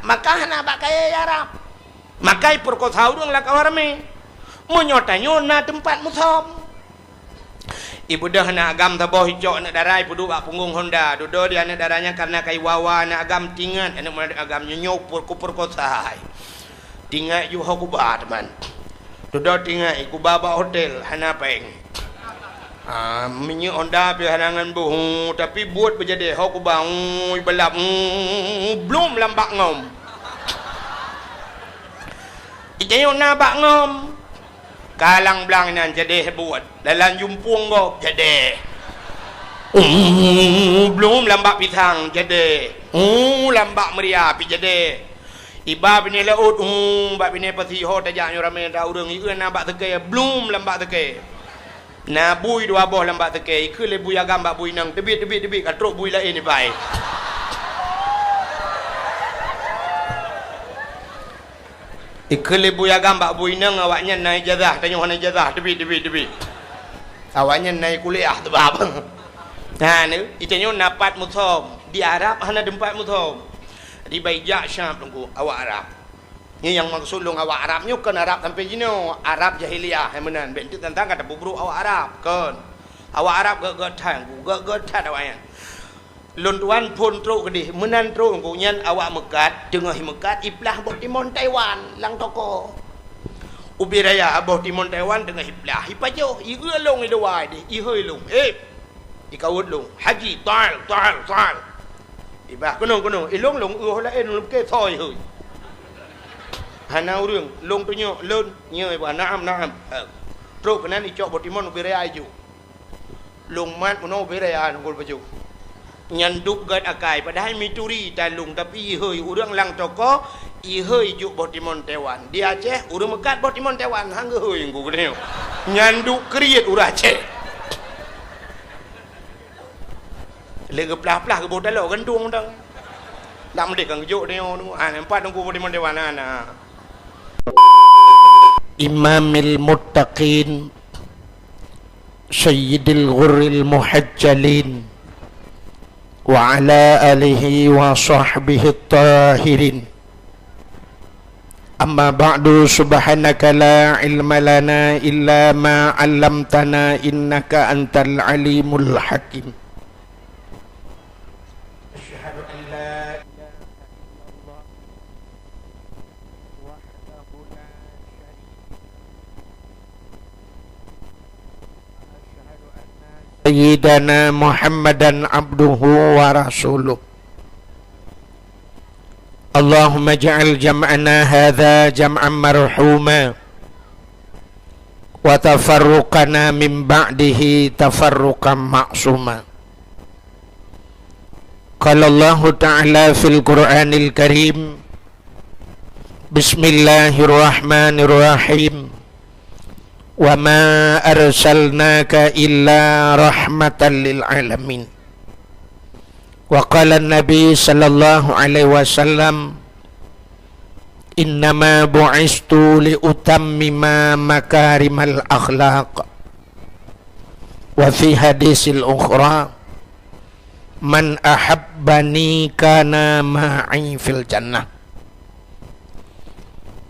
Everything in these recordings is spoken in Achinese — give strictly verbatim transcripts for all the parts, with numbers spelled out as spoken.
Maka hana bak kayée Arab. Maka ipeurkosa ureuëng lam kawan ramé. Meunyoe tanyoe na teumpat musöm. Ibeudôh aneuk agam saboh, icok aneuk dara, ipeuduek bak punggong honda. Dudoe di aneuk dara nyan, kareuna ka iwa-wa aneuk agam, tingat aneuk agam nyoe, nyoe pur-, kupeurkosa hai. Tingat ju ho kuba, teuma. Dudoe tingat, kuba bak hotel, hana péng. Ah, minyeuk honda pih hana ngon boh, tapi buet beujadeh, ho kuba, ui, balap, ui, blum lam bak ngom. Itanyong na bak ngom. Kalang blang nyan jadeh buet. Dalam jumpung gob jadeh. Uh, blum lam bak pisang jadeh. Uh, lam bak meuria pih jadeh. Iba binéh laôt, uh, bak binéh pasi ho tajak nyoe ramé ata ureuëng, ieu na bak seukée, blum lam bak seukée. Na bui dua boh lam bak seukée, ikheun lé bui agam bak bui inong, teubiet, teubiet, teubiet, ka trok bui laén ibai. Ikheun lé bui agam bak bui inong, awaknyan na ijazah, tanyoe hana ijazah, teubiet, teubiet, teubiet. Awaknyan na kuliah teubab. Nah, ni, itanyoe na pat musöm, di Arab hana teumpat musöm. Di bai jak Syam teungku, awak Arab. Nyoe nyang maksud lôn awak Arab nyoe kon Arab sampai jinoe, Arab jahiliyah hai meunan. Bék teuk tantang ka tapeubrok awak Arab, kon. Awak Arab gét-gét that, gét-gét that awaknyan. Lôn tuan phon trok keudeh, meunan trok ngku nyan awak meukat, teungoh meukat iplah boh timon Taiwan lam toko. Ubé raya boh timon Taiwan teungoh iplah, ipajoh, ieu lôn idua deh, ihôi lôn. Eh, ikawot lôn, "Haji, tal, tal, tal." Ibah, "Keunoe, keunoe." Ilong lôn ueh laén lôn ke thoi hôi. Hana ureuëng, lôn tunyok lôn, nyoe ibah, "Naam, naam." Eh, trok keunan icok boh timon ubé raya iju. Lôn mat meunoe ubé raya nunggul baju. Nyan duek gét akai, padahai mituri talung, tapi ihôi ureuëng lam toko, ihôi juk boh timon Taiwan. Di Aceh, ureuëng meukat boh timon Taiwan, han geuhôi ngku geutanyoe. Nyan duek kriet ureuëng Aceh. Lé geuplah-plah geuboh taloe gantung dang. Nak meudeh kan geujok tanyoe tu. Ah, nampak teungku boh timon Taiwan, nah, nah. Imamil muttaqin, sayyidil ghurril muhajjalin, wa ala alihi wa sahbihi tahirin. Amma ba'du, subhanaka la ilma lana illa ma 'allamtana, innaka antal alimul hakim. Asyhadu an la ilaha illallah wahdahu la syarika lah. Wa asyhadu anna sayyidana Muhammadan abduhu wa rasuluh. Allahumma ij'al jam'ana hadza jam'an marhuma, wa tafarruqana min ba'dihi tafarruqan ma'suma. Qala Allahu ta'ala fil Qur'anil Karim, bismillahirrahmanirrahim. Wa ma arsalnaka illa rahmatan lil alamin. Wa qala Nabi sallallahu alaihi wasallam, "Innama bu'istu li utammima makarimal akhlaq." Wa fi hadisil ukhra, "Man ahabbani kana ma'i fil jannah."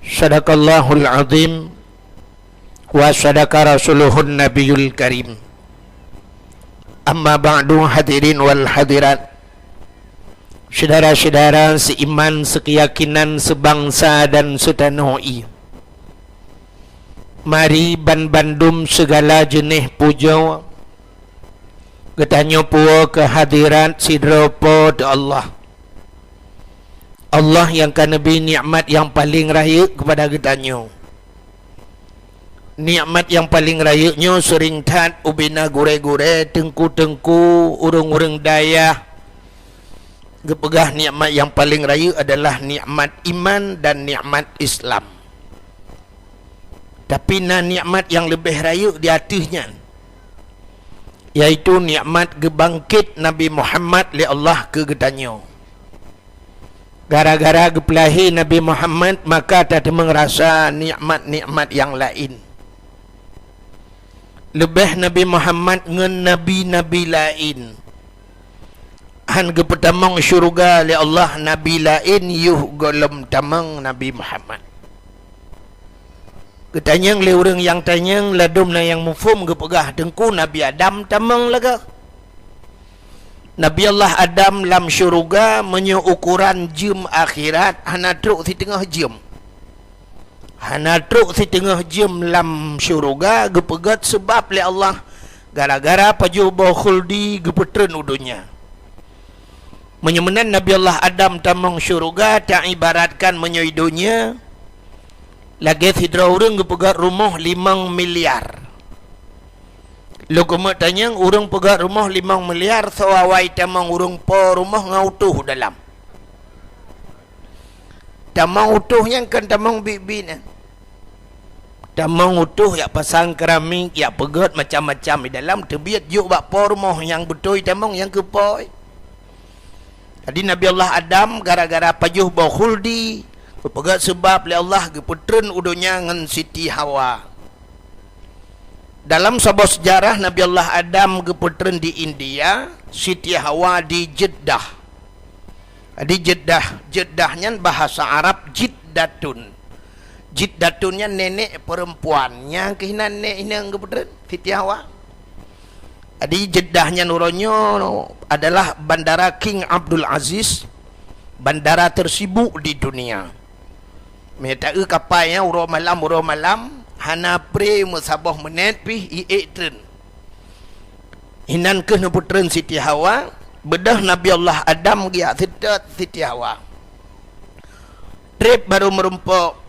Sadaqallahul azim wa sadaqa rasuluhun nabiyul karim. Amma ba'du, hadirin wal hadirat, syedara-syedara seiman, seukeuyakinan, seubangsa dan seutanoh ie. Mari banbandum seugala jeuneh pujoe geutanyoe puwoe keu hadirat sidroe Po teu Allah. Allah nyang ka neubri nikmat nyang paleng rayeuk keupada geutanyoe. Nikmat nyang paleng rayeuk nyoe seuring that ubena gurée-gurée, teungku-teungku, ureuëng-ureuëng dayah geupeugah nikmat nyang paleng rayeuk adalah nikmat iman dan nikmat Islam. Tapi na nikmat nyang leubeh rayeuk di ateueh nyan, yaitu nikmat geubangket Nabi Muhammad lé Allah keu geutanyoe. Gara-gara geupeulahé Nabi Muhammad, maka tateumeung rasa nikmat-nikmat nyang laén. Leubeh Nabi Muhammad ngon nabi-nabi laén, Han geupeutamong syeuruga lé Allah nabi laén yoh gohlom tamong Nabi Muhammad. Geutanyong lé ureuëng nyang tanyong, ladôm na nyang muphom geupeugah, "Teungku, Nabi Adam tamong lagée." Nabi Allah Adam lam syeuruga meunyoe ukoran jeuem akhirat hana trok siteungoh jeuem. Hana trok siteungoh jeuem lam syeuruga geupeugét seubab lé Allah gara-gara pajoh boh khuldi geupeutreun u donya. Meunyoe meunan Nabi Allah Adam tamong syeuruga, taibaratkan meunyoe donya lagée sidroe ureuëng geupeugét rumoh limong miliar. Lôn keumeuk tanyong, ureuëng peugét rumoh limong miliar, soe awai tamong ureuëng po rumoh ngon utoh dalam? Tamong utoh nyan kon tamong biet-biet nyan. Tamong utoh jak pasang keramik, jak peugét macam-macam di dalam, teubiet jok bak po rumoh nyang beutôi tamong nyang keu po. Jadi Nabi Allah Adam gara-gara pajoh boh khuldi, geupeugét seubab lé Allah geupeutreun u donya ngon Siti Hawa. Dalam saboh seujarah, Nabi Allah Adam geupeutreun di India, Siti Hawa di Jeddah. Di Jeddah, Jeddah nyan bahasa Arab Jiddatun. Jiddatun nyan nenek perempuan nyang keuh nan nek inong geupeutreun, Siti Hawa. Jadi Jeddah nyan uroe nyoe adalah bandara King Abdul Aziz, bandara tersibuk di dunia. Meutaeu kapai nyan uroe malam, uroe malam, hana pre meusaboh menit pih iék treun. Inan keuh neupeutreun Siti Hawa, beudôh Nabi Allah Adam geujak seutôt Siti Hawa. Treb barô meurumpok.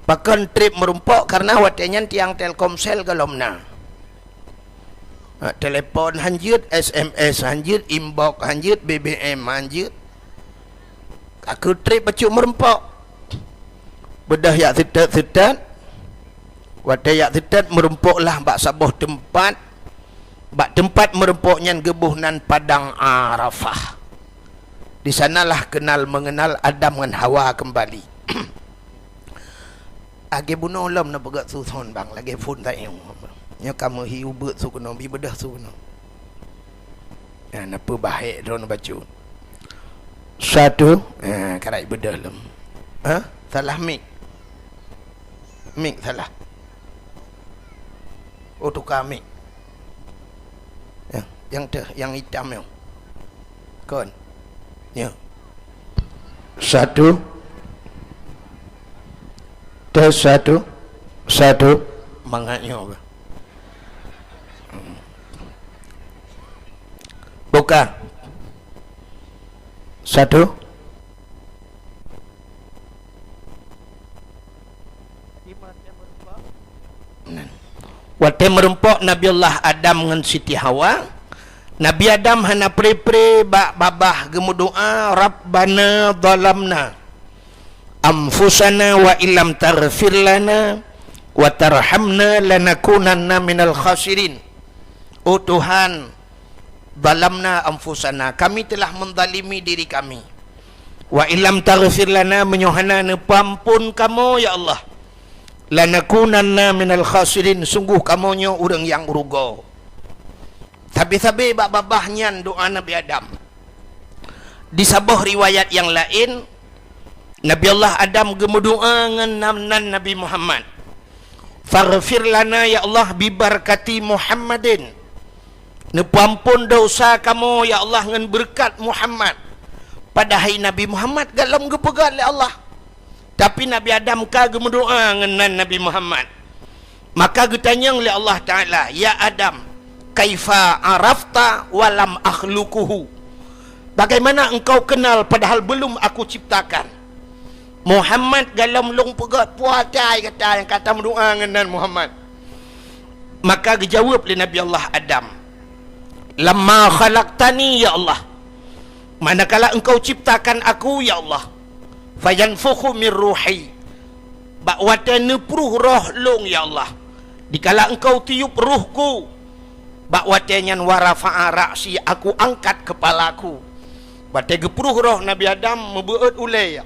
Pakon treb meurumpok? Karena watée nyan tiang Telkomsel gohlom na. Ha, telepon hanjeuet, S M S hanjeuet, inbox hanjeuet, B B M hanjeuet. Ka keutreb bacut meurumpok. Beudôh jak seutôt-seutôt. Watée jak seutôt meurumpok lah bak saboh teumpat. Bak teumpat meurumpok nyan geuboh nan Padang Arafah. Di sanalah kenal mengenal Adam ngon Hawa kembali. Lagée bunoe lom neupeugét suson bang, lagée phon tayong. Nyoe ka meuhi ubeut su keunoe, bi beudôh su keunoe. Nah, neupeubahek droe neubacut. Satu, nah, karai beudôh lom. Ha? Salah mik. Mik salah. Oh, tuka mik. Ya, yang teh, yang hitam nyoe. Kon. Ya. Satu. Tes satu. Satu. Mangat nyoe. Buka. Satu. Watée meurumpok Nabi Allah Adam ngon Siti Hawa, Nabi Adam hana pre-pre bak babah geumeudoá, "Rabbana zalamna anfusana wa illam taghfir lana wa tarhamna lanakunanna minal khasirin." Oh Tuhan, zalamna anfusana, kami telah menzalimi diri kami. Wa illam taghfir lana, meunyoe hana neupeuamphon kamoe, ya Allah, lanakunanna minal khasirin, sungguh kamoe nyoe ureuëng nyang rugoe. Sabe-sabe bak babah nyan doá Nabi Adam. Di saboh riwayat nyang laén, Nabi Allah Adam geumeudoá ngon nan, nan Nabi Muhammad. "Faghfir lana, ya Allah, bibarakati Muhammadin." Neupeuamphon desya kamoe, ya Allah, ngon beureukat Muhammad. Padahai Nabi Muhammad gohlom geupeugét lé Allah. Tapi Nabi Adam ka geumeudoá ngon nan Nabi Muhammad. Maka geutanyong lé Allah Taala, "Ya Adam, kaifa arafta wa lam akhluquhu?" Bagaimana engkau kenal padahal belum aku ciptakan? Muhammad gohlom lôn peugét, peue asai gata nyang ka tameudoá ngon nan Muhammad? Maka geujaweueb lé Nabi Allah Adam, "Lamma khalaqtani, ya Allah, manakala Engkau ciptakan aku, ya Allah, fayanfukhu mir ruhi, bak watée neupruh roh lôn, ya Allah, dikala Engkau tiup rohku, bak watée nyan wa rafa'a ra'si, aku angkat kepalaku." Watée geupruh roh Nabi Adam, meubeuet ulée, ya.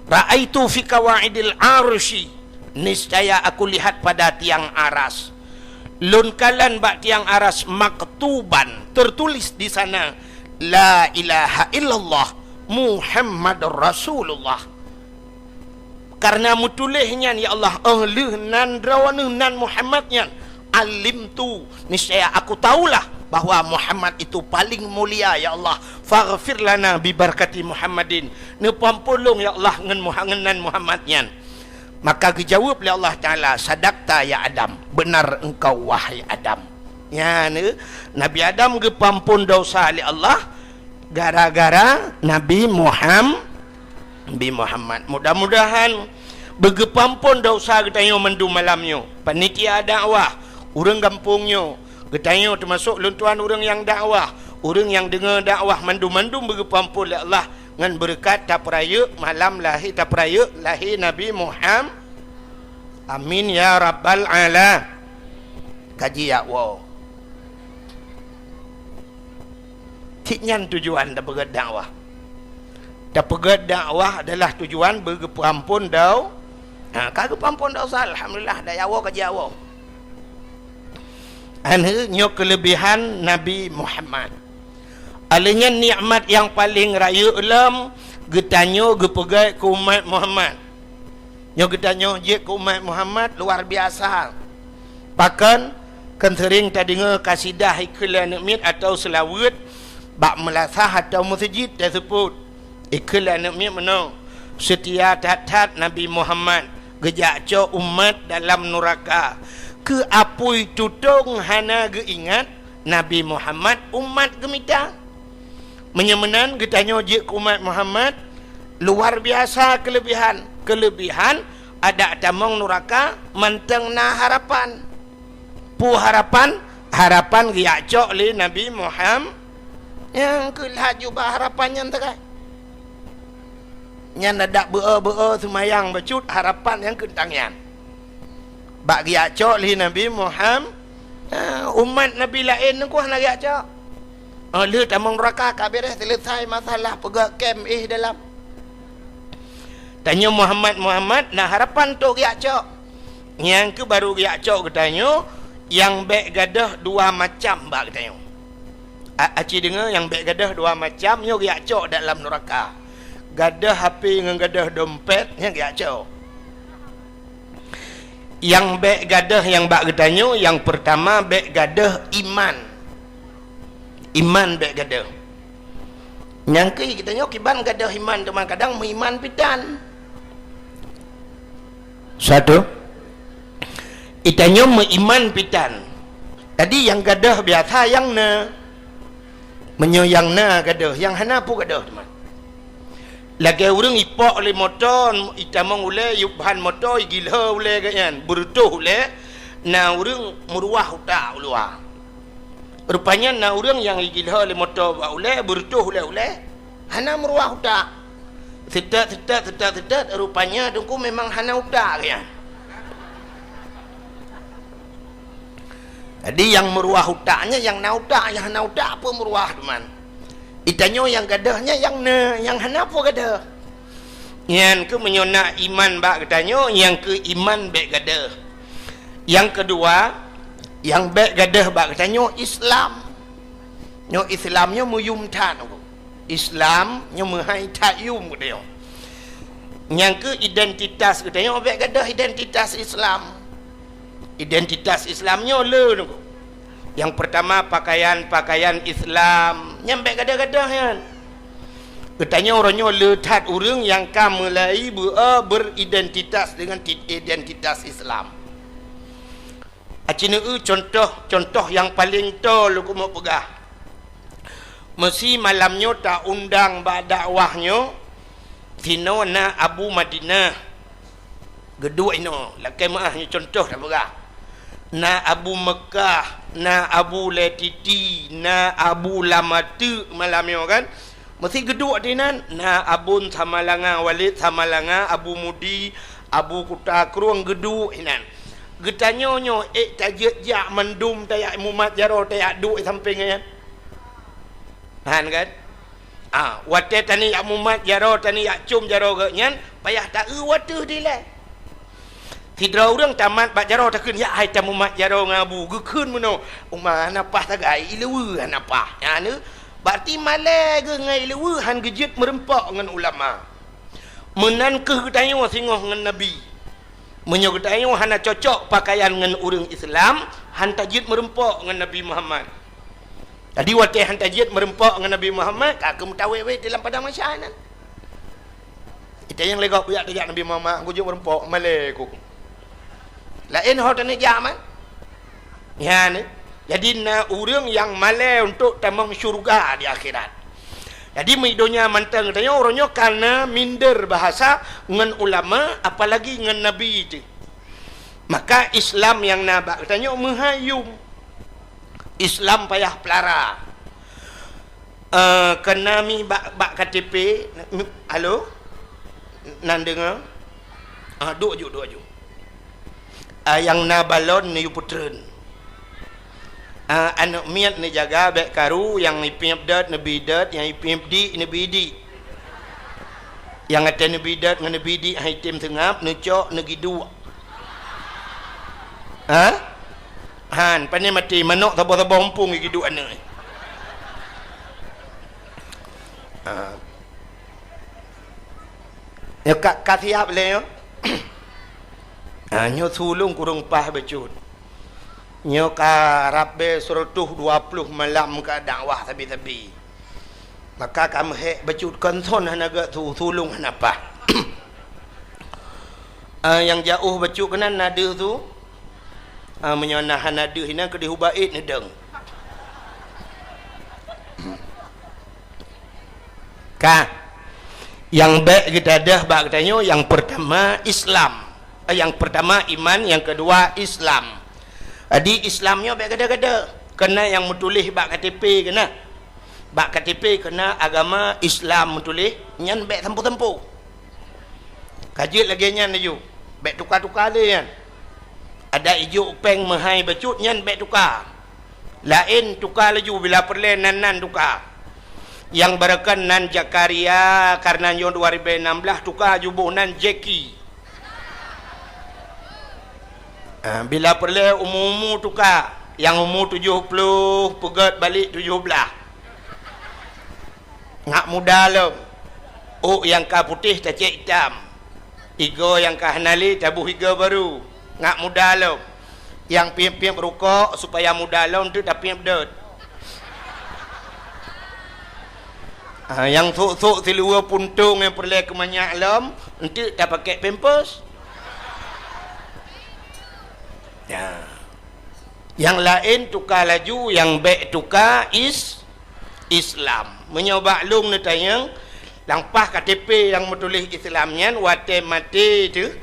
"Ra'aitu fi qawaidil arsy, niscaya aku lihat pada tiang aras. Lôn kalon bak tiang aras maktuban, tertulis di sana, La ilaha illallah Muhammadur Rasulullah. Karena meutuléh nyan, ya Allah, óh lheueh nan Droeneuh nan Muhammad nyan, alimtu, niscaya aku tahulah bahwa Muhammad itu paling mulia, ya Allah. Faghfir lana bi barakati Muhammadin. Neupeuampôn lôn, ya Allah, ngon Muha-, ngon nan Muhammad nyan. Maka geujaweueb lé Allah Taala, "Sadaqta ya Adam, benar engkau wahai Adam." Nyan, Nabi Adam geupeuampôn desya lé Allah gara-gara Nabi Muham-, Nabi Muhammad. Mudah-mudahan beugeupeuampôn desya geutanyoe mandum malam nyoe. Panitia dakwah, ureuëng gampông nyoe, geutanyoe teumasok lôn tuan ureuëng nyang dakwah, ureuëng nyang deungoe dakwah, mandum-mandum beugeupeuampôn lé Allah ngon beureukat tapeurayeuk malam lahé, tapeurayeuk lahé Nabi Muham-, amin ya rabbal ala-, kaji ya Allah. Cit nyan tujuan tapeugét dakwah. Tapeugét dakwah adalah tujuan beugeupeuampôn dau-, ha, ka geupeuampôn desya, alhamdulillah, dak ya Allah, kaji ya Allah. Aneuëk nyoe keulebihan Nabi Muhammad. Alheuh nyan nikmat nyang paleng rayeuk lom geutanyoe geupeugét keu umat Muhammad. Nyoe geutanyoe jeuet keu umat Muhammad luar biasa. Pakon? Kan seuring tadeungoe kasidah ikheun lé aneuk miet atawa seulaweuet bak meulasah atawa meuseujid taseupôt. Ikheun lé aneuk miet meunoe, "Seutia that-that Nabi Muhammad geujak cok umat dalam nuraka. Keu apui tutong hana geuingat Nabi Muhammad umat geumita." Meunyoe meunan geutanyoe jeuet keu umat Muhammad, luar biasa keulebihan. Keulebihan adak tamong nuraka mantong na harapan. Peue harapan? Harapan geujak cok lé Nabi Muham-, nyang keu lhaju bak harapan nyan teukai. Nyan adak beu-o-beu-o seumayang bacut harapan nyang keuntang nyan. Bak geujak cok lé Nabi Muham-, ha, umat Nabi laén nyan ku hana geujak cok. Oh, lheueh tamong nuraka ka beres, selesai masalah, peugah kem éh dalam. Tanyoe Muhammad, Muhammad, na harapan untuk geujak cok. Nyang keuh baru geujak cok geutanyoe, nyang bék gadôh dua macam bak geutanyoe. A-, aci deungoe, nyang bék gadôh dua macam nyoe geujak cok dalam nuraka. Gadôh H P ngon gadôh dompet, nyan geujak cok. Nyang bék gadôh nyang bak geutanyoe, nyang peurtama bék gadôh iman. Iman bék gadôh. Nyang keu geutanyoe kiban gadôh iman, teuma kadang meuiman pitan. Satu. Geutanyoe meuiman pitan. Jadi nyang gadôh biasa nyang na. Meunyoe nyang na gadôh, nyang hana peue gadôh teuma. Lagée ureuëng ipok lé moto, itamong ulée, yup ban moto, igilho ulée geuh nyan, beureutoh ulée, na ureuëng meuruwah utak u luwa. Rupanya na ureuëng nyang igilho lé moto bak ulée, beureutoh ulée-ulée, hana meuruwah utak. Seutôt, seutôt, seutôt, seutôt, rupanya teungku memang hana utak geuh nyan. Jadi nyang meuruwah utak nyan nyang na utak, nyang hana utak peue meuruwah teuma. Geutanyoe nyang gadôh nyan nyang na, nyang hana peue gadôh. Nyan keuh meunyoe na iman bak geutanyoe, nyang keuh iman bék gadôh. Nyang keudua, nyang bék gadôh bak geutanyoe Islam. Nyoe Islam nyoe meuyum that. Islam nyoe meuhai that yum geutanyoe. Nyang keuh identitas geutanyoe bék gadôh identitas Islam. Identitas Islam nyoe le nyoe. Nyang peurtama pakaian-pakaian Islam, nyan bék gadôh-gadôh nyan. Geutanyoe uroe nyoe le that ureuëng nyang ka meulai beu-, eh, beridentitas dengan ti-, identitas Islam. Aci neueu contoh, contoh nyang paleng toe lôn keumeung peugah. Meusi malam nyoe ta-undang bak dakwah nyoe, sinoe na Abu Madinah. Geuduek inoe, lakée meuáh nyoe contoh tapeugah. Na Abu Meukah, na Abu Letiti, na Abu Lamateuk malam nyoe kan. Meusi geuduek dinan, na Abon Samalanga, Walid Samalanga, Abu Mudi, Abu Kuta Krueng geuduek inan. Geutanyoe nyoe ék tajeuet jak mandum tajak mumat jaroe tajak duek sampéng nyan. Han kan? Ah, watée taneuk jak mumat jaroe, taneuk jak com jaroe geuh nyan, payah taeu wateuh dilée. Sidroe ureuëng tamat bak jaroe takheun, "Jak hai tamumat jaroe ngon Abu." Geukheun meunoe, "Uma hana paih sagai, ileue hana paih." Nyan, Berarti malée geuh ngon ileue, han geujeuet meureumpok ngon ulama. Meunan kheueh geutanyoe singoh ngon Nabi. Meunyoe geutanyoe hana cocok pakaian ngon ureuëng Islam, han tajeuet meureumpok ngon Nabi Muhammad. Jadi watée han tajeuet meureumpok ngon Nabi Muhammad, ka keuh meutawét-wét di lam padang mahsyar nyan. Ita nyang lé gob jak tajak Nabi Muhammad, "Ku jeuet meureumpok, malée ku." Laén ho taneuk jak man. Nyan, eh. Jadi na ureuëng nyang malée untuk tamong syurga di akhirat. Jadi meudonya mantong tanyoe uroe nyoe kana minder bahasa ngon ulama, apalagi ngon Nabi teuh. Maka Islam nyang na bak geutanyoe meuhai yum. Islam payah pelara. Eh, kena mi bak, bak K T P, mi, halo? Nan deungoe? Ah, duek ju, duek ju. Ah, nyang na balon neuyue peutreun. Ah, aneuk miet neujaga bék karu, nyang ipiep dot neubi dot, nyang ipiep dik neubi dik. Nyang até neubi dot ngon neubi dik hai tem seungab, neucok neugiduek. Ha? Han, pane maté manok saboh-saboh mumpung giduek aneuk. Ha. Nyoe ka, ka siap lé nyoe. Ha, nyoe sulung kureueng paih bacut. Nyoe ka rab bée seratus dua puluh malam ka dakwah sabe-sabe. Maka ka meuhék bacut kon thon hana geusu, sulung hana paih. Ah, nyang jiôh bacut keunan na deuh su. Ah, meunyoe na hana deuh inan keudeh ubak ék neudong. Ka. Nyang bék geuta deuh bak geutanyoe, nyang peurtama Islam. Eh, nyang peurtama iman, nyang keudua Islam. Jadi Islam nyoe bék gada-gada. Keunan nyang meutuléh bak K T P keunan. Bak K T P keunan agama Islam meutuléh, nyan bék sampoe-sampoe. Ka jeuet lagée nyan laju, bék tuka-tuka lé nyan. Adak ijok péng meuhai bacut nyan bék tuka. Laén tuka laju bila peureulée nan-nan tuka. Nyang barokon nan Zakaria, kareuna nyoe dua ribu enam belas tuka juboh nan Jeki. Ah, bila peureulée umu-umu tuka, nyang umu tujoh ploh peugét balék tujoh blaih. Ngat muda lom. Ôk nyang ka putéh tacék itam. Igoe nyang ka hana lé taboh igoe barô. Ngat muda lom. Nyang piep-piep rukok supaya muda lom teuk tapiep dot. Ah, nyang sôk-sôk siluweue puntông nyang peureulée keu manyak lom, enteuk tapakék pampers. Ya. Nyang laén tuka laju, nyang bék tuka is-, Islam. Meunyoe bak lôn neutanyong, lam paih K T P nyang meutuléh Islam nyan watée maté teuh,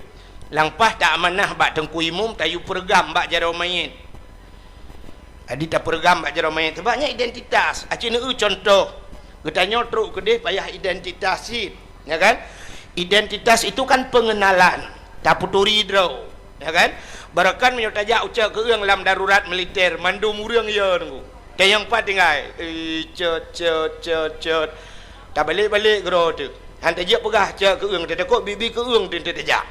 lam paih ta amanah bak teungku imum tayue peureugam bak jaroe manyét. Jadi tapeureugam bak jaroe manyét, sabab nyan identitas. Aci neueu cuntoh, geutanyoe trok keudeh payah identitas cit, ya kan? Identitas itu kan pengenalan, tapeuturi droe, ya kan? Barokon meunyoe tajak ucok keueung lam darurat militer, mandum ureuëng yo nunggu. Tanyong pat tinggai, eh, cot, cot, cot, cot. Tabalek-balek keudroe teuh. Han tajak peugah cok keueung, tatakot bibi keueung teuh tajak.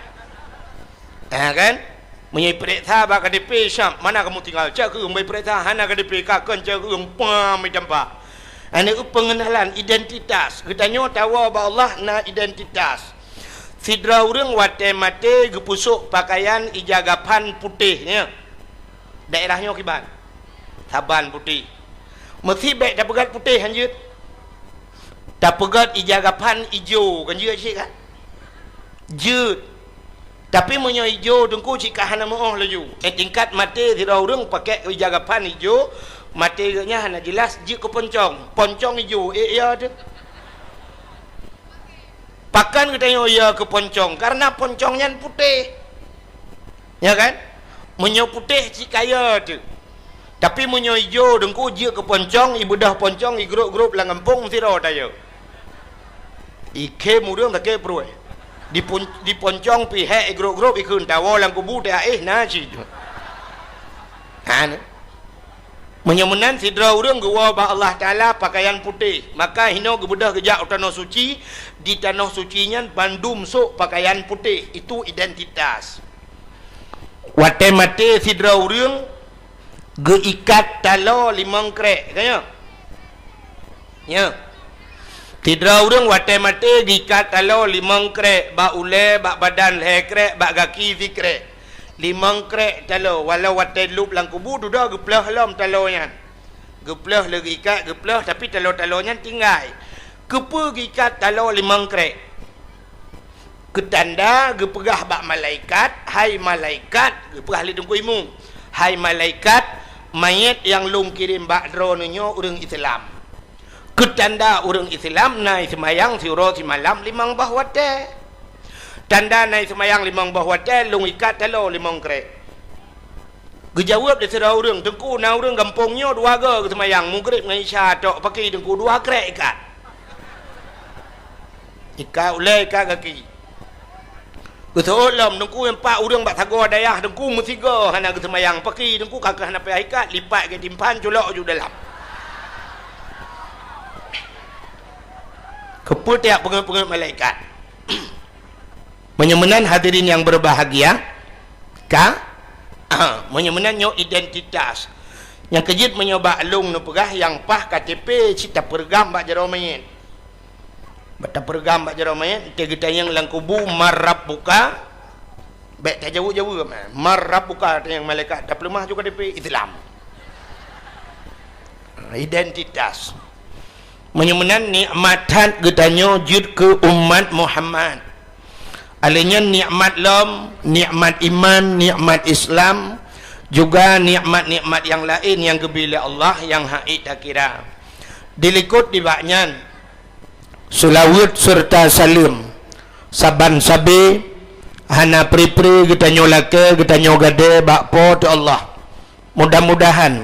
Ha, kan? Meunyoe ipeuriksa bak K T P, siap, mana kamu tinggal? Cok keueung bak ipeuriksa, hana K T P, ka kon cok keueung, pam, itampa. Hana eu pengenalan identitas. Geutanyoe tawoe bak Allah na identitas. Sidroe ureuëng watée maté geupeusok pakaian ija gaban putéh, nyan. Daerah nyoe kiban? Saban putéh. Meusi bék tapeugét putéh, han jeuet. Tapeugét ija gaban ijo, kan jeuet cit, kan? Jeuet. Tapi meunyoe ijo teungku cit ka hana meuoh laju. Eh, tingkat maté sidroe ureuëng pakék ija gaban ijo, maté geuh nyan hana jeulaih jeuet keu poncong. Poncong ijo, eh, ya teuh. Pakon geutanyoe ya keu poncong? Kareuna poncong nyan putéh. Ya kan? Meunyoe putéh cit ka ya teuh. Tapi meunyoe ijo teungku jeuet keu poncong, ibeudôh poncong, igrôp-grôp lam gampông sidroe tayue. Ikhém ureuëng sakét pruet. Dipon-, diponcong pih hék igrôp-grôp ikheun tawoe lam kubu teuh aéh na cit. Ha, na. Meunyoe meunan sidroe ureuëng geuwoe bak Allah Taala pakaian putéh, maka hinoe geubeudôh geujak u tanoh suci, di tanoh suci nyan bandum sôk pakaian putéh, itu identitas. Watée maté sidroe ureuëng geuikat taloe limong krék, ka nyoe? Nyoe. Sidroe ureuëng watée maté geuikat taloe limong krek, bak ulée, bak badan lhée krek, bak gaki sikrek. Limong krek taloe, walau watée lhôb lam kubu dudoe geuplôh lom taloe nyan. Geuplôh lé geuikat, geuplôh, tapi taloe-taloe nyan tinggai. Keupeue geuikat taloe limong krek? Keutanda geupeugah bak malaikat, "Hai malaikat," geupeugah lé Teungku Imum, "Hai malaikat, manyét nyang lôn kirém bak droeneuh nyoe ureuëng Islam." Keutanda ureuëng Islam na seumayang siuroe simalam limong boh watée. Tanda na seumayang limong boh watée lôn ikat taloe limong krek. Geujaweueb lé sidroe ureuëng, "Teungku, na ureuëng gampông nyoe dua goe geuseumayang, Maghrib ngon Isya tok, pakri Teungku, dua krek ikat. Ikat ulée, ikat gaki." Geuseuôt lom, "Teungku, nyan pat ureuëng bak sagoe dayah, Teungku, meusigoe hana geuseumayang, pakri Teungku, ka keuh hana payah ikat, lipat geutimpan, culok ju dalam." Keupeue tajak peungeuet-peungeuet malaikat? Meunyoe meunan hadirin nyang berbahagia, ka? Ah, meunyoe meunan nyoe identitas. Nyang keujeuet meunyoe bak lôn neupeugah nyang paih K T P cit tapeureugang bak jaroe manyét. Bak tapeureugang bak jaroe manyét, enteuk geutanyong lam kubu, "Man rabbuka?" Bék tajaweueb-jaweueb, "Man rabbuka?" tanyong malaikat, tapeuleumah ju K T P Islam. Identitas. Meunyoe meunan nikmat that geutanyoe jeuet keu umat Muhammad. Alheuh nyan nikmat lom, nikmat iman, nikmat Islam, juga nikmat-nikmat nyang laén nyang geubri lé Allah nyang hana ék takira. Dilikot nibak nyan, seulaweuet seureuta saleuem saban sabe hana pri-pri geutanyoe lakée, geutanyoe gadée bak Po teu Allah. Mudah-mudahan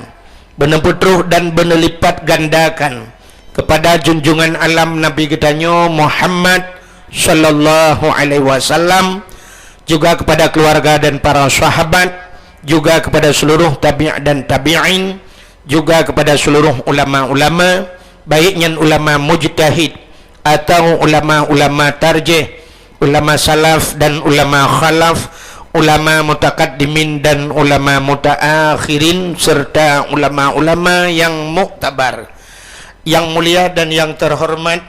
beuneupeutroh dan beuneulipatgandakan keupada junjungan alam Nabi geutanyoe Muhammad sallallahu alaihi wasallam, juga keupada keuluwarga dan para sahabat, juga keupada seuluruh tabi' dan tabi'in, juga keupada seuluruh ulama-ulama, baik nyan ulama mujtahid atawa ulama-ulama tarjih, ulama salaf dan ulama khalaf, ulama mutakaddimin dan ulama mutaakhirin, seureuta ulama-ulama nyang muktabar. Nyang mulia dan nyang teuhoreumat,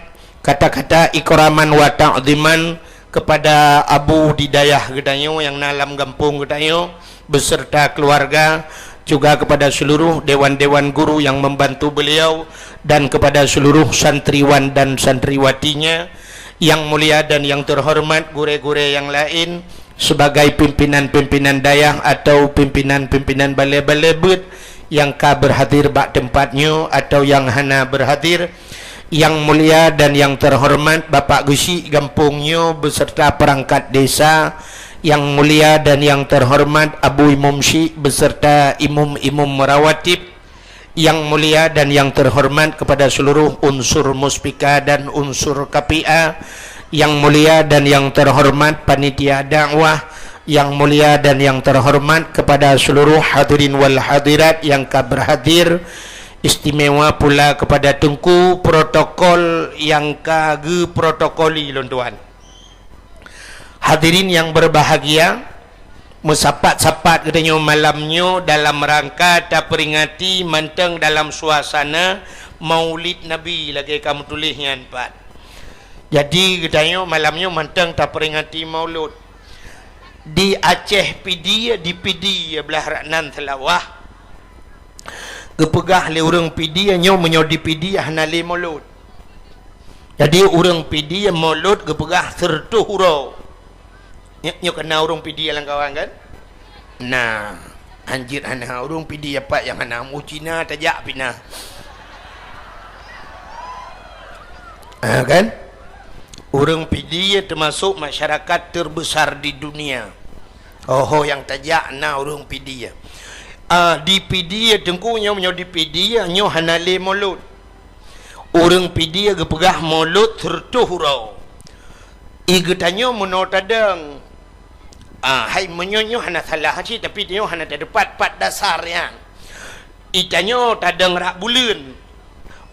kata-kata ikraman wa ta'ziman keupada abu di dayah geutanyoe nyang na lam gampông geutanyoe, beserta keluarga, juga kepada seluruh dewan-dewan guru yang membantu beliau, dan kepada seluruh santriwan dan santriwatinya, yang mulia dan yang terhormat gurée-gurée yang lain, sebagai pimpinan-pimpinan dayah atau pimpinan-pimpinan balée-balée beuet yang ka berhadir bak tempat nyoe atau yang hana berhadir, yang mulia dan yang terhormat Bapak Geuchik gampông nyoe beserta perangkat desa, yang mulia dan yang terhormat Abu Imum Syik beserta imum-imum rawatib, yang mulia dan yang terhormat kepada seluruh unsur Muspika dan unsur K P A, yang mulia dan yang terhormat panitia dakwah, yang mulia dan yang terhormat kepada seluruh hadirin wal hadirat yang ka berhadir, istimewa pula kepada teungku protokol yang ka geuprotokoli lôn tuan. Hadirin yang berbahagia, meusapat-sapat geutanyoe malam nyoe dalam rangka taperingati mantong dalam suasana Maulid Nabi lagée ka meutuléh nyan pat. Jadi geutanyoe malam nyoe mantong taperingati Maulud. Di Aceh Pidie, di Pidie blah rak nan Seulawah, geupeugah lé ureuëng Pidie nyoe meunyoe di Pidie hana lé Maulud. Jadi ureuëng Pidie Maulud geupeugah sireutôh uroe. Nyoe, nyoe ka na ureuëng Pidie lam kawan kan? Na, anjeuet hana ureuëng Pidie pat nyang hana mu Cina tajak pih na. Ha, kan? Ureuëng Pidie termasuk masyarakat terbesar di dunia. Ho-ho nyang tajak na ureuëng Pidie. Ah, di Pidie teungku nyoe, nyoe di Pidie nyoe hana lé Maulud. Ureuëng Pidie geupeugah Maulud sireutôh uroe. I geutanyoe meunoe tadong. Ah, hai meunyoe nyoe hana salah cit, tapi nyoe hana teupat pat dasar nyan. I tanyoe tadong rak buleuen.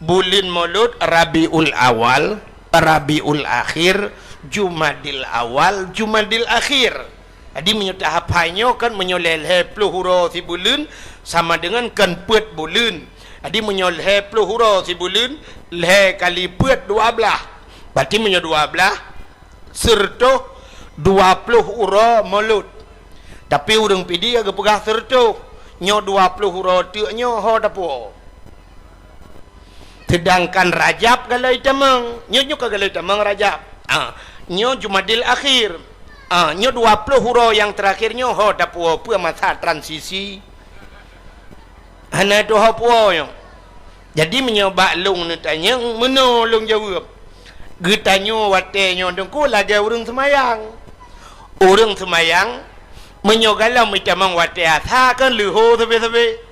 Buleuen Maulud Rabiul Awal, Rabiul Akhir, Jumadil Awal, Jumadil Akhir. Jadi meunyoe tahap hai nyoe kan meunyoe lhée-lhée ploh uroe sibuleuen sama dengan kan peuet buleuen. Jadi meunyoe lhèe ploh uroe sibuleuen, lhèe kali peuet dua blaih. Berarti meunyoe dua blaih, seureutoh dua ploh uroe Maulud. Tapi ureuëng Pidie geupeugah seureutoh, nyoe dua ploh uroe teuk nyoe ho tapuwoe. Seudangkan Rajab galai tamong, nyoe, nyoe ka galai tamong Rajab. Ah, nyoe Jumadil Akhir. Ah, nyoe dua ploh uroe nyang teurakhir nyoe ho tapuwoe, peue masa transisi. Hana tuho puwoe nyoe. Jadi meunyoe bak lôn neutanyong, meunoe lôn jaweueb. Geutanyoe watèe nyoe Teungku lagèe ureuëng seumayang. Ureuëng seumayang, meunyoe galom itamong watèe asa kan leuho sabe-sabe.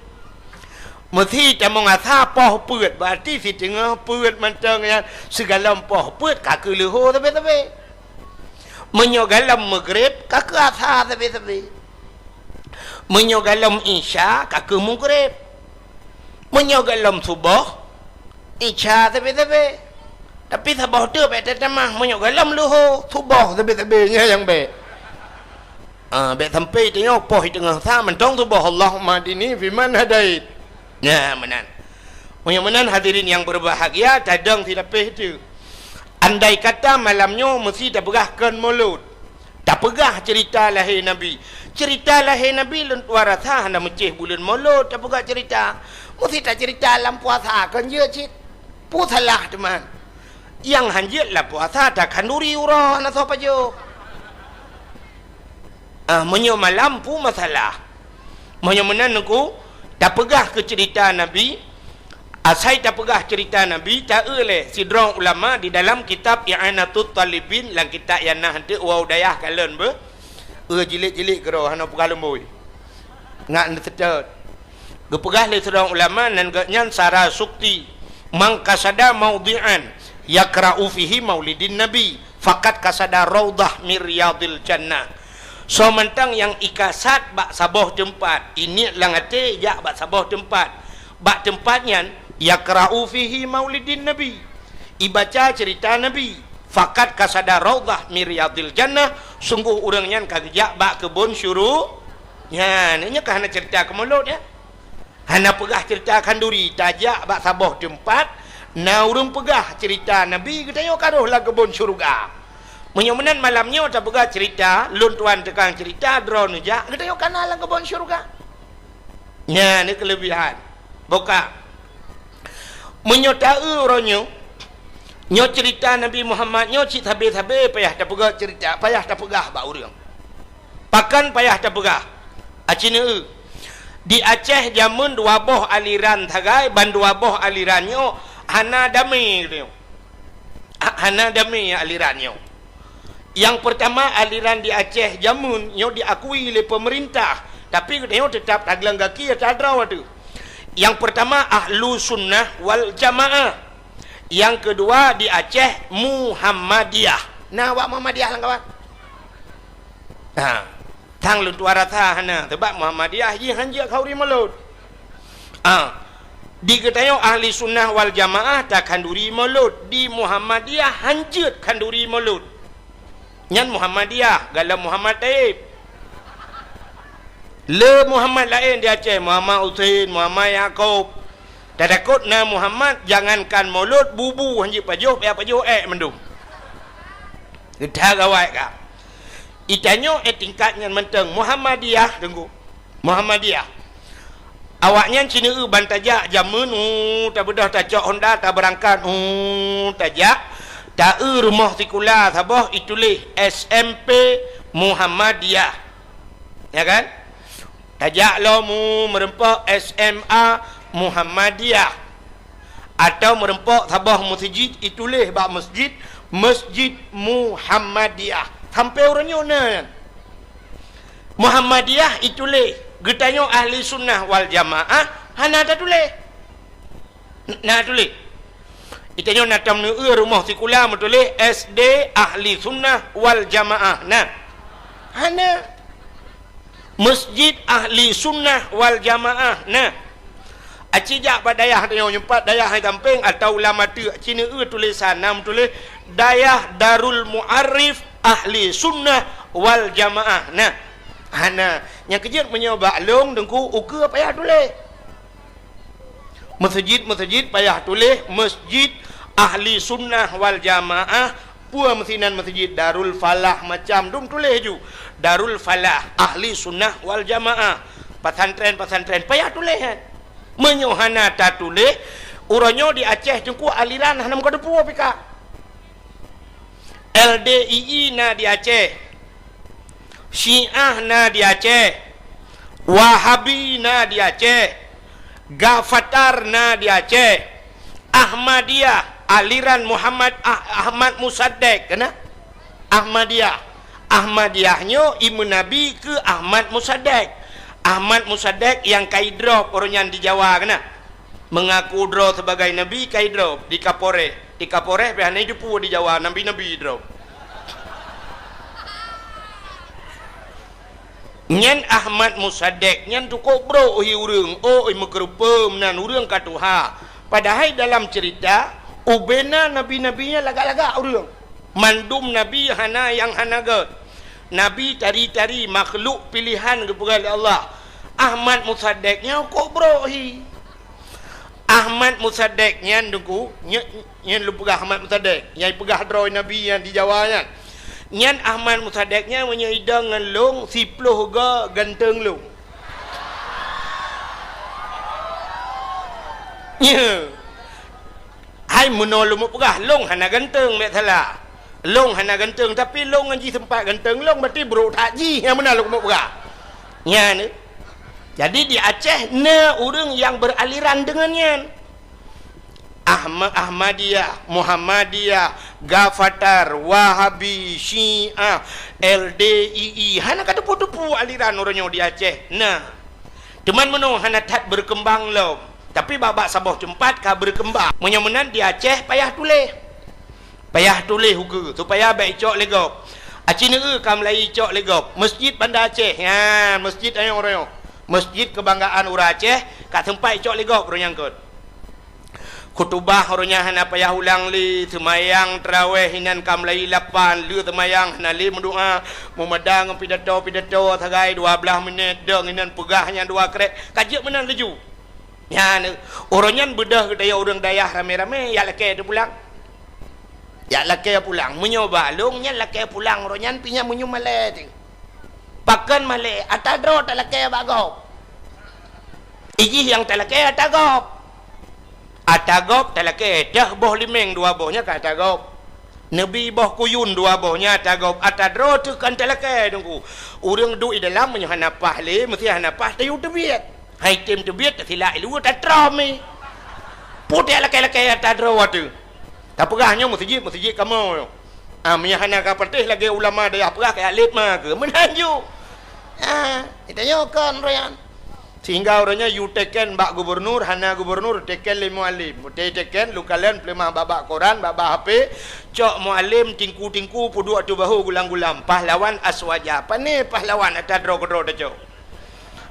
Meusé itamong asa poh peuet, berarti siteungoh peuet mantong nyan sigalom poh peuet ka keu leuho sabe-sabe. Meunyoe galom Maghrib ka keu asa sabe-sabe. Meunyoe galom Isya ka keu Maghrib. Meunyoe galom Suboh, Isya sabe-sabe. Tapi saboh teuk bèk tatamah, meunyoe galom leuho, Suboh sabe-sabe, nyan nyang bèk. Ah, bèk sampai tanyoe poh teungoh sa mantong Suboh, Allahumma hdini fiman hadait. Nyan meunan. Meunyoe meunan hadirin nyang berbahagia, tadong silapeh teuk. Andai kata malam nyoe meusé tapeugah kon Maulud. Tapeugah ceurita lahé Nabi. Ceurita lahé Nabi lôn tuan rasa hana meucéh buleuen Maulud tapeugah ceurita. Meusé taceurita lam puasa kon jeuet cit. Peue salah teuma? Nyang hanjeuet lam puasa takhanduri uroe hana soe pajoh. Ah, meunyoe malam peue masalah. Meunyoe meunan Teungku, tapeugah keu ceurita Nabi, asai tapeugah ceurita Nabi, ta-eu lé sidroe ulama di dalam kitab I'anatut Talibin, lam kitab nyang na hanteuk wau dayah kalon beuh, eu jilid-jilid keudroe hana peugah lumbôi. Ngat neuseutôt. Geupeugah lé sidroe ulama nan geuh nyan Sarasukti, "Man qasada maudhi'an yakra'u fihi maulidin Nabi, faqad qasada raudhah min riyadil jannah." Soe mantong nyang ikasad bak saboh teumpat, iniet lam até jak bak saboh teumpat, bak teumpat nyan yakra'u fihi maulidin Nabi, ibaca ceurita Nabi, faqad qasada raudhah min riyadil jannah, sungguh ureuëng nyan ka geujak bak keubon syuru-, nyan, nyoe ka hana ceurita keu Maulud, ya. Hana peugah ceurita khanduri, tajak bak saboh teumpat, na ureuëng peugah ceurita Nabi, geutanyoe ka rhoh lam keubon syeuruga. Meunyoe meunan malam nyoe tapeugah ceurita, lôn tuan tukang ceurita, droeneuh jak, geutanyoe ka na lam keubon syeuruga. Nyan ni keuleubihan. Boh ka. Meunyoe ta-eu uroe nyoe, nyoe ceurita Nabi Muhammad nyoe cit sabe-sabe payah tapeugah ceurita, payah tapeugah bak ureuëng. Pakon payah tapeugah? Aci neu-eu. Di Aceh jameun dua boh aliran sagai, ban dua boh aliran nyoe hana damé geutanyoe. Ha-, hana damé aliran nyoe. Nyang peurtama, aliran di Aceh jameun nyoe diakui lé peumeurintah, tapi geutanyoe teutap taglang gaki ata droe teuh. Nyang peurtama, Ahlu Sunnah wal Jamaah. Nyang keudua, di Aceh, Muhammadiyah. Na awak Muhammadiyah lam kawan? Ha. Tang lôn tuan rasa hana, sabab Muhammadiyah jih hanjeuet khanduri Maulud. Ah, di geutanyoe Ahli Sunnah wal Jamaah takhanduri Maulud, di Muhammadiyah hanjeuet khanduri Maulud. Nyan Muhammadiyah, galom Muhammad Taib. Le Muhammad laén di Aceh, Muhammad Husein, Muhammad Yakub. Tatakot na Muhammad, jangankan Maulud, bubu hanjeuet pajoh, payah pajoh ék mandum. Geutanyoe gawai ka. Geutanyoe, eh, tingkat nyan mantong Muhammadiyah, Teungku. Muhammadiyah. Awaknyan ci neu-eu ban tajak jameun, uh, tabeudôh tacok honda, tabeurangkat, uh, tajak, ta-eu rumoh sikula saboh ituléh S M P Muhammadiyah. Ya kan? Tajak lom, uh, meureumpok S M A Muhammadiyah. Atawa meureumpok saboh meuseujid ituléh bak meuseujid, Meuseujid Muhammadiyah. Sampoe uroe nyoe na nyan. Muhammadiyah ituléh, geutanyoe Ahli Sunnah wal Jamaah hana tatuléh. N-, na tuléh. Geutanyoe na tom neu-eu rumoh sikula meutuléh S D Ahli Sunnah wal Jamaah. Na. Hana. Meuseujid Ahli Sunnah wal Jamaah na. Aci jak bak dayah tanyoe, nyoe pat dayah hai gampeng atawa lam ateueh, ci neu-eu tulésan na meutuléh Dayah Darul Mu'arif Ahli Sunnah wal Jamaah na. Hana, nyang keujeuet meunyoe bak lôn Teungku ukeue payah tuléh. Meuseujid-meuseujid payah tuléh Masjid Ahli Sunnah wal Jamaah, peue meusinan meuseujid Darul Falah macam dum tuléh ju. Darul Falah Ahli Sunnah wal Jamaah. Pesantren-pesantren payah tuléh, kan? Meunyoe hana tatuléh, uroe nyoe di Aceh teungku aliran hana meukateupue pih ka. L D I I na di Aceh, Syiah na di Aceh, Wahabi na di Aceh, Gafatar na di Aceh, Ahmadiyah, aliran Muhammad Ah-, Ahmad Musaddek, kena? Ahmadiyah. Ahmadiyah nyoe imeunabi keu Ahmad Musaddek. Ahmad Musaddek nyang ka idrop uroe nyan di Jawa, kena? Mengaku droe sebagai nabi ka idrop di Kapolres. Di Kapolres pih hana jiteupeue di Jawa nabi-nabi idrop. Nyan Ahmad Musaddek nyan cukôp brok hi ureuëng, oi meukeureupeue meunan ureuëng ka tuha. Padahai dalam ceurita, ubena nabi-nabi nyan lagak-lagak ureuëng. Mandum nabi hana nyang hana gét. Nabi tari-tari makhluk piléhan geupeugah lé Allah. Ahmad Musaddek nyan cukôp brok hi. Ahmad Musaddek nyan teungku, nyan, nyan lôn peugah Ahmad Musaddek, nyang peugah droe nabi nyang di Jawa nyan. Nyan Ahmad Musaddek nyan meunyoe idong ngon lôn, siploh go ganteng lôn. Nyo. Hai meunoe lôn peugah, lôn hana ganteng, bék salah. Lôn hana ganteng, tapi lôn ngon jih seumpat ganteng lôn, berarti brok that jih, nyang meunan lôn peugah. Nyan. Jadi di Aceh na ureuëng nyang beraliran deungon nyan. Ahma-, Ahmadiyah, Muhammadiyah, Gafatar, Wahabi, Syiah, L D I I, hana ka teupeue-teupeue aliran uroe nyoe di Aceh. Na. Teuma meunoe hana that berkembang lom. Tapi bak-bak saboh teumpat ka berkembang. Meunyoe meunan di Aceh payah tuléh. Payah tuléh ukeue supaya bék icok lé gob. Aci neueu ka mulai icok lé gob. Masjid Banda Aceh. Nyan, masjid ayong royong. Masjid kebanggaan ureuëng Aceh, ka seumpat icok lé gob uroe nyan kot. Khutubah uroe nyan hana payah ulang lé, seumayang teurawéh inan ka mulai lapan, lheueh seumayang hana lé meudoá, meumada ngon pidato-pidato sagai dua blaih minét, dong inan peugah nyang dua krek, ka jeuet meunan laju. Nyan, uroe nyan beudôh geutanyoe ureuëng dayah ramé-ramé, jak lakée teupulang. Jak lakée pulang. Meunyoe bak lôn nyan lakée pulang uroe nyan pih nyan meunyoe malée teuh. Pakon malée, ata droe talakée bak gob. Ijih nyang talakée ata gob. Ata gob talakée, dah boh limeng dua boh nyan ka ata gob. Neubi boh kuyun dua boh nyan ata gob. Ata droe teuh kan talakée teungku. Ureuëng duek di dalam meunyoe hana paih lé, meusti hana paih tayue teubiet. Hai tem teubiet tasilak i luwa tatrom mi. Putéh lakée-lakée ata droe teuh. Tapeugah nyoe meuseujid-meuseujid kamoe nyoe. Ah, meunyoe hana ka patéh lagée ulama dayah peugah kaya lét ma keu meunan ju. Ah, geutanyoe kon uroe nyan. Sehingga uroe nyoe yue teken bak gubernur, hana gubernur teken lé mualem. Meuté teken lukalon peuleumah bak-bak koran, bak-bak H P, cok mualem tingku-tingku peuduek ateueh bahô gulam-gulam. Pahlawan aswaja. Pané pahlawan ata droe keudroe tacok.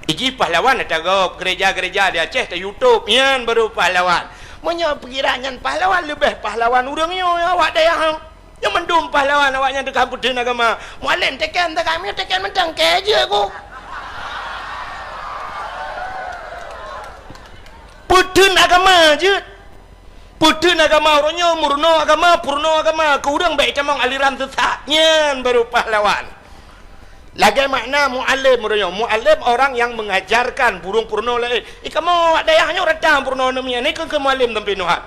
Ijih pahlawan ata gob, gereja-gereja di Aceh ta YouTube, nyan baru pahlawan. Meunyoe pikiran nyan pahlawan, leubeh pahlawan ureuëng nyoe awak dayah. Nyoe mandum pahlawan awak nyan teuka peutheun agama. Mualem teken teuka, meunyoe teken mantong kée jeuet ku. Peutheun agama jeuet. Peutheun agama uroe nyoe, meurunoe agama, peurunoe agama, keu ureuëng bék itamong aliran sesat. Nyan baru pahlawan. Lagée makna mualem uroe nyoe. Mualem orang yang mengajarkan, burung peurunoe laén. Ih, kamoe awak dayah nyoe rata peurunoe namian. Ikheun keu mualem sampai nuhat.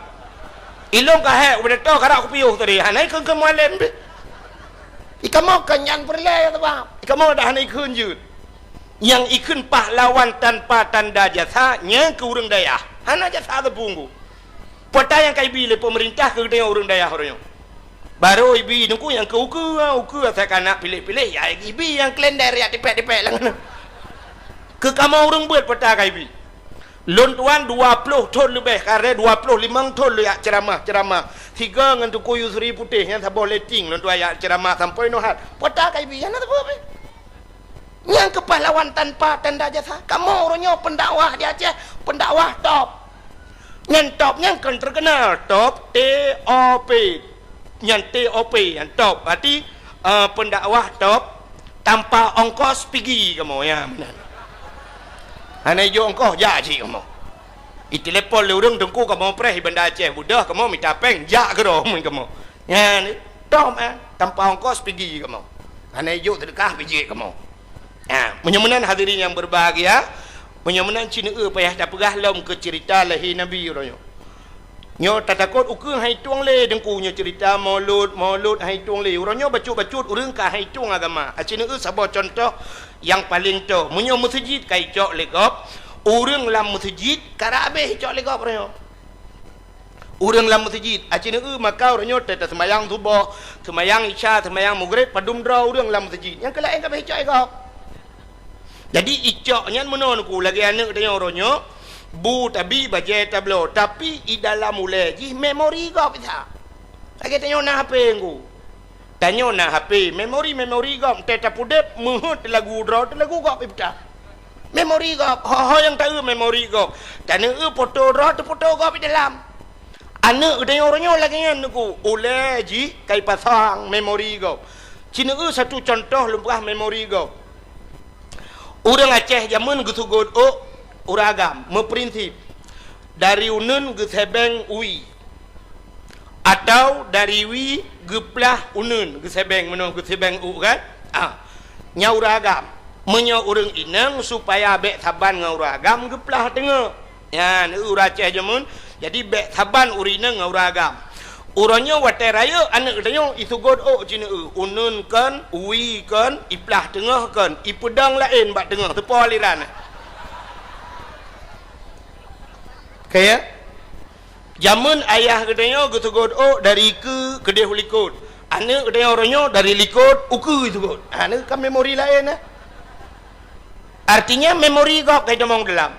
Ilong ka hék, ubeudatoe karak kupiôh tadi. Hana ikheun keu mualem pih. Ih, kamoe kon nyan peureulée ya sabab. Ih, kamoe dah hana ikheun jeuet. Nyang ikheun pahlawan tanpa tanda jasa, nyan keu ureuëng dayah. Hana jasa teupunggu. Peue ata nyang ka ibi lé peumeurintah keu geutanyoe ureuëng dayah uroe nyoe. Barô ibi teungku nyang keu ukeue, ukeue asai ka na piléh-piléh, ya ibi nyang kalender jak tipék-tipék lam. Keu kamoe ureuëng beuet peue ata ka ibi. Lôn tuan dua ploh thon leubeh, kareh dua ploh limong thon lôn jak ceuramah-ceuramah. Sigoe ngon Teungku Yusri Putéh nyan saboh letting lôn tuan jak ceuramah sampoe nyoe hat. Peue ata ka ibi, hana sapeue pih. Nyang keu pahlawan tanpa tanda jasa. Kamoe uroe nyoe pendakwah di Aceh, pendakwah top. Nyan top nyan kon terkenal, top, T O P. Nyan T O P, nyan top. Berarti, eh, pendakwah top tanpa ongkos pigi kamoe, ya, meunan. Hana ijok ongkos, jak cit kamoe. Itelepon lé ureuëng, "Teungku, kamoe preh i Banda Aceh, beudôh kamoe mita péng, jak keudroe ngon kamoe." Nyan, tom, eh, tanpa ongkos pigi kamoe. Hana ijok seudeukah pijék kamoe. Ha, meunyoe meunan hadirin nyang berbahagia, meunyoe meunan ci neueu payah tapeugah lom keu ceurita lahé Nabi uroe nyoe. Nyoe tatakot ukeue hai tueng lé Teungku nyoe ceurita Maulud, Maulud hai tueng lé. Uroe nyoe bacut-bacut ureuëng ka hai tueng agama. Aci neueu saboh cuntoh nyang paleng toh. Meunyoe meuseujid ka icok lé gob, ureuëng lam meuseujid ka rab habéh icok lé gob uroe nyoe. Ureuëng lam meuseujid, aci neueu maka uroe nyoe teuh taseumayang suboh, seumayang isya, seumayang maghrib, padum droe ureuëng lam meuseujid. Nyang keu laén ka habéh icok lé gob. Jadi icok nyan meunoe Teungku, lagée aneuëk tanyoe uroe nyoe, bu tabi bajée tabloe, tapi i dalam ulée jih memori gob that. Lagée tanyoe na H P Teungku. Tanyoe na H P, memori-memori gob, teuh tapudeb, meuheuet teulagu droe, teulagu gob ipeutah. Memori gob, ho-ho nyang taeu memori gob. Taneueu foto droe, teufoto gob i dalam. Aneuëk tanyoe uroe nyoe lagée nyan Teungku, ulée jih ka ipasang memori gob. Ci neueu satu cuntoh lôn peugah memori gob. Ureuëng Aceh jameun geuseugot ôk ureuëng agam, meuprinsip dari uneuen geusebeng wie, atawa dari wie geuplah uneuen geusebeng, meunoe geusebeng ôk kan? Ah, nyan ureuëng agam. Meunyoe ureuëng inong supaya bék saban ngon ureuëng agam geuplah teungoh. Nyan, ureuëng Aceh jameun, jadi bék saban ureuëng inong ngon ureuëng agam. Uroe nyoe watée rayeuk aneuëk tanyoe iseugot ôk ci neueu, uneuen kon, wie kon, iplah teungoh kon, ipeudong laén bak teungoh, teupo aliran. Kaya? Jameun ayah geutanyoe geuseugot ôk dari keue keudeh u likot. Aneuëk geutanyoe uroe nyoe dari likot u keue iseugot. Ha, nyoe kan memori laén, eh? Artinya memori gob ka itamong dalam.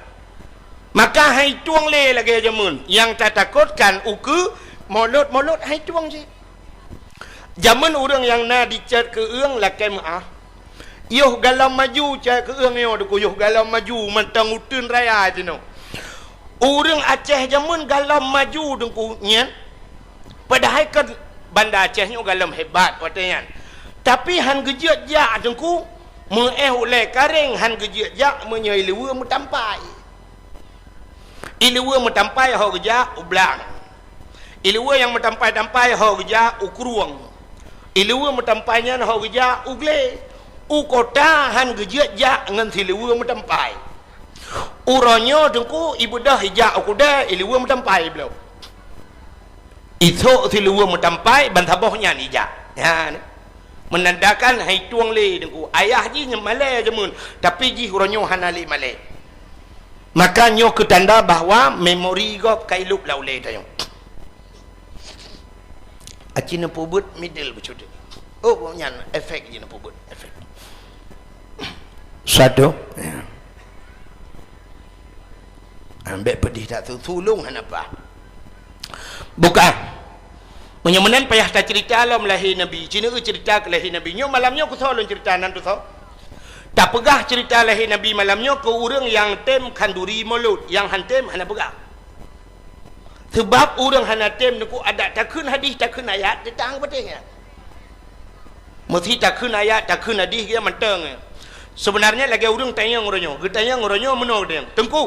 Maka hai tueng lé lagée jameun. Nyang tatakotkan ukeue Maulud-Maulud hai tueng cit. Jameun ureuëng nyang na dicet keu-eueng lakée meuáh. Yoh galom maju cet keu-eueng nyoe Teungku, yoh galom maju mantong uteuen raya jinoe. Ureuëng Aceh jameun galom maju Teungku nyan. Padahai kan Banda Aceh nyoe galom hebat watée nyan. Tapi han geujeuet jak Teungku, meuéh ulée karéng han geujeuet jak meunyoe ileue meutampai. Ileue meutampai ho geujak u blang. Ileue nyang meutampai-tampai ho geujak u krueng. Ileue meutampai nyan ho geujak u glé. U kota han geujeuet jak ngon sileue meutampai. Uroe nyoe Teungku ibeudôh ijak u keudée ileue meutampai bloe. Isok siluweue meutampai ban saboh nyan ijak. Nyan. Meunandakan hai tueng lé Teungku. Ayah jih nyang malée jameun, tapi jih uroe nyoe hana lé malée. Maka nyoe keu tanda bahwa memori gob ka ilop lam ulée tanyoe. Aci neupeubuet middle beucut. Oh, nyan efek jih neupeubuet, efek. Satu. Ya. Ambek pedih tak tu, tulung hana pah. Bukan. Meunyoe meunan payah tacerita lom lahé Nabi. Ci neueu cerita keu lahé Nabi. Nyoe malam nyoe kusoe lôn cerita nan tusoe. Tapeugah cerita lahé Nabi malam nyoe keu ureuëng nyang tem khanduri mulod, nyang han tem hana peugah. Sebab ureuëng hana tem neuku adat takheun hadih, takheun ayat, teutang peuteh nyan. Meusi takheun ayat, takheun hadih, dia mantong. Sebenarnya lagée ureuëng tanyong uroe nyoe, geutanyong uroe nyoe meunoe geutanyoe, "Teungku,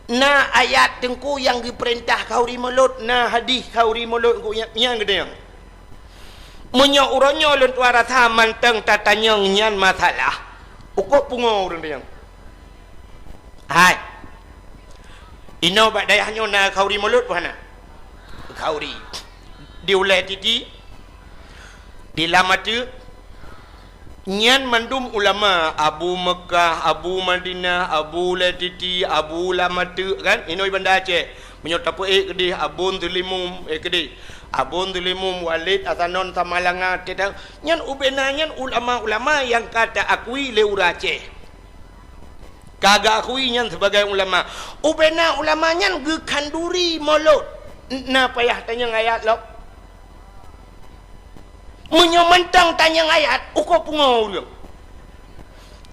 na ayat Teungku nyang geupeurintah khanduri mulod, na hadih khanduri mulod Teungku nyang, nyang geutanyoe?" Meunyoe uroe nyoe lôn tuan rasa mantong tatanyong nyan masalah, ukoe pungo ureuëng tanyong. Hai. Inoe bak dayah nyoe na khanduri mulod peue hana? Khanduri. Di ulée titi, di lam ateuk, nyan mandum ulama, Abu Meukah, Abu Madinah, Abu ulée titi, Abu lam ateuk kan? Inoe Banda Aceh. Meunyoe tapeuék keudeh Abon Teulimum, eh keudeh. Abon Teulimum, Walid, Asanon, Samalanga, teuta-, nyan ubena nyan ulama-ulama nyang ka taakui lé ureuëng Aceh. Ka geuakui nyan sebagai ulama. Ubena ulama nyan geukhanduri mulod. Na payah tanyong ayat lom. Meunyoe mantong tanyong ayat, ukoe pungo ureuëng.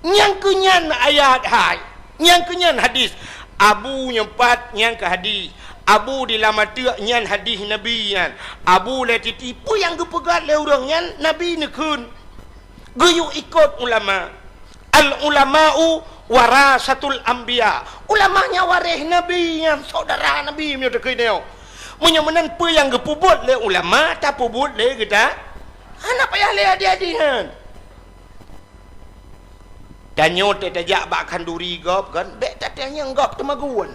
Nyang keu nyan ayat hai. Nyang keu nyan hadih. Abu nyang pat nyan keu hadih. Abu di lam ateuk nyan hadih Nabi nyan. Abu ulée titi peue nyang geupeugah lé ureuëng nyan Nabi neukheun. Geuyue ikot ulama. Al-ulama'u Warasatul anbiya. Ulama nyan waréh nabi, nyan syedara nabi meunyoe takheun nyoe. Meunyoe meunan peue nyang geupeubuet lé ulama, tapeubuet lé geuta? Hana payah lé adi-adi nyan. Tanyoe teuh tajak bak khanduri gob kan, bék tatanyong gob teumagun.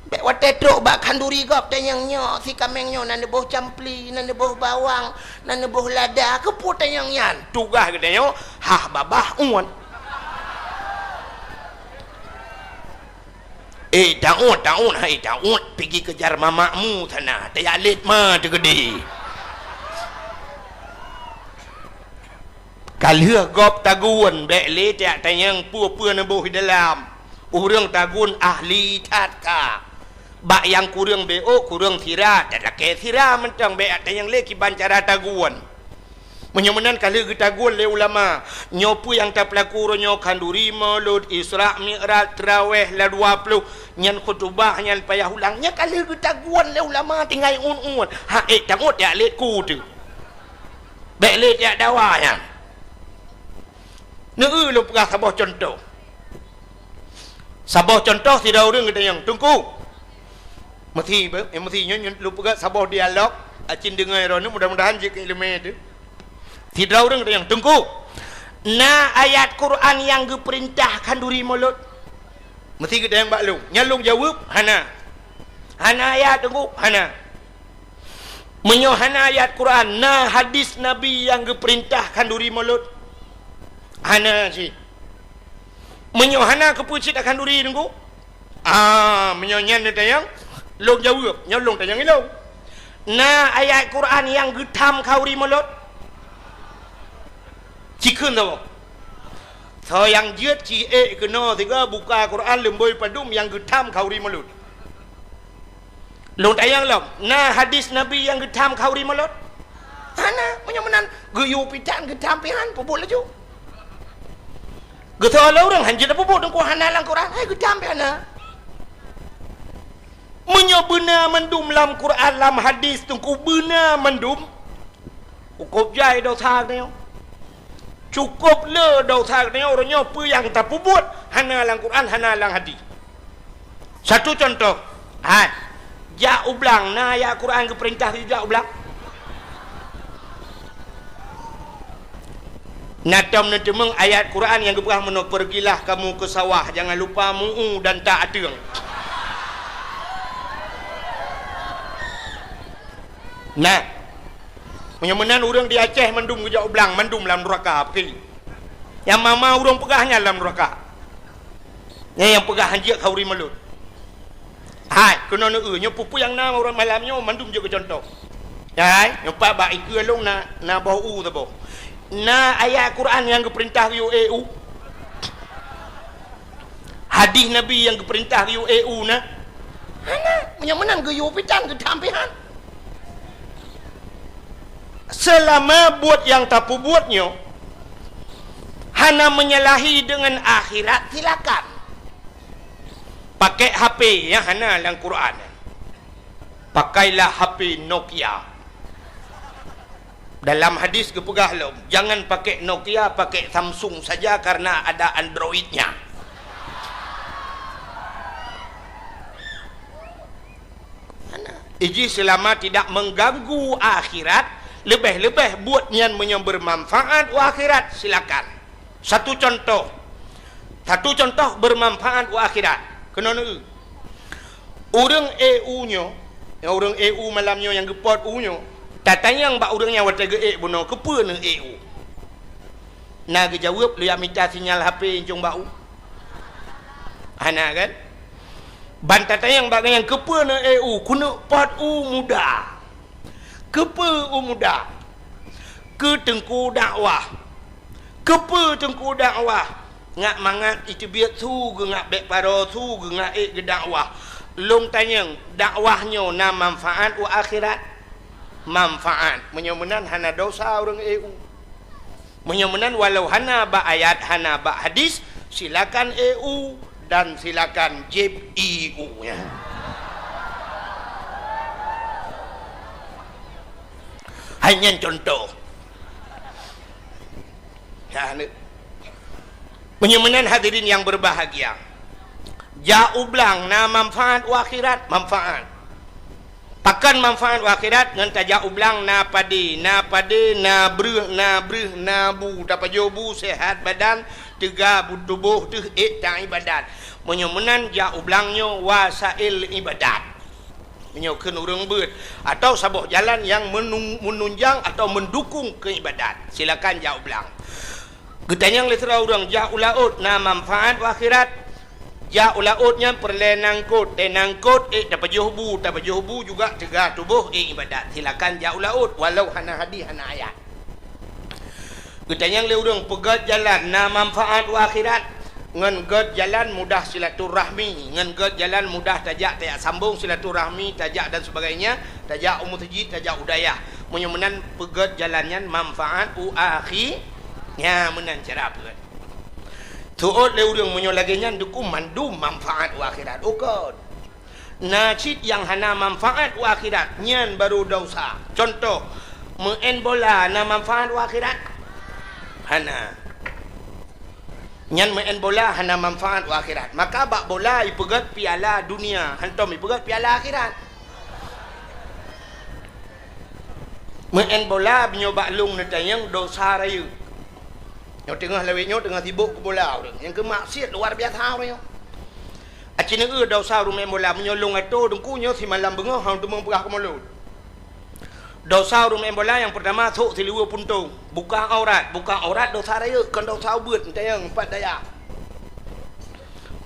Bék watée trok bak khanduri gob tanyong nyoe, si kaméng nyoe na neuboh campli, na neuboh bawang, na neuboh lada, keupeue tanyong nyan? Tugaih geutanyoe hah babah uet. Eh, taun, taun, hai taun, pigi keujar mamakmu sana, tajak lét ma teukeudi. Ka lheueh gob tagun, bék lé tajak tanyong peue-peue neuboh di dalam. Ureuëng tagun ahli that ka. Bak nyang kureueng béok, kureueng sira, talakée sira mantong, bék tanyong lé kiban cara tagun. Meunyoe meunan ka lheueh geutagun lé ulama, nyoe peue nyang tapeulaku uroe nyoe, khanduri, mulod, Isra, Mi'raj, Traweh, la dua ploh, nyan khutubah, nyan payah ulang, nyan ka lheueh geutagun lé ulama tinggai uet-uet. Ha, ék tangot jak lét ku teuh. Bék lé jak dawa nyan. Neu-eu lôn peugah saboh cuntoh. Saboh cuntoh, sidroe ureuëng geutanyong, "Teungku." Meusi, eh, meusi nyoe, nyoe lôn peugah saboh dialog, acin deungoe droeneuh, mudah-mudahan jeuet keu iéleumé teuh. Sidroe ureuëng geutanyong, "Teungku, na ayat Quran nyang geupeurintah khanduri mulod?" Meusi geutanyong bak lôn. Nyan lôn jaweueb, "Hana." "Hana ayat, Teungku?" "Hana." "Meunyoe hana ayat Quran, na hadis Nabi nyang geupeurintah khanduri mulod?" "Hana cit." "Meunyoe hana, keupeue cit takhanduri, Teungku?" Ah, meunyoe nyan neutanyong, lôn jaweueb, nyoe lôn tanyong ilôn. Na ayat Quran nyang geutham khanduri mulod? Cikheun saboh. Soe nyang jeuet ci ék keunoe sigoe buka Quran leumbôi padum nyang geutham khanduri mulod. Lôn tanyong lom, na hadis Nabi nyang geutham khanduri mulod? Hana, meunyoe meunan geuyue pitan geutham pihan, peubuet laju. Geutanyoe lé ureuëng hanjeuet peubuet, Teungku, hana lam Quran, hai geutham pih hana. Meunyoe beuna mandum lam Quran, lam hadis, Teungku, beuna mandum, cukôp jai desya geutanyoe. Cukôp le desya geutanyoe, uroe nyoe peue nyang tapeubuet hana lam Quran, hana lam hadis. Satu contoh, hai, jak u blang, na ayat Quran geupeurintah jak u blang? Na tom neuteumeung ayat Quran nyang geupeugah meunoe, "Pergilah kamu ke sawah, jangan lupa mu'u dan tak ateueng." Nah, meunyoe meunan ureuëng di Aceh mandum geujak u blang, mandum lam nuraka, peuki. Nyang ma-ma ureuëng peugah nyan lam nuraka. Nyan nyang peugah hanjeuet khanduri mulod. Hai, keunoe neu-eu, nyoe peue-peue nyang na ureuëng malam nyoe mandum jeuet keu contoh. Hai, nyoe pat bak ikeue lôn na, na boh u saboh. Na ayat Quran nyang geupeurintah geuyue ék u? Hadis Nabi nyang geupeurintah geuyue ék u na? Hana, meunyoe meunan geuyue pitan geutham pihan. Seulama buet nyang tapeubuet nyoe hana menyalahi deungon akhirat, silakan. Pakai H P nyang hana lam Quran. Pakailah H P Nokia. Dalam hadis geupeugah lom, "Jangan pakai Nokia, pakai Samsung saja karena ada Android-nya." Iji seulama tidak mengganggu akhirat, leubeh-leubeh buet nyan meunyoe beumanfaat u akhirat, silakan. Satu contoh, satu contoh beumanfaat u akhirat. Keunoe neu-eu. Ureuëng ék u nyoe, nyang ureuëng ék u malam nyoe nyang geupot u nyoe, tatanyong bak ureuëng nyan watée geuék bunoe, "Keupeue neuék u?" Na geujaweueb, "Lôn jak mita sinyal H P incong bak u." Hana kan? Ban tatanyong bak gobnyan, "Keupeue neuék u?" "Keuneuk pot u muda." "Keupeue u muda?" "Keu teungku dakwah." "Keupeue teungku dakwah?" "Ngat mangat iteubiet su geungat bék paro su geungat ék geudakwah." "Lôn tanyong, dakwah nyoe na manfaat u akhirat?" "Manfaat." Meunyoe meunan hana desya ureuëng ék u. Meunyoe meunan, walau hana bak ayat, hana bak hadis, silakan ék u dan silakan jieb ie u nyan. Hai nyan contoh. Nyan, Meunyoe meunan hadirin nyang berbahagia, jak u blang na manfaat u akhirat, manfaat. Pakon manfaat u akhirat? Ngon tajak u blang na padé, na padé, na breuh, na breuh, na bu, tapajoh bu, sehat badan, teuga bu-, tuboh teuh ék taibadat. Meunyoe meunan jak u blang nyoe wasail ibadat. Meunyoe kheun ureuëng beuet, atau saboh jalan nyang menung-, menunjang atau mendukung keu ibadat, silakan jak u blang. Geutanyong lé sidroe ureuëng, jak u laôt na manfaat u akhirat? Jak u laôt nyan peureulée nangkot, tée nangkot ék tapajoh bu, tapajoh bu juga teuga tuboh ék ibadat. Silakan jak u laôt, walau hana hadis, hana ayat. Geutanyong lé ureuëng, peugét jalan na manfaat u akhirat? Ngon gét jalan mudah silaturahmi, ngon gét jalan mudah tajak, tajak sambong silaturahmi, tajak dan sebagainya, tajak u meuseujid, tajak u dayah. Meunyoe meunan peugét jalan nyan manfaat u akhi-, nya meunan cara peugét. Teuôt lé ureuëng meunyoe lagée nyan deuku mandum manfaat u akhirat. Ukon. Na cit nyang hana manfaat u akhirat, nyan baru dosa. Contoh, meu'en bola na manfaat u akhirat? Hana. Nyan meu'en bola hana manfaat u akhirat. Maka bak bola ipeugét piala dunia, hantom ipeugét piala akhirat. Meu'en bola meunyoe bak lông neutanyong dosa rayeuk. Nyoe teungoh lawét nyoe teungoh sibok keu bola ureuëng. Nyang keu maksiat luar biasa ureuëng nyoe. Aci neueu dosa ureuëng meu'en bola meunyoe lông atô teungku nyoe simalam beungoh hana teumeung peugah keu mulod. Dosa ureuëng meu'en bola nyang peurtama sôk siluweue puntông. Buka aurat, buka aurat dosa rayeuk, kon dosa ubeuet, neutanyong pat dayah.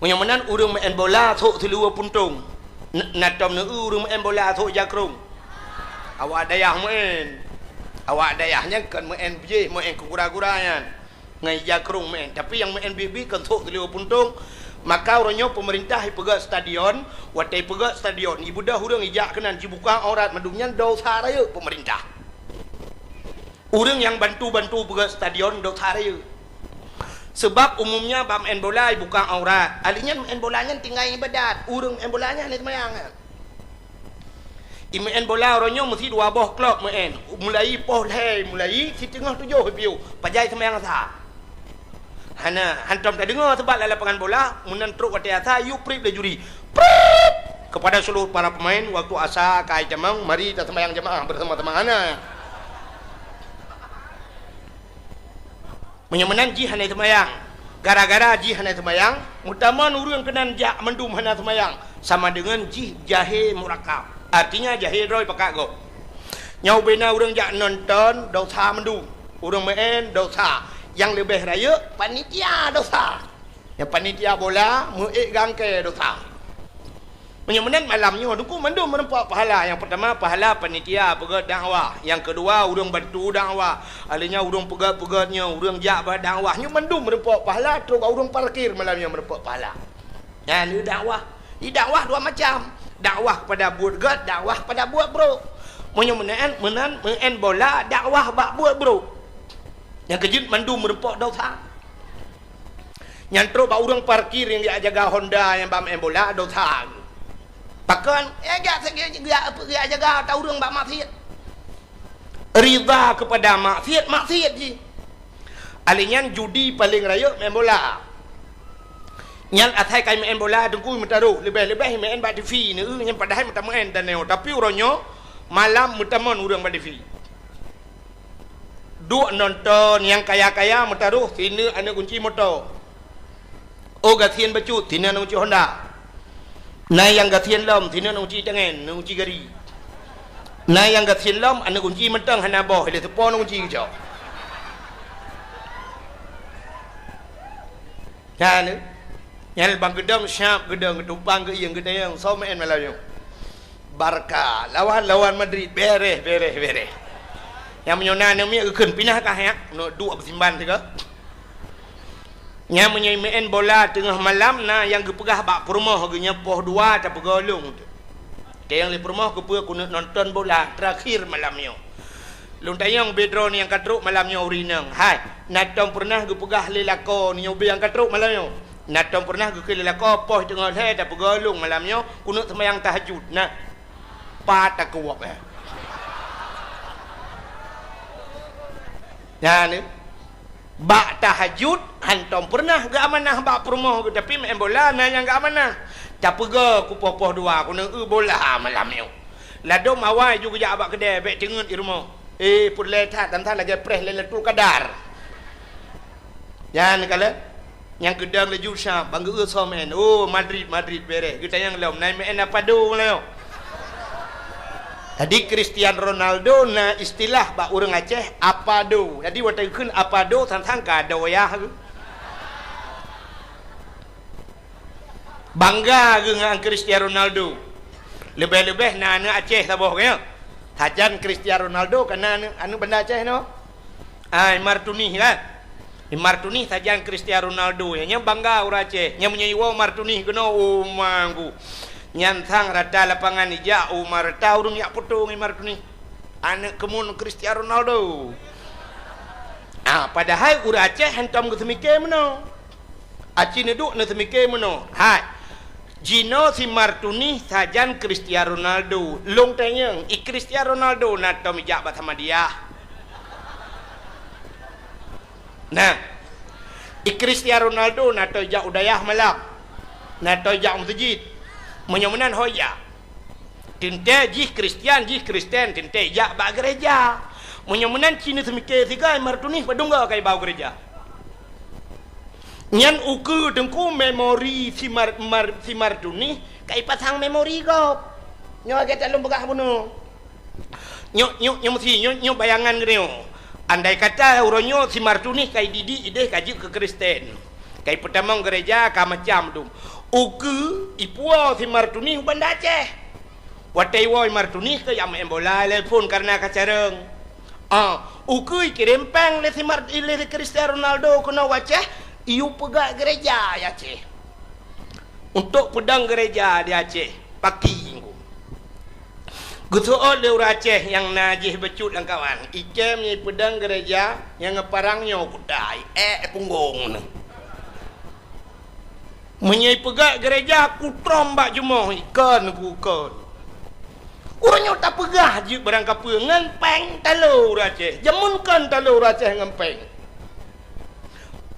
Meunyoe meunan ureuëng meu'en bola sôk siluweue puntông. N-, na tom neueu ureuëng meu'en bola sôk jakrong. Awak dayah meu'en. Awak dayah nyan kon meu'en biéh, meu'en keu gura-gura nyan. Ngon ija krong meu'en. Tapi nyang meu'en biéh-biéh kon sôk siluweue puntông. Maka uroe nyoe peumeurintah ipeugét stadion, watée ipeugét stadion, ibeudôh ureuëng ijak keunan jibuka aurat mandum nyan dosa rayeuk peumeurintah. Ureuëng nyang bantu-bantu peugét stadion dosa rayeuk. Seubab umumnya bak meu'en bola ibuka aurat. Ahli nyan meu'en bola nyan tinggai ibadat. Ureuëng meu'en bola nyan hana seumayang nyan. Imeu'en bola uroe nyoe meusi dua boh klub meu'en. Mulai poh lhée, mulai siteungoh tujoh ipiôh. Pajan seumayang asa? Hana, hantom tadeungoe seubab lam lapangan bola, meunan trok watée asa, yue prip lé juri. Prip! Kepada seluruh para pemain, waktu asa ka itamong, mari taseumayang jamaah bersama-sama. Hana. Meunyoe meunan jih hana seumayang. Gara-gara jih hana seumayang, meutamong ureuëng keunan jak mandum hana seumayang, sama deungon jih jahé murakab. Artinya jahé droe pakat gob. Nyoe ubena ureuëng jak nonton, dosa mandum. Ureuëng meu'en, dosa. Nyang leubeh rayeuk, panitia, dosa. Nyang panitia bola, meu'ék gangkée, dosa. Meunyoe meunan malam nyoe, teungku mandum meureumpok pahala. Nyang peurtama, pahala panitia peugét dakwah. Nyang keudua, ureuëng bantu dakwah. Ahli nyan ureuëng peugét-peugét nyoe, ureuëng jak bak dakwah. Nyoe mandum meureumpok pahala, trok bak ureuëng parkir malam nyoe meureumpok pahala. Nyan dakwah. Di dakwah dua macam. Dakwah kepada buet gét, dakwah kepada buet brok. Meunyoe meunan, meunan, meu'en bola, dakwah bak buet brok. Nyang keujeuet mandum meureumpok dosa. Nyan trok bak ureuëng parkir nyang jak jaga Honda nyang bak meu'en bola dosa. Pakon? Eh, jak, jak, jak, jak jaga ata ureuëng bak maksiat. Ridha kepada maksiat, maksiat jih. Ahli nyan judi paleng rayeuk meu'en bola. Nyan asai kai meu'en bola teungku meutarôh, leubeh-leubeh meu'en bak TV, neueu nyan padahai meutameu'en dan nyoe. Tapi uroe nyoe malam meutamong ureuëng bak TV. Duek nonton nyang kaya-kaya meutarôh sineuk aneuëk gunci moto. Oh gasien bacut sineuk aneuëk gunci Honda. Na nyang gasien lom sineuk aneuëk gunci tangen, aneuëk gunci gari. Na nyang gasien lom aneuëk gunci mantong hana boh, ilée seupôt aneuëk gunci geucok. Nyan, nyan bang geudong siab geudong geutumpang geuieng geutanyong, soe meu'en malam nyoe? Barca lawan, lawan Madrid, bereh, bereh, bereh. Nyang meunyoe na aneuk miet geukheun pinah kah nyak, keuneuk duek beusimban sigoe. Nyang meunyoe meu'en bola teungoh malam na nyang geupeugah bak peurumoh geuh nyoe poh dua tapeugolong. Teueng lé peurumoh keupeue keuneuk nonton bola terakhir malam nyoe. Lôn tanyong bak droeneuh nyang ka trok malam nyoe ureuëng inong, hai, na tom peureunah geupeugah lé lakoe nyoe bak nyang ka trok malam nyoe? Na tom peureunah geukheun lé lakoe poh teungoh lhée tapeugolong malam nyoe keuneuk seumayang tahajud? Na. Pat takeuwok, eh. Nyan, eh. Bak tahajud, hantom peureunah geuamanah bak peurumoh geuh, tapi maén bola na nyang geuamanah. Tapeugah ku poh-poh dua, ku neueu bola malam nyoe. Ladôm awai ju geujak bak keudè, bèk teungeut di rumoh. Eh, peureulèe that, dan that lagèe preh Lailatul Qadar. Nyan kalon, nyang keudong laju sab, ban geueu soe maén. Oh, Madrid, Madrid bereh. Geutanyong lom, na maén apa do meulayeue? Jadi, Cristiano Ronaldo na istilah bak ureueng Aceh, apa do. Jadi, watèe geukheun apa do, sang-sang ka do yah geuh. Bangga geuh ngon Cristiano Ronaldo. Leubeh-leubeh na aneuk Aceh saboh, kan? Sajan Cristiano Ronaldo, ka na aneuk, aneuk Banda Aceh nyoe. Ah, Imar Tunih, kan? Imar Tunih sajan Cristiano Ronaldo. Nyan, nyan bangga ureueng Aceh. Nyan meunyoe iwoe Imar Tunih keunoe, oh, manggu. Nyan sang rata lapangan ijak, oh, ma rata ureueng jak foto ngon Imar Tunih. Aneuk keumun Cristiano Ronaldo. Ah, padahai ureueng Aceh hantom geuseumike meunoe. Aci neuduek neuseumike meunoe. Hai. Jinoe si Imar Tunih sajan Cristiano Ronaldo. Lôn tanyong, i Cristiano Ronaldo na tom ijak bak Samadiyah? Nah. I Cristiano Ronaldo na tom ijak u dayah malam? Na tom ijak u meuseujid? Meunyoe meunan ho ijak. Teuntèe jih Kristian, jih Kristen, teuntèe ijak bak geureja. Meunyoe meunan ci neuseumike sigoe Imar Tunih padum goe ka iba u geureja. Nyan ukeue teungku memori si Imar, Imar, si Imar Tunih ka ipasang memori gob. Nyoe lagèe that lôn peugah bunoe. Nyoe, nyoe, nyoe meusi, nyoe, nyoe bayangan geutanyoe. Andai kata uroe nyoe si Imar Tunih ka ididik idéh ka jeuet keu Kristen, ka ipeutamong geureja ka macam dum. Ukeue ipuwoe si Imar Tunih u Banda Aceh. Watèe iwoe Imar Tunih keu jak maén bola lé phon kareuna ka carông. Ah, ukeue ikirém péng lé si Imar, lé si Cristiano Ronaldo keunoe u Aceh, iyue peugöt geureja di Aceh. Untuk peudong geureja di Aceh, paki. Geuseuôt lé ureueng Aceh nyang na jih bacut lam kawan, ikém nyan ipeudong geureja nyang ngon parang nyoe kuta, iék punggong nyoe. Meunyoe ipeugöt geureja, kutrom bak jumoh, ikon ku kon. Uroe nyoe tapeugah jeuet barang kapeue ngon péng talo ureueng Aceh. Jameun kon talo ureueng Aceh ngon péng.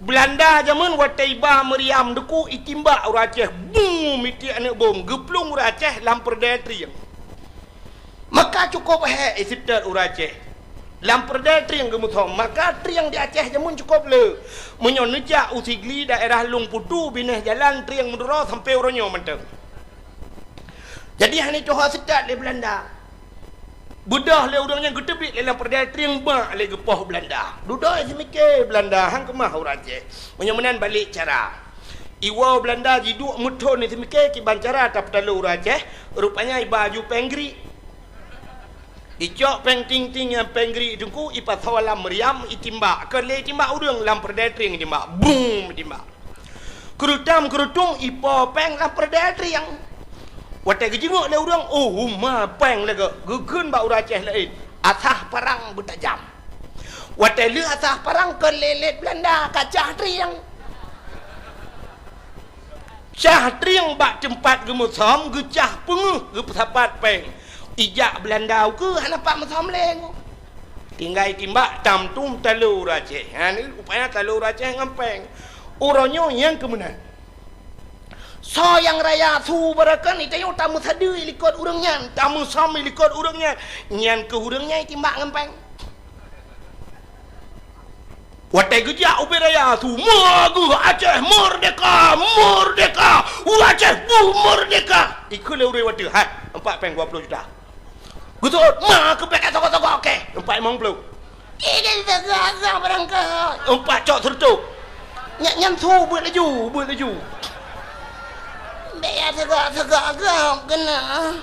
Beulanda jameun watèe iba meuriam deuku itimbak ureueng Aceh, bum, mitiek aneuk bom, geuplueng ureueng Aceh lam peureudèe trieng. Maka cukôp hék iseutôt ureueng Aceh. Lam peureudèe trieng geumeusom, maka trieng di Aceh jameun cukôp le. Meunyoe neujak u Sigli daerah Lueng Putu binéh jalan trieng meuduro sampoe uroe nyoe mantong. Jadi hana tuha seutôt lé Beulanda. Beudôh lé ureueng nyan geuteubiet lé lam peureudèe trieng bak lé geupoh Beulanda. Dudoe simike Beulanda han keumah ureueng Aceh. Meunyoe meunan balek cara. Iwoe Beulanda jiduek meuthon simike kiban cara tapeutalo ureueng Aceh, rupanya iba ju péng grik. Icok péng ting-ting nyang péng grik teungku ipasoe lam meuriam itimbak. Keu lé itimbak ureueng lam peureudèe trieng itimbak. Bum itimbak. Keurutam-keurutung ipo péng lam peureudèe trieng. Watèe geujingok lé ureueng, oh, uma péng lagèe geukheun bak ureueng Aceh laén, asah parang beutajam. Watèe lheueh asah parang keu lé-lét Beulanda ka cah trieng. Cah trieng bak teumpat geumeusom geucah peungeuh geupeusapat péng. Ijak Beulanda ukeue hana pat meusom lé. Tinggai timbak tam tum talo ureueng Aceh. Ha, ni rupanya talo ureueng Aceh ngon péng. Uroe nyoe nyang keumeunan. Soe nyang raya su barokon, itanyoe tameusadeue ilikot ureueng nyan, tameusom ilikot ureueng nyan. Nyan keuh ureueng nyan itimbak ngon péng. Watèe geujak ubé raya su, "Meuagoe Aceh merdeka, merdeka! Ureueng Aceh bu merdeka!" Ikheun lé ureueng watèe, "Hai, empat péng dua puluh juta." Geuseuôt, "Ma, keupeue ka sogok-sogok, oke, empat limong ploh." "Ih, ka sogok-sogok barangkaho." Empat cok seureutôh. Nyan, nyan su beuet laju, beuet laju. "Bèk ya sogok-sogok gob keunoe."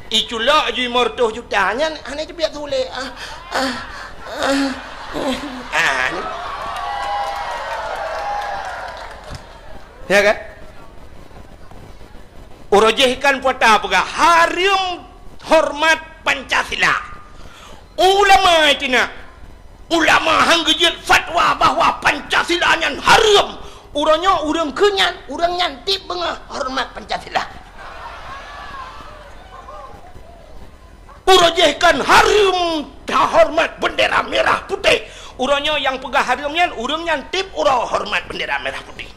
Iculok ju limong reutôh juta nyan hana jibiet su lé. Ah, ah, ah. Ah, ni. Ya kan? Uroe jéh kan puata peugah, hareuem hormat Pancasila. Ulama itina. Ulama han geujeuet fatwa bahwa Pancasila nyan hareuem. Uroe nyoe ureueng keu nyan, ureueng nyan tieb beungoh hormat Pancasila. Uroe jéh kan hareuem tahormat bendera merah putih. Uroe nyoe nyang peugah hareuem nyan, ureuëng nyan tieb uroe horeumat beundera merah putih.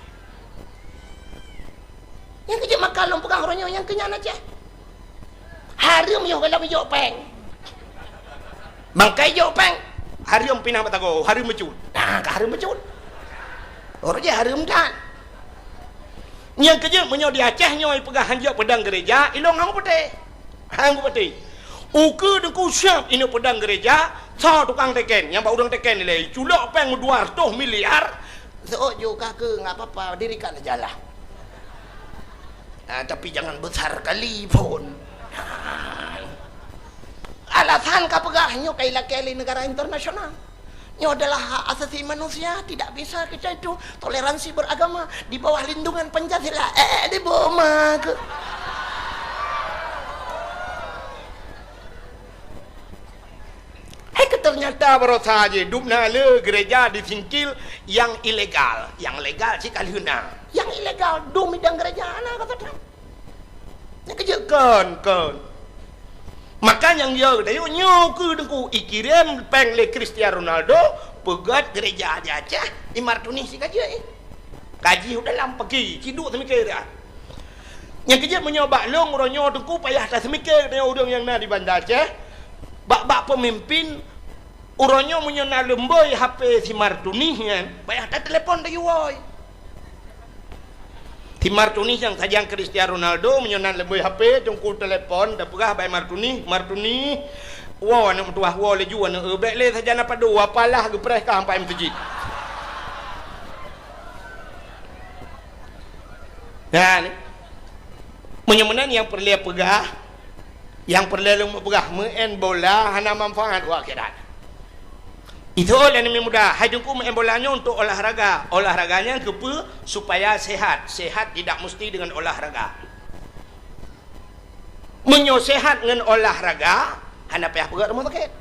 Nyang keuh jeuet maka lôn peugah uroe nyoe nyang keu nyan Aceh. Hareuem yoh goh lom ijok péng. Bangkai jok péng, hareuem pinah batago, hareuem bacut. Nah, ka hareuem bacut. Uroe jih hareuem that. Nyang keuh jeuet meunyoe di Aceh nyoe peugah hanjeuet peudong gereja, ilong hang putéh. Hang putéh. Ukeue Teungku siab ineuk peudong gereja, soe tukang teken, nyang bak ureuëng teken ilée, culok péng dua ratus miliar, seuôt ju ka keu, nggak apa-apa, dirikan aja lah. Ah, tapi jangan besar kali pun. Alasan ka peugah nyoe ka ilakée lé negara internasional. Nyoe adalah hak asasi manusia, tidak bisa kita itu toleransi beragama di bawah lindungan Pancasila. Eh, di boma ke? Hai ke ternyata barosa je dubna le gereja disingkil yang ilegal, yang legal cit ka lheueh na. Yang ilegal dum idang gereja na kata Trump. Nyang keuh jeuet kon, kon. Maka nyang yo tayue nyoe keuh Teungku ikirém péng lé Cristiano Ronaldo peugét gereja di Aceh, i Martunih si ka jeuet. Ka jih u dalam pagi, ci duek seumike dah. Nyang keuh jeuet meunyoe bak lôn uroe nyoe Teungku payah taseumiké tayue ureuëng nyang na di Banda Aceh, bak-bak peumimpin uroe nyoe meunyoe na leumboi H P si Martunih nyan, payah tatelepon tayue woe. Si Martunih nyang sajan Cristiano Ronaldo meunyoe na leumboi H P Teungku telepon tapeugah bak Martunih, "Martunih, woe aneuëk meutuwah, woe laju aneuëk, bék lé sajan apa do, apalah geupreh ka sampai meuseujid." Nah, ni. Meunyoe meunan nyang peureulée peugah, nyang peureulée lôn peugah, meu'en bola hana manfaat u akhirat. Itu lé aneuk muda, hai Teungku meu'en bola nyoe untuk olahraga. Olahraga nyan keupeue? Supaya sehat. Sehat tidak mesti dengan olahraga. Meunyoe sehat ngon olahraga, hana payah peugét rumoh sakét.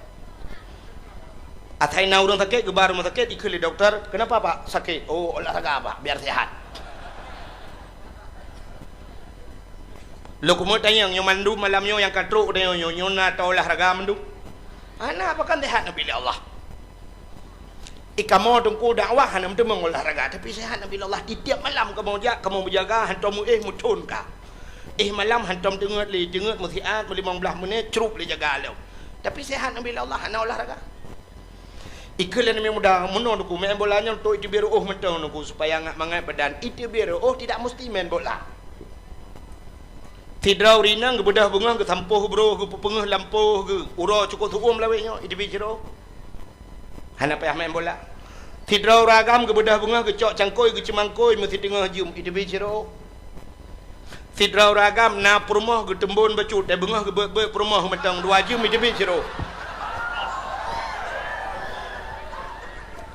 Asai na ureuëng sakét, geuba rumoh sakét, ikheun lé dokto, "Kenapa, Pak, sakit?" "Oh, olahraga, Pak, biar sehat." Lôn keumeung tanyong, nyoe mandum malam nyoe nyang ka trok tanyong nyoe, nyoe na taolahraga mandum? Hana, pakon sehat neubi lé Allah. Eh, kamoe Teungku dakwah hana meuteumong olahraga, tapi sehat neubi lé Allah. Tiep-tiep malam kamoe jak, kamoe meujaga, hantom meuéh meuthon ka. Éh malam hantom teungeut lé, teungeut meusiat, meulimong blaih menit, crup lé jaga lom. Tapi sehat neubi lé Allah, hana olahraga. Ikheun lé aneuk muda, meunoe Teungku, meu'en bola nyoe untuk iteubiet reuôh mantong Teungku, supaya ngat mangat badan. Iteubiet reuôh tidak mesti main bola. Sidroe ureuëng inong geubeudôh beungoh, geusampôh broh, geupeupeungeuh lampôh, geu-, uroe cukôp seuuem lawét nyoe, iteubiet sidroe. Hana payah main bola. Sidroe ureuëng agam geubeudôh beungoh, geucok cangkôi, geuceumangkôi, meusiteungoh jeuem, iteubiet sidroe. Sidroe ureuëng agam na peurumoh geuteumbon bacut, eh, beungoh geubeuet-beuet peurumoh mantong dua jeuem iteubiet sidroe.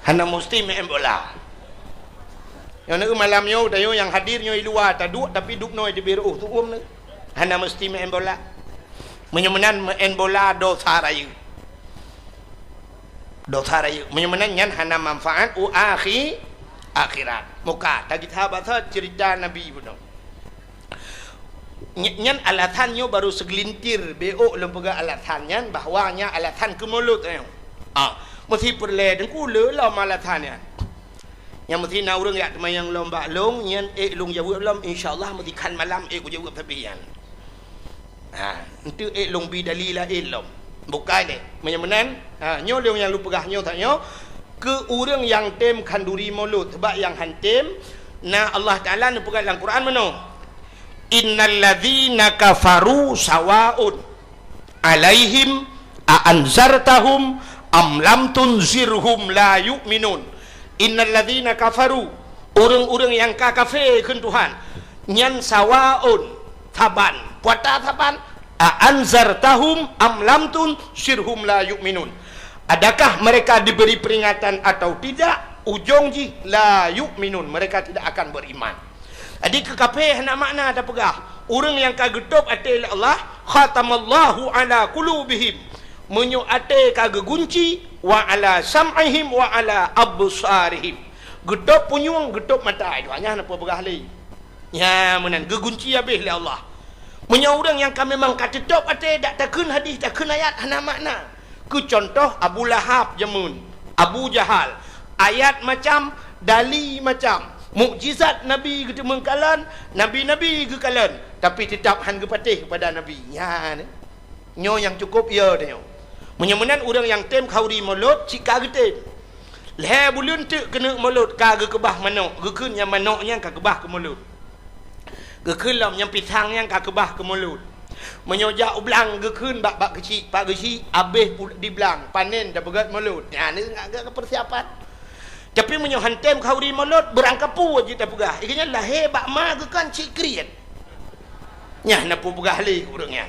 Hana musti main bola. Nyoe na malam nyoe, tanyoe nyang hadir nyoe i luwa taduek, tapi dubnoe iteubiet reuôh seuuem nyoe. Hana musti main bola. Meunyoe meunan main bola dosa rayeuk. Dosa rayeuk. Meunyoe meunan nyan hana manfaat u akhi-, akhirat. Muka, tagita basa cerita Nabi bunoe. Ny-, nyan alasan nyoe baru segelintir, bék lôn peugah alasan nyan bahwa nyan alasan keu mulod nyoe. Ah, meusi peureulée Teungku le lom alasan nyan. Nyang meusi na ureuëng jak teumanyong lom bak lôn, nyan ék lôn jaweueb lom, insya Allah meusi khan malam ék kujaweueb sabe nyan. Ha, enteuk ék lôn bi dalil laén lom. Bukai lé. Meunyoe meunan, ha, nyoe lôn nyang lôn peugah nyoe that nyoe, keu ureuëng nyang tem khanduri mulod, sabab nyang han tem, na Allah Taala neupeugah lam Quran meunoe, "Innal ladzina kafaru sawaun alaihim a anzartahum am lam tunzirhum la yu'minun." Innal ladzina kafaru, ureuëng-ureuëng nyang ka kafé kheun Tuhan, nyan sawaun, saban, puata saban, a anzartahum am lam tunzirhum la yu'minun. Adakah mereka diberi peringatan atau tidak, ujong jih la yu'minun, mereka tidak akan beriman. Jadi keu kafé hana makna tapeugah. Ureuëng nyang ka geutôb até lé Allah, khatamallahu ala qulubihim. Meunyoe até ka geugunci, wa ala sam'ihim wa ala absarihim. Geutôb punyueng, geutôb mata. Itu hanya hana peugah lé. Nya meunan geugunci habéh lé Allah. Meunyoe ureuëng nyang ka memang ka teutôb até, dak takheun hadis, takheun ayat, hana makna. Keu contoh Abu Lahab jameun. Abu Jahal, ayat macam, dali macam, mukjizat Nabi geuteumeung kalon, nabi-nabi geukalon, tapi teutap han geupatéh keupada Nabi. Nyan, nyoe nyang cukôp yo tanyoe. Meunyoe meunan ureuëng nyang tem khauri mulod cit ka geutem. Lhée buleuen teuk keuneuk mulod ka geukeubah manok, geukheun nyang manok nyan ka keubah keu mulod. Geukheun lom nyang pisang nyan ka keubah keu mulod. Meunyoe jak u blang geukheun bak, bak geuchik, pak geuchik, abéh pu-, di blang, panen tapeugét mulod. Nyan ngon geuh persiapan. Tapi meunyoe han tem khauri mulod, beurangkapeue jih tapeugah. Ié nyan lahé bak ma geukheun cit kriet. Nyan na peue peugah lé ureuëng nyan.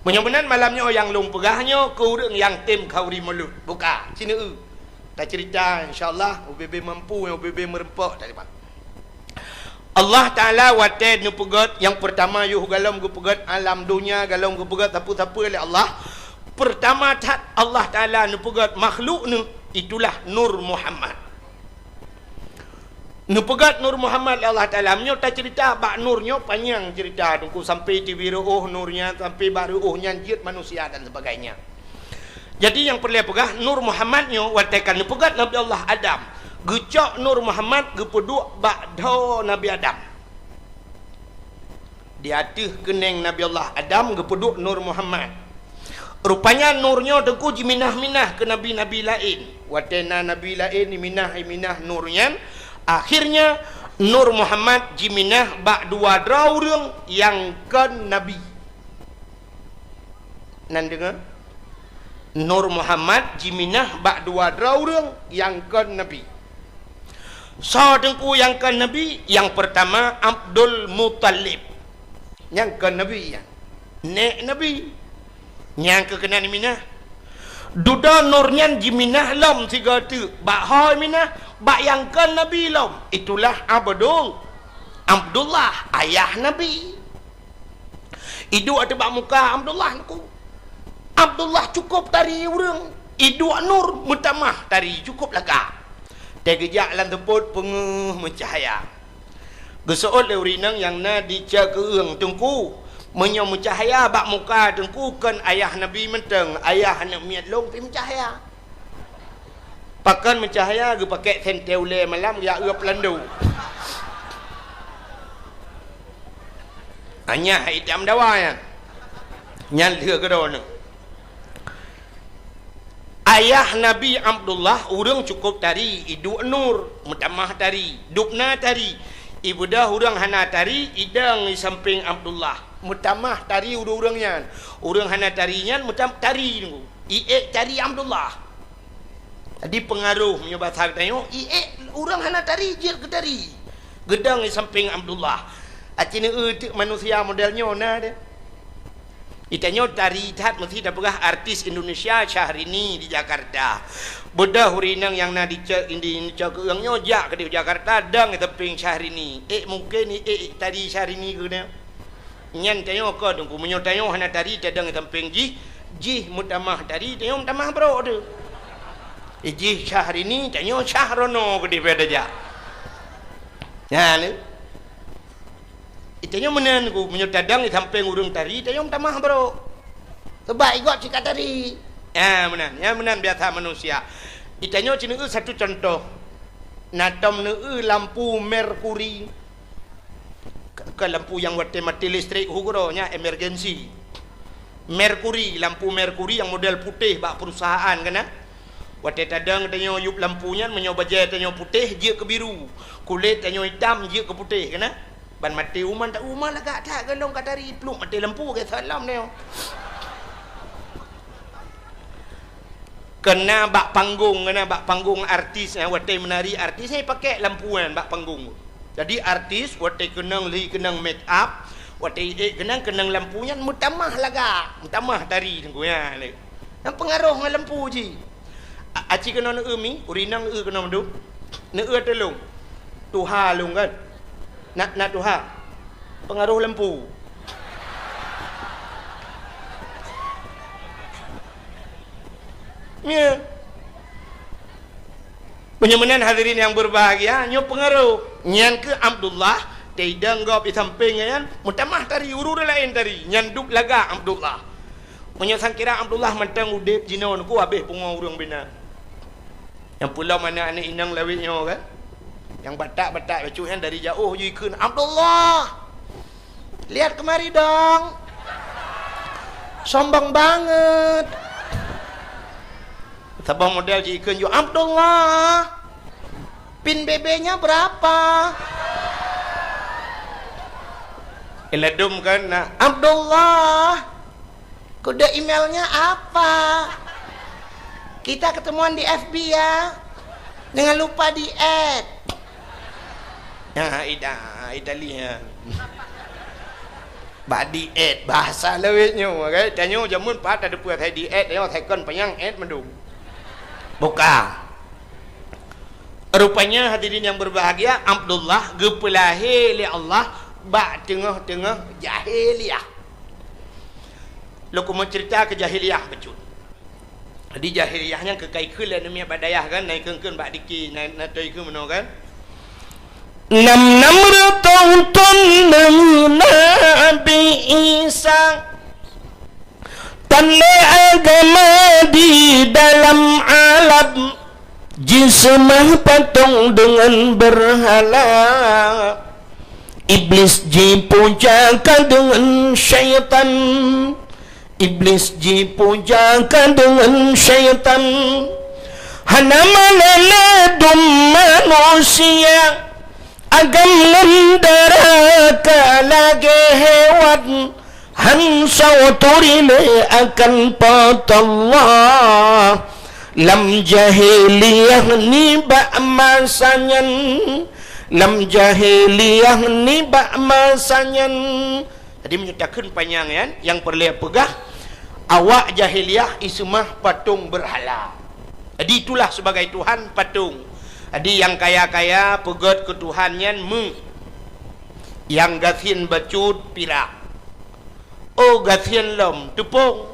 Meunyoe meunan malam nyoe nyang lôn peugah nyoe keu ureuëng nyang tem khauri mulod. Buka, sineue. Taceurita insya Allah, ubé-bé mampu, ubé-bé meureumpok tadi, Pak. Allah Taala watée neupeugét nyang peurtama yoh galom geupeugét alam donya, galom geupeugét sapeue-sapeue lé Allah. Peurtama that Allah Taala neupeugét makhluk neuh, itulah Nur Muhammad. Neupeugét Nur Muhammad lé Allah Taala. Meunyoe taceurita bak nur nyoe panyang ceurita, Teungku, sampai tibi reuôh nur nyan, sampai bak reuôh nyan jeuet manusia dan sebagainya. Jadi nyang peureulée peugah, Nur Muhammad nyoe watée ka neupeugét Nabi Allah Adam, geucok Nur Muhammad geupeuduek bak dhoe Nabi Adam. Di ateueh keuneng Nabi Allah Adam geupeuduek Nur Muhammad. Rupanya nur nyoe Teungku jiminah-minah keu nabi-nabi laén. Watée na nabi laén iminah-iminah nur nyan, akhirnya Nur Muhammad jiminah bak dua droe ureuëng nyang kon nabi. Nan deungoe, Nur Muhammad jiminah bak dua droe ureuëng nyang kon nabi. Soe Teungku nyang kon nabi? Nyang peurtama Abdul Muthalib. Nyang kon nabi nyan. Nék nabi. Nyang keu keunan iminah. Dudoe nur nyan jiminah lom sigoe teuk. Bak ho iminah, bak nyang kon nabi lom. Itulah Abdul, Abdullah, ayah nabi. Iduek ateueh bak muka Abdullah Teungku. Abdullah cukôp tari ureuëng. Iduek nur meutamah tari cukôp lagak. Teugeujak lam teupot peungeuh meucahya. Geuseuôt lé ureuëng inong nyang na di ceukeueng Teungku. Meunyoe meucahya bak muka Teungku kon ayah nabi mantong, ayah aneuëk miet lôn pih meucahya. Pakon meucahya geupakée sentée ulée malam geujak eu peulando. Anyah itam dawa nyan. Nyan lheueh keudroe nyoe. Ayah Nabi Abdullah ureuëng cukôp tari, iduek nur, meutamah tari, dubna tari. Ibeudôh ureuëng hana tari, idong di sampéng Abdullah. Meutamah tari ureuëng-ureuëng nyan. Ureuëng hana tari nyan meutam-, tari Teungku. Iék tari Abdullah. Jadi peungaroh meunyoe basa geutanyoe, iék ureuëng hana tari jeuet keu tari. Geudong di sampéng Abdullah. Aci neueu teuk manusia model nyoe na deh. Itanyoe tari that meusti tapeugah artis Indonesia Syahrini di Jakarta. Beudôh ureuëng inong nyang na di ce-, di ceukeueng nyoe jak keudeh Jakarta dong di sampéng Syahrini. Ék mungken iék tari Syahrini keu geutanyoe. Nyan tanyoe kon Teungku, meunyoe tanyoe hana tari tadong di sampéng jih, jih meutamah tari, tanyoe meutamah brok teuh. Jih Syahrini, tanyoe Syahrono keudeh beda jak. Nyan. Tanyoe meunan Teungku, meunyoe tadong di sampéng ureuëng tari, tanyoe meutamah brok. Sabab igob cit ka tari. Ah, meunan. Nyan meunan biasa manusia. Tanyoe ci neueu satu contoh. Na tom neueu lampu merkuri. Ka, ka lampu nyang watée maté listrik hu keudroe nyan emergensi. Merkuri, lampu merkuri nyang model putéh bak perusahaan keunan. Watée tadong tanyoe yup lampu nyan, meunyoe bajée tanyoe putéh jeuet keu biru, kulét tanyoe itam jeuet keu putéh keunan. Ban maté uma, tak uma lagak that gohlom ka tari pluek maté lampu gét salam nyoe. Keunan bak panggong, keunan bak panggong artis, eh, watée meunari artis, eh, pakai lampu nyan bak panggong. Jadi artis watée keunong lhi keunong make up, watée ék keunong, keunong lampu nyan meutamah lagak, meutamah tari Teungku nyan. Nyan peungaroh ngon lampu jih. A-, aci keunoe neueu mi, ureuëng inong neueu keunoe mandum. Neueu tulông. Tuha lôn kan. Na, na tuha. Peungaroh lampu. Nyoe. Meunyoe meunan hadirin nyang berbahagia, nyoe peungaroh. Nyan keuh Abdullah, teidong gob di sampéng nyan, meutamah tari, ureuëng laén tari, nyan duek lagak Abdullah. Meunyoe sangkira Abdullah mantong udeb jinoe Teungku habéh pungo ureuëng bina. Nyang peulom aneuk-aneuk inong lawét nyoe kan? Nyang batak-batak bacut nyan dari jaoh jikheun, "Abdullah! Lihat kemari dong! Sombong banget!" Saboh model jikheun ju, "Abdullah! Pin B B-nya berapa?" Iladum kan, nah, "Abdullah! Kode emailnya apa? Kita ketemuan di F B ya. Jangan lupa di-add." Ya, ida, ida lihat. Bak di-add, bahasa lawét nyoe, kan? Tanyoe jameun pat ada peue asai di-add, nyoe second panyang add mandum. Buka. Rupanya hadirin yang berbahagia, Abdullah geupeulahé lé Allah bak teungoh-teungoh jahiliyah. Lôn keumeung cerita keu jahiliyah bacut. Jadi jahiliyah nyan keukai kheun lé aneuk miet bak dayah kan, na ikheun-kheun bak diki, na, na toe kheun meunoe kan. Nam-nam reutôh thôn deungon Nabi Isa, tan lé agama di dalam alam, jiseumah patong deungon beurhala. Iblis jipuja ka deungon syaitan. Iblis jipuja ka deungon syaitan, hana meunan ladum manusia, agam ngon dara ka lagée hewan, han soe turi lé akan Po teu Allah. Lam jahiliyah nibak masa nyan, lam jahiliyah nibak masa nyan, Jadi, meunyoe takheun panyang nyan, nyang peureulée peugah, awak jahiliyah iseumah patong beurhala. Jadi, itulah sebagai tuhan patong. Jadi, nyang kaya-kaya peugét keu tuhan nyan meu, nyang gasien bacut pirak. Oh, gasien lom teupông.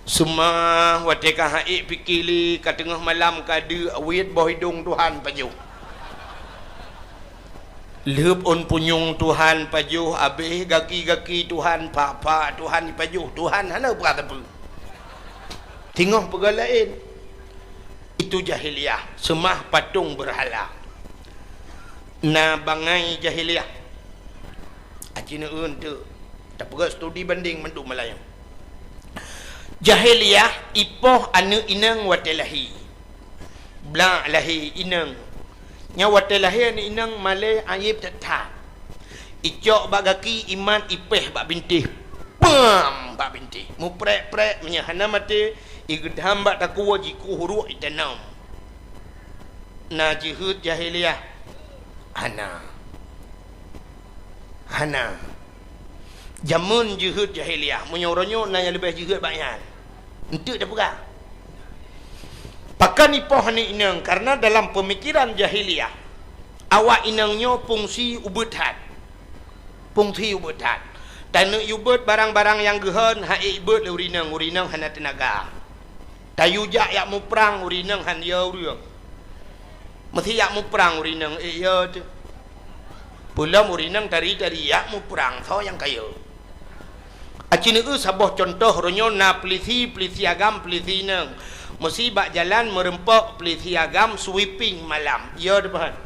Seumah watée ka haiek pike lé, ka teungoh malam ka deuk, weuet boh idong tuhan pajoh. Lheueb ôn punyueng tuhan pajoh, abéh gaki-gaki tuhan, pak-pak tuhan ipajoh, tuhan hana peugah sapeue. Teungoh peugah laén. Itu jahiliyah, seumah patong beurhala. Na bangai jahiliyah. Aci neueun teuk. Tapeugah studi bandeng mandum malam nyoe. Jahiliyah ipoh aneuk inong watée lahé. Blak lahé inong. Nyan watée lahé aneuk inong malée ayeb that-that. Icok bak gaki, imat, ipéh bak bintéh. Pam! Bak bintéh. Muprek-prek, meunyoe hana maté, igeudam bak takue, jikueh uruek, itanom. Na jeuheut jahiliyah? Hana. Hana. Jameun jeuheut jahiliyah, meunyoe uroenyoe na nyang leubeh jeuheut bak nyan. Eunteuk tapeugah. Pakon ipoh aneuk inong? Karena dalam peumikiran jahiliyah, awak inong nyoe fungsi ubeut that. Fungsi ubeut that. Taneuk yue beuet barang-barang nyang geuhon, haiek beuet lé ureueng inong, ureueng inong hana teunaga. Tayue jak yak muprang, ureueng inong han yo ureueng. Meusé yak muprang ureueng inong, ék yo teuh. Peulom ureueng inong tari-tari yak muprang, soe nyang ka yo. Aci neueu saboh cuntoh, uroenyoe na peulisi, peulisi agam, peulisi inong. Meusé bak jalan meureumpok peulisi agam sweeping malam. Yo teuh, paham?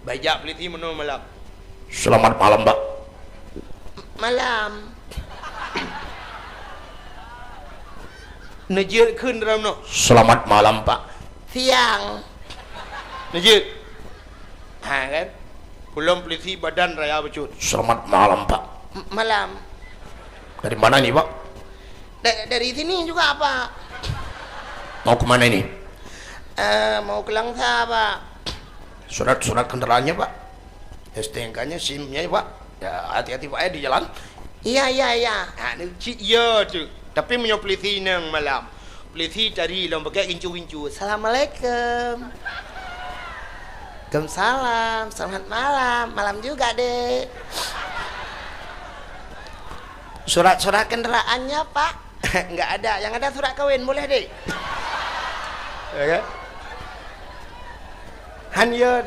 Bak jak peulisi meunoe malam. "Selamat malam, Pak." "Malam." Neujeuet kheun dalam noh. "Selamat malam, Pak." "Siang." Neujeuet. Ha kan? Peulom peulisi badan raya bacut. "Selamat malam, Pak." "M-, malam." "Dari mana ini, Pak?" "Da-, dari sini juga, Pak." "Mau ke mana ini?" "Eh, mau ke Langsa, Pak." "Surat-surat kendaraannya, Pak? STNK-nya, SIM-nya, Pak? Ya, hati-hati, Pak, ya, di jalan." "Iya, iya, iya." Ha, ni cit ya tu. Tapi meunyoe peulisi inong malam, peulisi tari lom pakai gincu-gincu. "Assalamualaikum." "Waalaikumsalam. Selamat malam." "Malam juga, Dek." "Surat-surat kendaraannya, Pak?" "Enggak ada. Yang ada surat kawin. Boleh, Dek." Ya kan? Han yo.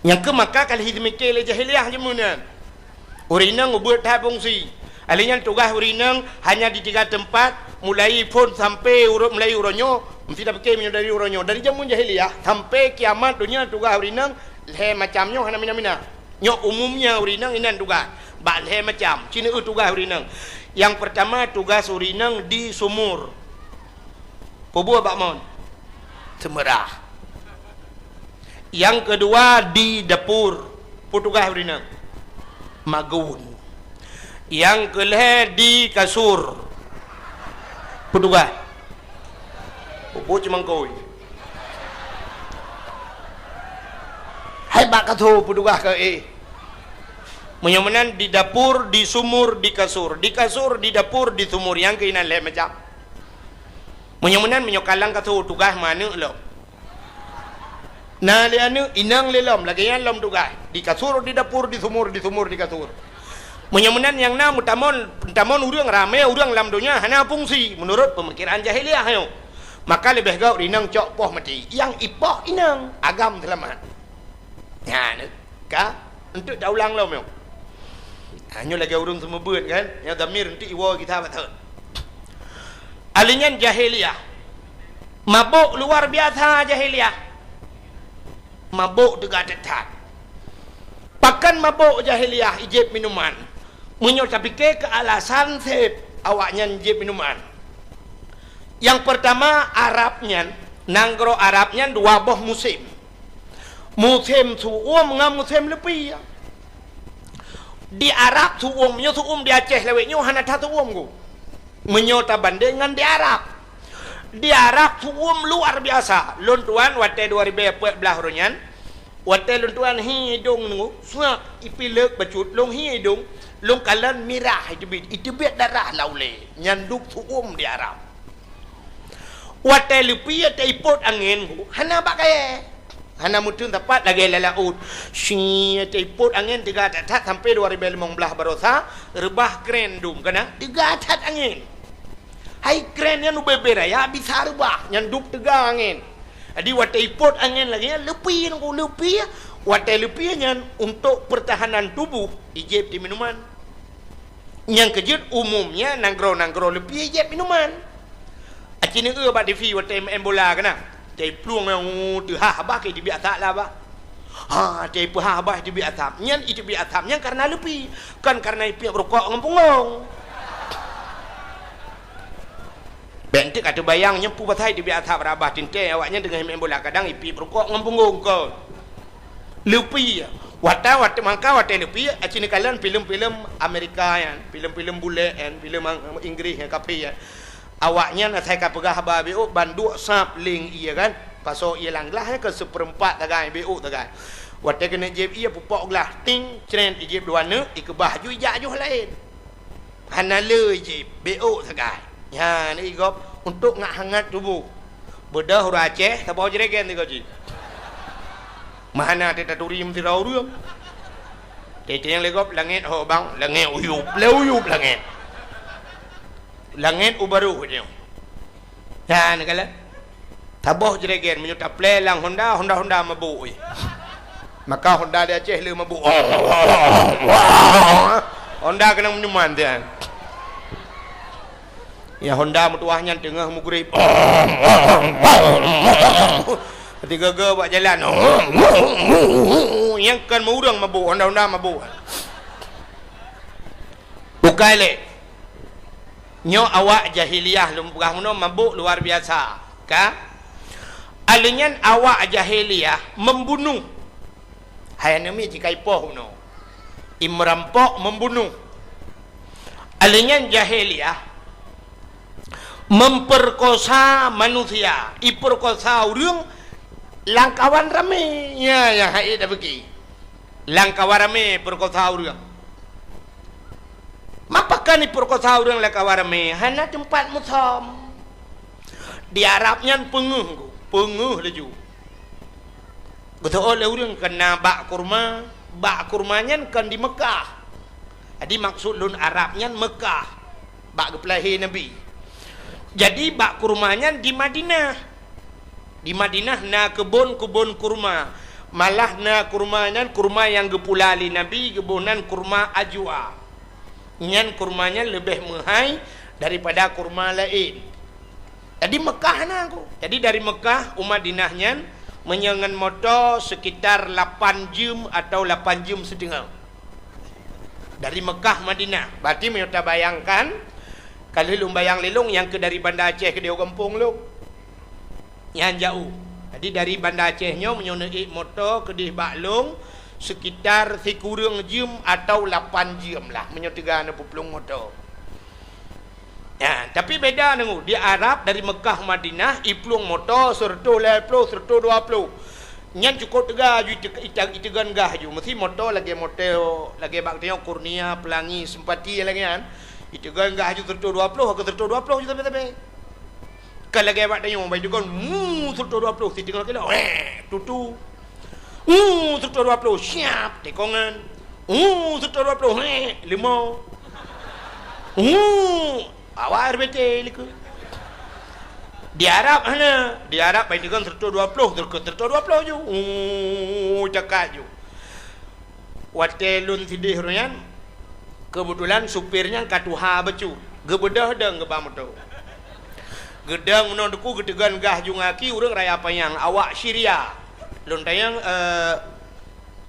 Nyang keu maka ka lheueh jimike lé jahiliyah jameun nyan. Ureueng inong ubeuet that fungsi. Alheuh nyan tugaih ureueng inong hanya di tiga tempat, mulai phon sampai uroe, mulai uroe nyoe, Meusti tapike meunyoe dari uroe nyoe, dari jameun jahiliyah sampai kiamat donya tugaih ureueng inong lhèe macam nyoe hana mina-mina. Nyoe umumnya ureueng inong inan tugaih bak lhèe macam. Ci neueu tugaih ureueng inong. Nyang peurtama tugaih ureueng inong di sumur. Peue buet bak mon? Seumeurah. Nyang keudua di dapur. Peue tugaih ureueng inong? Magun. Nyang keulhèe di kasur. Peue tugaih? Peue cumangkôi. Hai bak kasur peue tugaih keu éh. Meunyoe meunan di dapur, di sumur, di kasur. Di kasur, di dapur, di sumur. Nyang keuh inan lhèe macam. Meunyoe meunan, meunyoe ka lam kasur tugaih meuaneuk lom. Na lé aneuk, inong lé lom, lagèe nyan lom tugaih. Di kasur, di dapur, di sumur, di sumur, di kasur. Meunyoe meunan nyang na meutamon, meutamon ureueng ramé ureueng lam donya hana fungsi meunurot peumikeran jahiliyah nyoe. Maka leubeh gèt inong cok poh maté. Nyang ipoh inong, agam seulamat. Nyan ka, eunteuk taulang lom nyoe. Ha, nyoe lagèe ureueng seumeubeuet kan, nyoe dhamir eunteuk iwoe gita bak thon. Ahli nyan jahiliyah. Mabök luar biasa jahiliyah. Mabök teuga that-that. Pakon mabök jahiliyah ijieb minuman? Meunyoe tapike keu alasan seb awaknyan jieb minuman. Nyang peurtama, Arab nyan, nanggroe Arab nyan dua boh musém. Musém su'uem ngon musém leupie. Di Arab su'uem, nyoe su'uem di Aceh lawét nyoe hana that su'uem ku. Meunyoe tabandeng ngon di Arab. Di Arab su'uem luar biasa. Lôn tuan watèe dua ribèe peuet blah uroe nyan, watèe lôn tuan hi idông nyoe, suap ipileuk bacut, lôn hi idông, lôn kalon mirah iteubiet, iteubiet darah lam ulèe. Nyan dub su'uem di Arab. Watèe leupie taipot angén, hana bak kayèe. Hana meuteun sapat lagèe lam laôt. Shi, taipot angén teuga that-that sampoe dua ribèe limong blah baroesa, reubah kren dum keunan teuga that angén. Hai kren nyan ubé-bé raya bisa reubah, nyan dub teuga angén. Jadi watèe ipot angén lagèe nyan, leupie nyan ku leupie, watèe leupie nyan untuk pertahanan tubuh, ijieb di minuman. Nyang keujeuet umumnya nanggroe-nanggroe leupie jieb minuman. Aci neueu bak T V watèe maén bola keunan. Watèe plueng nyang teuhah bah ka iteubiet asap lah bah. Ha, watèe peuhah bah iteubiet asap. Nyan iteubiet asap nyan kareuna leupie, kon kareuna ipiep rukok ngon punggong. Bèk enteuk ka teubayang nyoe peue pasai iteubiet asap rot bah teuntèe awaknyan teungoh maén bola kadang ipiep rukok ngon punggong kon. Leupie. Watèe, watèe mangka watèe leupie, aci neukalon filem-filem Amerika nyan, filem-filem bulèe nyan, filem Ang-, Inggris nyan, kafé nyan. Awaknyan asai ka peugah haba B O, ban duek sab leng ie kan. Pasoe ie lam glah nyan keu seupeurempat sagai, B O sagai. Watèe keuneuk jieb ie pupok glah, ting, cret, ijieb dua neuk, ikeubah ju ijak joh laén. Hana le jieb, B O sagai. Nyan i gob untuk ngat hangat tuboh. Beudôh ureueng Aceh, saboh jregen sigoe jih. Meuhana teuh taturi meusidroe ureueng. Teuh-teuh nyang lé gob langèt ho bang, langèt uyup, lé uyup langèt. Langèt u barôh nyoe. Nyan kalon. Saboh jregen meunyoe taplè lam Honda, Honda-Honda mabök, eh. Maka Honda di Aceh le mabök. Honda keunong minuman tian. Ya Honda meutuwah nyan teungoh mugréb. Tiga-ga bak jalan. Nyang kon meu ureueng mabök, Honda-Honda mabök. Bukai lé. Nyoe awak jahiliyah lôn peugah meunoe mabök luar biasa, ka? Alèh nyan awak jahiliyah membunuh. Hai aneuk miet jikaipoh meunoe. Imerampok membunuh. Alèh nyan jahiliyah memperkosa manusia, iperkosa ureueng lam kawan ramé. Nya nyang hai tapeuki. Lam kawan ramé perkosa ureueng. Mapa kan iperkosa ureueng lam kawan ramé? Hana teumpat musöm. Di Arab nyan peungeuh, peungeuh laju. Geuseuôt lé ureueng keu na bak kurma, bak kurma nyan kon di Meukah. Jadi maksud lôn Arab nyan Meukah, bak geupeulahé Nabi. Jadi bak kurma nyan di Madinah. Di Madinah na keubon-keubon kurma. Malah na kurma nyan kurma nyang geupula lé Nabi, geuboh nan kurma ajwa. Nyan kurma nyan leubeh meuhai daripada kurma laén. Jadi Mekah na ku. Jadi dari Mekah u Madinah nyan meunyoe ngon moto sekitar lapan jeuem atau lapan jeuem siteungoh. Dari Mekah Madinah. Berarti meunyoe tabayangkan, ka lheueh lôn bayang lé lôn nyang keu dari Banda Aceh keudéh u gampông lôn. Nyan jauh. Jadi dari Banda Aceh nyoe meunyoe neuék moto keudéh bak lôn sekitar sikureueng jeuem atau lapan jeuem lah meunyoe teuga neupeuplong moto. Ya, tapi beda deungoe, di Arab dari Mekah Madinah, iplueng moto seureutôh lhèe ploh, seureutôh dua ploh. Nyan cukôp teuga ju ite-, ite-, iteugon gah ju. Meusi moto lagèe moto, lagèe bak tanyoe Kurnia, Pelangi, Sempati lagèe nyan. Iteugon gah ju seureutôh dua ploh, ka seureutôh dua ploh ju sabe-sabe. Ka lagèe bak tanyoe, bak iteugon, mu, seureutôh dua ploh, siteungoh kilo, weh, tutu. Uh, seureutôh dua ploh, siap, tekongan. Uh, seureutôh dua ploh, heh, leumo. Uh, awak R B T likot. Di Arab hana, di Arab bai teukon seureutôh dua ploh, teukon seureutôh dua ploh ju. Uh, cakak ju. Watèe lôn sidéh uroe nyan, keubeutulan supir nyan ka tuha bacut. Geubeudôh dong geuba moto. Geudong meunoe teungku geuteugon gah ju ngon aki ureueng Raya Panyang, awak Syria. Lôn tanyong, eh,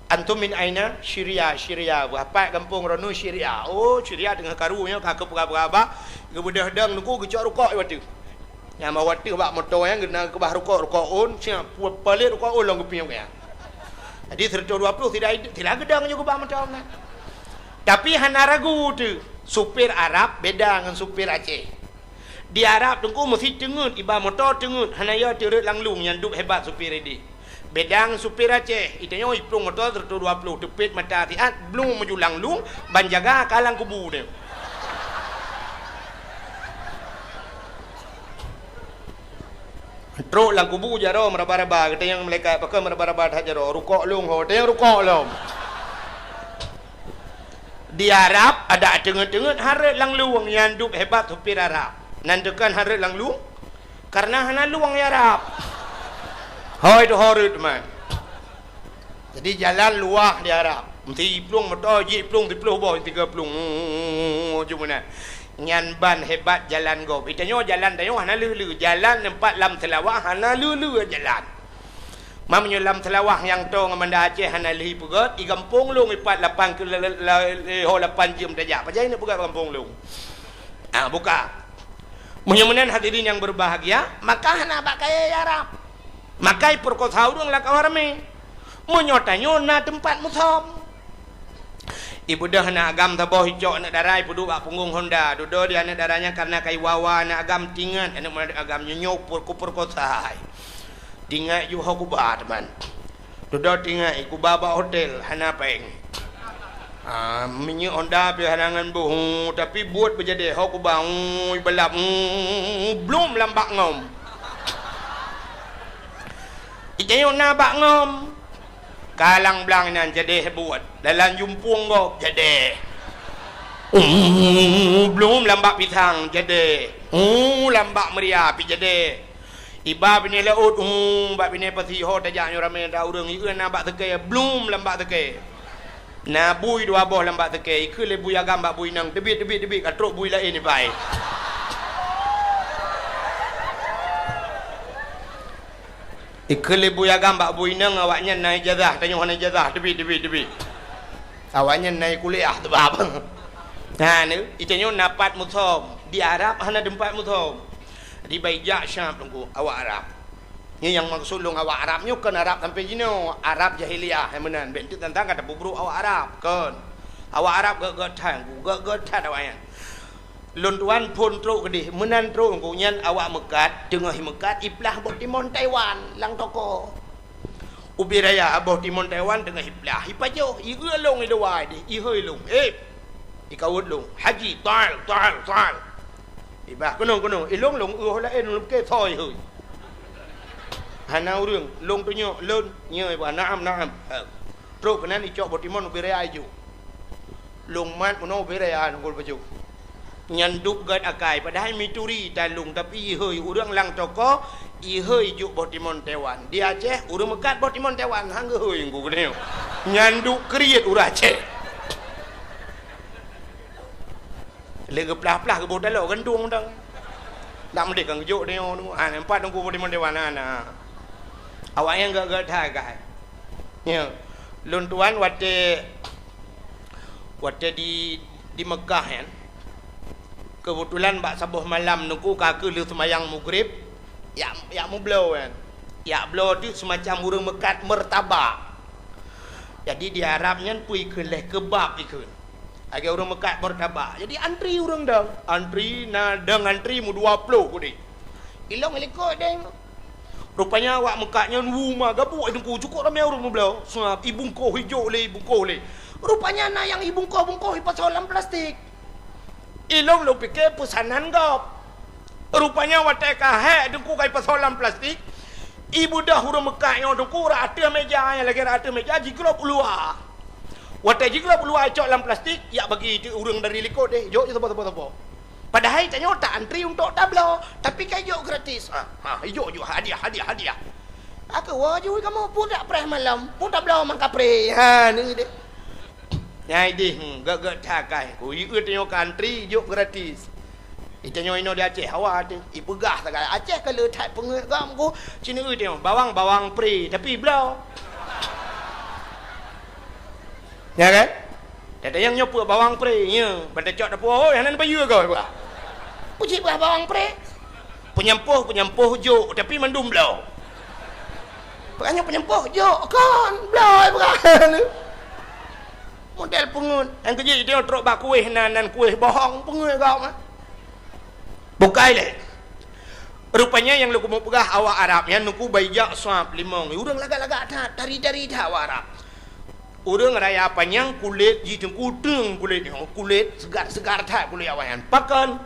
"Antum min aina?" "Syria, Syria." "Beuapat gampông droeneuh?" "Syria." "Oh, Syria teungoh karu nyoe ka keupeugah-peugah ba." Geubeudôh dong teungku geucok rukok i ateueh. Nyang bak ateueh bak moto nyan geukeubah rukok, rukok ôn, siap, pu-, palet rukok ôn lom geupiôh nyan. Jadi seureutôh dua ploh sira, sira geudong ju geuba moto nyan. Tapi hana ragu teuh, supir Arab beda ngon supir Aceh. Di Arab teungku meusi teungeut, iba moto teungeut, hana yo teureuet lam lueng nyang duek hebat supir idéh. Beda ngon supir Aceh, itanyoe iplueng moto seureutôh dua ploh, teupet mata siat, blueng maju lam lueng, ban jaga ka lam kubu nyoe. Trok lam kubu jaroe meuraba-raba, geutanyong malaikat, "Pakon meuraba-raba that jaroe?" "Rukok lôn ho." Tanyong rukok lom. Di Arab adak teungeut-teungeut hareuet lam lueng, nyang duek hebat supir Arab. Nan teukon hareuet lam lueng, kareuna hana lueng di Arab. Hôi tu hareuet man. Jadi jalan luwah di Arab. Meusi plueng moto, jih plueng, siploh boh, tiga plueng. Cuma na. Nyan ban hebat jalan gob. Itanyoe jalan tanyoe hana lheueh-lheueh. Jalan teumpat lam Seulawah hana lheueh-lheueh jalan. Meunyoe lam Seulawah nyang toe ngon Banda Aceh hana lheueh peugöt, i gampông lôn ipat lapan ke-, la-, la-, la-, ho lapan jeuem tajak. Pajan neuk peugöt gampông lôn. Ah, buka. Meunyoe meunan hadirin nyang berbahagia, maka hana bak kayèe Arab. Maka ipeurkosa ureueng lam kawan ramé. Meunyoe tanyoe na teumpat musöm. Ibeudôh aneuk agam saboh icok aneuk dara ipeuduek bak punggong honda. Dudoe di aneuk dara nyan kareuna ka iwa-wa aneuk agam tingat aneuk agam nyoe nyoe pur-, kupeurkosa. Tingat ju ho kuba teuma. Dudoe tingat kuba bak hotel hana péng. Ah, minyeuk honda pih hana ngon boh, tapi buet beujadèh ho kuba, ui, balap, ui, blom lam bak ngom. Itanyoe na bak ngom. Kalang blang nyan jadèh buet. Dalam jumpung gob jadèh. Ui, blom lam bak pisang jadèh. Ui, lam bak meuria pih jadèh. Iba binéh laôt, ui, bak binéh pasi ho tajak nyoe ramé ata ureueng, ieu na bak seukée, blom lam bak seukée. Na bui dua boh lam bak seukée, ikheun lé bui agam bak bui inong, "Teubiet, teubiet, teubiet," ka trok bui laén iba. Ikheun lé bui agam bak bui inong, awaknyan na ijazah, tanyoe hana ijazah, "Teubiet, teubiet, teubiet." Awaknyan na kuliah teubab. Nah, ni, itanyoe na pat musöm, di Arab hana teumpat musöm. Jadi bai jak Syam teungku, awak Arab. Nyoe nyang maksud lôn awak Arab nyoe kon Arab sampoe jinoe, Arab jahiliyah, hai meunan. Bèk teuk tantang ka tapeubrôk awak Arab, kon. Awak Arab gèt-gèt that, gèt-gèt that awaknyan. Lôn tuan phôn trok keudeh, meunan trok teungku nyan awak meukat, teungoh meukat iplah boh timon Taiwan lam toko. Ubé raya boh timon Taiwan teungoh iplah, ipajoh, ieu lôn i luwa deh, ihôi lôn. Eh, ikawot lôn, "Haji, taal, taal, taal." Ibah, "Keunoe, keunoe." Ilôn lôn ueh laén lôn pike soe ihôi. Hana ureueng, lôn tunyok, lôn, nyoe ibah, "Naam, naam." Ha. Trok keunan icok boh timon ubé raya ijok. Lôn mat meunoe ubé raya ngon baju. Nyan duek gèt akai, padahai mituri talôn, tapi ihôi ureueng lam toko, ihôi jok boh timon Taiwan. Di Aceh, ureueng meukat boh timon Taiwan, han geuhôi teungku keunoe. Nyan duek kriet ureueng Aceh. Lé geuplah-plah geuboh taloe gantung dong. Dak meudeh ka geujok deungoe tu. Ha, nampak Teungku Budiman Dewan, na, na. Awak nyan gét-gét that, guys. Ya. Lôn tuan watèe, watèe di, di Mekah nyan, keubeutulan bak saboh malam Teungku ka keuh lheueh seumayang Maghrib, jak, jak meubloe nyan. Jak bloe tu seumacam ureueng meukat martabak. Jadi di Arab nyan peue ikheun, lhèe keubab ikheun. Lagèe ureueng meukat martabak. Jadi antri ureueng dong. Antri, na dong antri meudua ploh keudéh. Ilong ilikot deh. Rupanya awak meukat nyan wu ma gabuk Teungku, cukôp ramé ureueng meubloe. Seuab ibungkoh ijok lé, ibungkoh lé. Rupanya na nyang ibungkoh-bungkoh ipasoe lam plastik. Ilong lôn pike peusanan gob. Rupanya watèe ka hék Teungku ka ipasoe lam plastik, ibeudôh ureueng meukat nyoe Teungku rot ateueh meja, nyang lagèe rot ateueh meja, jiglôb u luwa. Watèe jiglôb u luwa icok lam plastik, jak bagi ureueng dari likot deh, jok saboh-saboh. Padahai tanyoe ta-antri untuk tabloe, tapi ka ijok gratis. Ha, ha, ijok, ijok, hadiah, hadiah, hadiah. Aku woe ju kamoe pun dak preh malam, pun tabloe mangkapreh. Ha, ni deh. Nyan ideh, hmm, gét-gét that kai. Ku ieu tanyoe ka antri, jok gratis. Itanyoe inoe di Aceh, hawa teuh. Ipeugah sagai Aceh ka le that peungeuet gam ku. Cina eu tanyoe, bawang, bawang pre, tapi bloe. Ya kan? Teuntang nyang nyoe peue bawang pre, ya. Ban tacok dapur, oi, hana neupayeue goe, bah. Puji bah bawang pre. Peunyampôh, peunyampôh jok, tapi mandum bloe. Bukannya peunyampôh jok, kon bloe bukan. Model peungeuet. Nyang keujeuet ideh trok bak kueh nan, nan kueh bohong peungeuet gob, ah. Bukai lé. Rupanya nyang lôn keumeung peugah awak Arab nyan Teungku bai jak sab limong. Ureueng lagak-lagak that, tari-tari that awak Arab. Ureueng raya panyang kulét jih Teungku teung kulét nyoe, kulét seugar-seugar that kulét awak nyan. Pakon?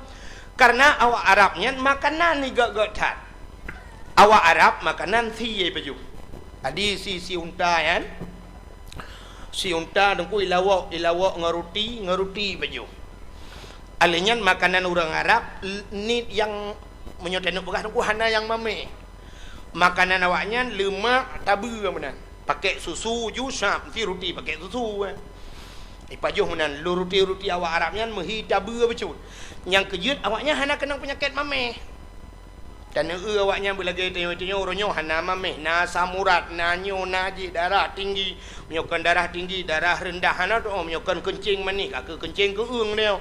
Karena awak Arab nyan makanan igét-gét that. Awak Arab makanan sie pajoh. Tadi si, si unta nyan, si unta Teungku ilawok, ilawok ngon ruti, ngon ruti pajoh. Alèh nyan makanan ureueng Arab, l-, niet nyang meunyoe taneuk peugah Teungku hana nyang mamèh. Makanan awaknyan leumak tabeue meunan. Pakèk susu ju sab, meusti ruti pakèk susu, eh. Ipajoh meunan, lôn ruti-ruti awak Arab nyan meuhi tabeue bacut. Nyang keujeuet awaknyan hana keunong peunyakét mamèh. Taneuk eu awaknyan beulagèe tanyoe-tanyoe, uroe nyoe hana mamèh, na asam urat, na nyoe, na jih, darah tinggi. Meunyoe kon darah tinggi, darah reundah hana tu'oh, meunyoe kon keuncing manéh, ka keuh keuncing keueung nyoe.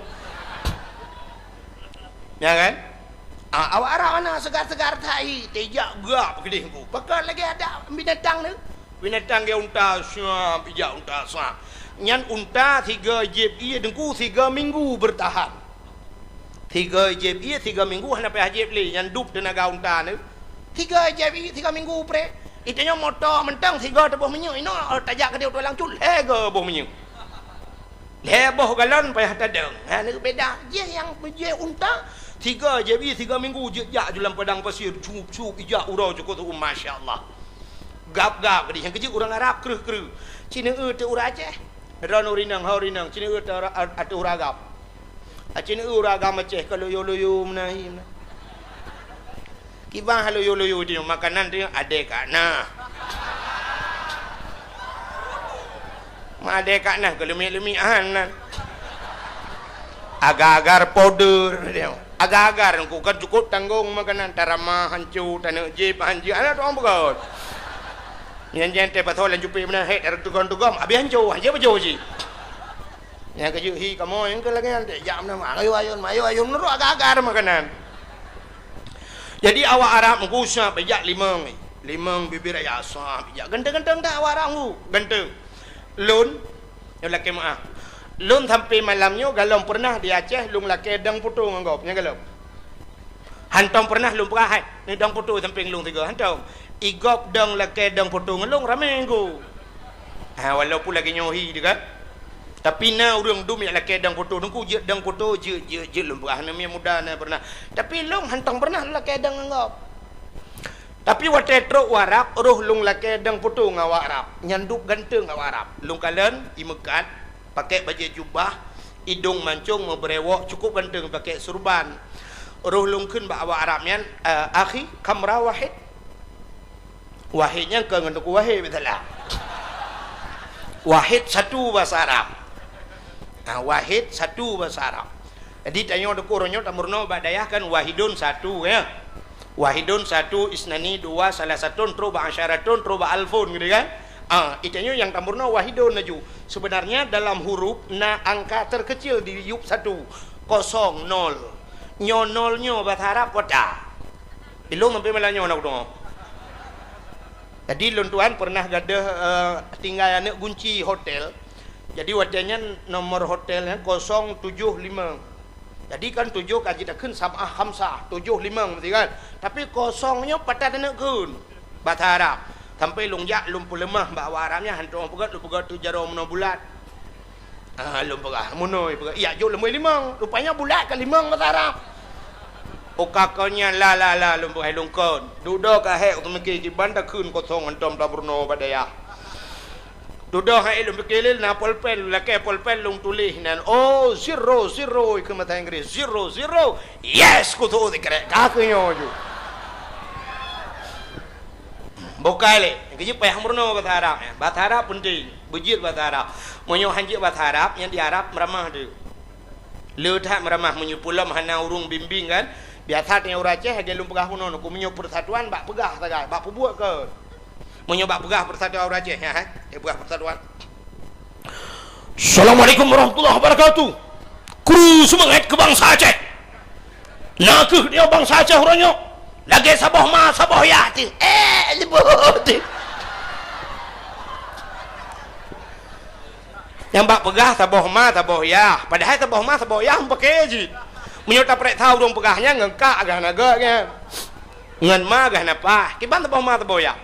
Ya kan? Ah, awak Arab hana seugar-seugar that hi, tijak gap keudeh Teungku. Pakon lagèe adak binatang tu. Binatang geuh unta, siap ijak unta, siap. Nyan unta sigoe jieb ié Teungku sigoe minggu beurtahan. Sigoe jieb ié sigoe minggu hana payah jieb lé, nyan dub teunaga unta nyoe. Sigoe jieb ié sigoe minggu preh. Itanyoe moto mantong sigoe teuboh minyeuk inoe, tajak keudeh u tulang cut lhèe goe boh minyeuk. Lhèe boh galon payah tadong. Ha, nyoe beda. Jih nyang jih unta, sigoe jieb ié sigoe minggu jeuet jak ju lam padang pasir, cup-cup ijak uroe cukôp tu'oh, masya Allah. Gap-gap keudeh nyang keujeuet ureueng Arab kreueh-kreueh. Cina eu teu ureueng Aceh. Droeneuh ureueng inong, ho ureueng inong, cina eu teu ura-, ateueh ureueng agam. Ah, cina eu ureueng agam Aceh ka loyo-loyo meunan hi meunan. Kiban haloyo-loyo tu makanan tu adèe ka na. Ma adèe ka na keu leumik-leumik han nan. Agar-agar powder dia. Agar-agar Teungku kan cukôp tanggong makanan, tarama hanco, taneuk jieb hanco, hana tu'oh peugah. Nyan-nyan teuh pasoe lam cupék meunan, hék, tareutugon-tugon, abéh hanco, hanco pajoh cit. Nyang keujeuet hi kamoe nyang keu lagèe nyan, jak meunan, ayo ayôn, ayo ayôn, meunurot agar-agar makanan. Jadi awak Arab Teungku sab ijak limong, limong bibit raya sab ijak. Ganteng-ganteng that awak Arab Teungku, ganteng. Lôn, nyoe lakèe meu'ah. Lôn sampoe malam nyoe galom peureunah di Aceh lôn lakèe dong poto ngon gob, nyan galom. Hantom peureunah lôn peugah hai, ni dong poto sampéng lôn sigoe, hantom. Igob dong lakèe dong poto ngon lôn ramé Teungku. Ha, walaupun lagèe nyoe hi teuh kan. Tapi na ureueng dum nyang lakèe dong poto Teungku, jeuet dong poto, jeuet, jeuet, jeuet lôn peugah, aneuk miet muda na peureunah. Tapi lôn hantom peureunah lôn lakèe dong ngon gob. Tapi watèe trok u Arab, roh lôn lakèe dong poto ngon awak Arab. Nyan dub ganteng awak Arab. Lôn kalon, imeukat, Pakèk bajèe jubah, idong mancong, meubrèwok, cukôp ganteng pakèk surban. Roh lôn kheun bak awak Arab nyan, "Eh, akhi, kam ra wahid?" Wahid nyan kon ngon Teungku Wahid, biasalah. Wahid satu bahasa Arab. Ah, wahid satu bahasa Arab. Jadi tanyoe dukung uroe nyoe tameurunoe bak dayah kan wahidun satu, ya. Wahidun satu, isnani dua, salasatun, trok bak asyaratun, trok bak alfun gitu kan. Ah, itanyoe nyang tameurunoe wahidun laju. Sebenarnya dalam huruf na angka terkecil di yup satu, kosong, nol. Nyoe nol nyoe bahasa Arab kota. Ilong sampai malam nyoe nak tengok. Jadi lôn tuan pernah gadoh, eh, tinggai aneuk gunci hotel. Jadi watée nyan nomor hotel nyan kosong tujoh limong. Jadi kan tujoh ka jitakheun sab'ah khamsah, tujoh limong berarti kan. Tapi kosong nyoe patat aneuk kheun. Bahasa Arab. Sampai lôn jak lôn peuleumah bak awak Arab nyan hantom peugah, lôn peugah tu jaroe meunoe bulat. Ah, lôn peugah, meunoe peugah. Iya, jok lôn limong. Rupanya bulat ka limong bahasa Arab. Oka kon nyan la la la lôn peugah lôn kon. Dudoe ka hék teumiki kiban takheun kosong hantom tameurunoe bak dayah. Dudoe hai lôn pike lé na polpen, lakée polpen lôn tuléh nan. Oh, zero, zero, keu mata Inggris. Zero, zero. Yes, kutu dikrek. Ka keu nyoe ju. Bukai lé. Keu jih payah meurunoe bahasa Arab. Bahasa Arab penting. Beujeuet bahasa Arab. Meunyoe hanjeuet bahasa Arab, nyang di Arab meuramah tu. Le that meuramah meunyoe peulom hana ureuëng bimbéng kan. Biasa teuh ureuëng Aceh lagée lôn peugah bunoe, ku meunyoe persatuan bak peugah sagai, bak peubuet kon. Meunyoe bak peugah persatuan ureuëng Aceh, ya, hai? Dia peugah persatuan. Assalamualaikum warahmatullahi wabarakatuh. Kru seumangat keu bansa Aceh. Na kheueh dia bansa Aceh uroe nyoe. Lagée saboh ma, saboh yah teuh. Eh, leubeh teuh. Nyang bak peugah saboh ma, saboh yah. Padahai saboh ma, saboh yah meupakée jih. Meunyoe tapareksa ureuëng peugah nyan ngon kak agah na gét nyan. Ngon ma agah na paih. Kiban saboh ma, saboh yah.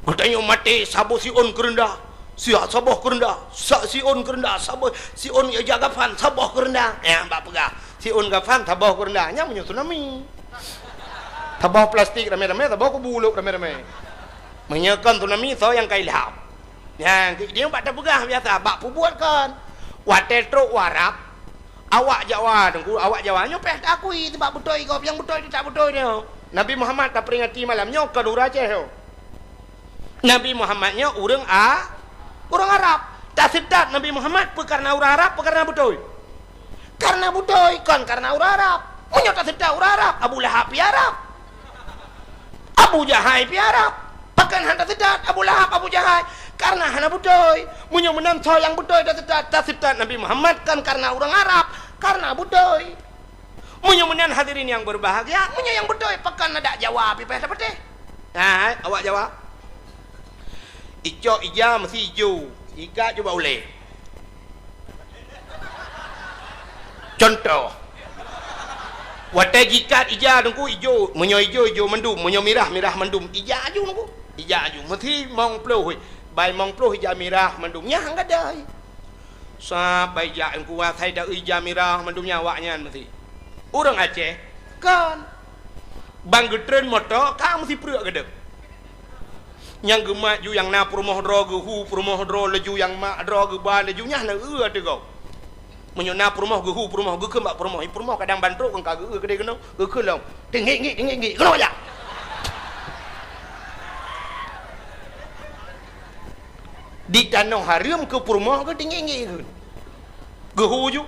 Geutanyoe maté saboh siôn keureundah. Siat saboh keureundah. Sa siôn keureundah. Saboh siôn ija gafan saboh keureundah. Nyang bak peugah. Siôn gafan saboh keureundah. Nyan meunyoe tsunami. Saboh plastik ramé-ramé, saboh kubu lôk ramé-ramé. Meunyoe kon tsunami, soe nyang ka ilham? Nyan, keu idéh bak tapeugah biasa, bak peubuet kon. Watée trok u Arab, awak Jawa, Teungku, awak Jawa nyoe payah taakui, sabab beutôi gob, nyang beutôi teutab beutôi nyoe. Nabi Muhammad taperingati malam nyoe kon ureuëng Aceh nyoe. Nabi Muhammad nyoe ureuëng A-, ureuëng Arab. Taseutôt Nabi Muhammad peu kareuna ureuëng Arab, peu kareuna beutôi? Kareuna beutôi, kon kareuna ureuëng Arab. Meunyoe taseutôt ureuëng Arab, Abu Lahab pih Arab. Abu Jahai pih Arab. Pakon hana taseutôt Abu Lahab, Abu Jahai? Kareuna hana beutôi. Meunyoe meunan soe nyang beutôi taseutôt, taseutôt Nabi Muhammad kon kareuna ureuëng Arab, kareuna beutôi. Meunyoe meunan hadirin nyang berbahagia, meunyoe nyang beutôi, pakon adak Jawa pih payah tapatéh? Hai, awak Jawa. Icok ija meusi ijo, ikat ju bak ulée. Contoh, watée jikat ija Teungku ijo, meunyoe ijo, ijo mandum, meunyoe mirah, mirah mandum, ija aju Teungku, ija aju. Meusi mong ploh, bai mong ploh ija mirah mandum, nyan gadai. Sabai jak Teungku asai da ija mirah mandum nyan awaknyan meusi. Ureuëng Aceh, kon. Ban geutreun moto ka meusipreuk gadeuh. Nyang geumat ju nyang na peurumoh droe geuhu peurumoh droe laju nyang mak droe geuba laju nyah na eu ateueh gob. Meunyoe na peurumoh geuhu peurumoh geukheun bak peurumoh, i peurumoh kadang ban trok kon ka geu-eu keudeh keunoe, geukheun lom. Tinggi-ngi, tinggi-ngi, keunoe jak. Di tanoh hareuem keu peurumoh geutinggi-ngi kheun. Geuhu ju.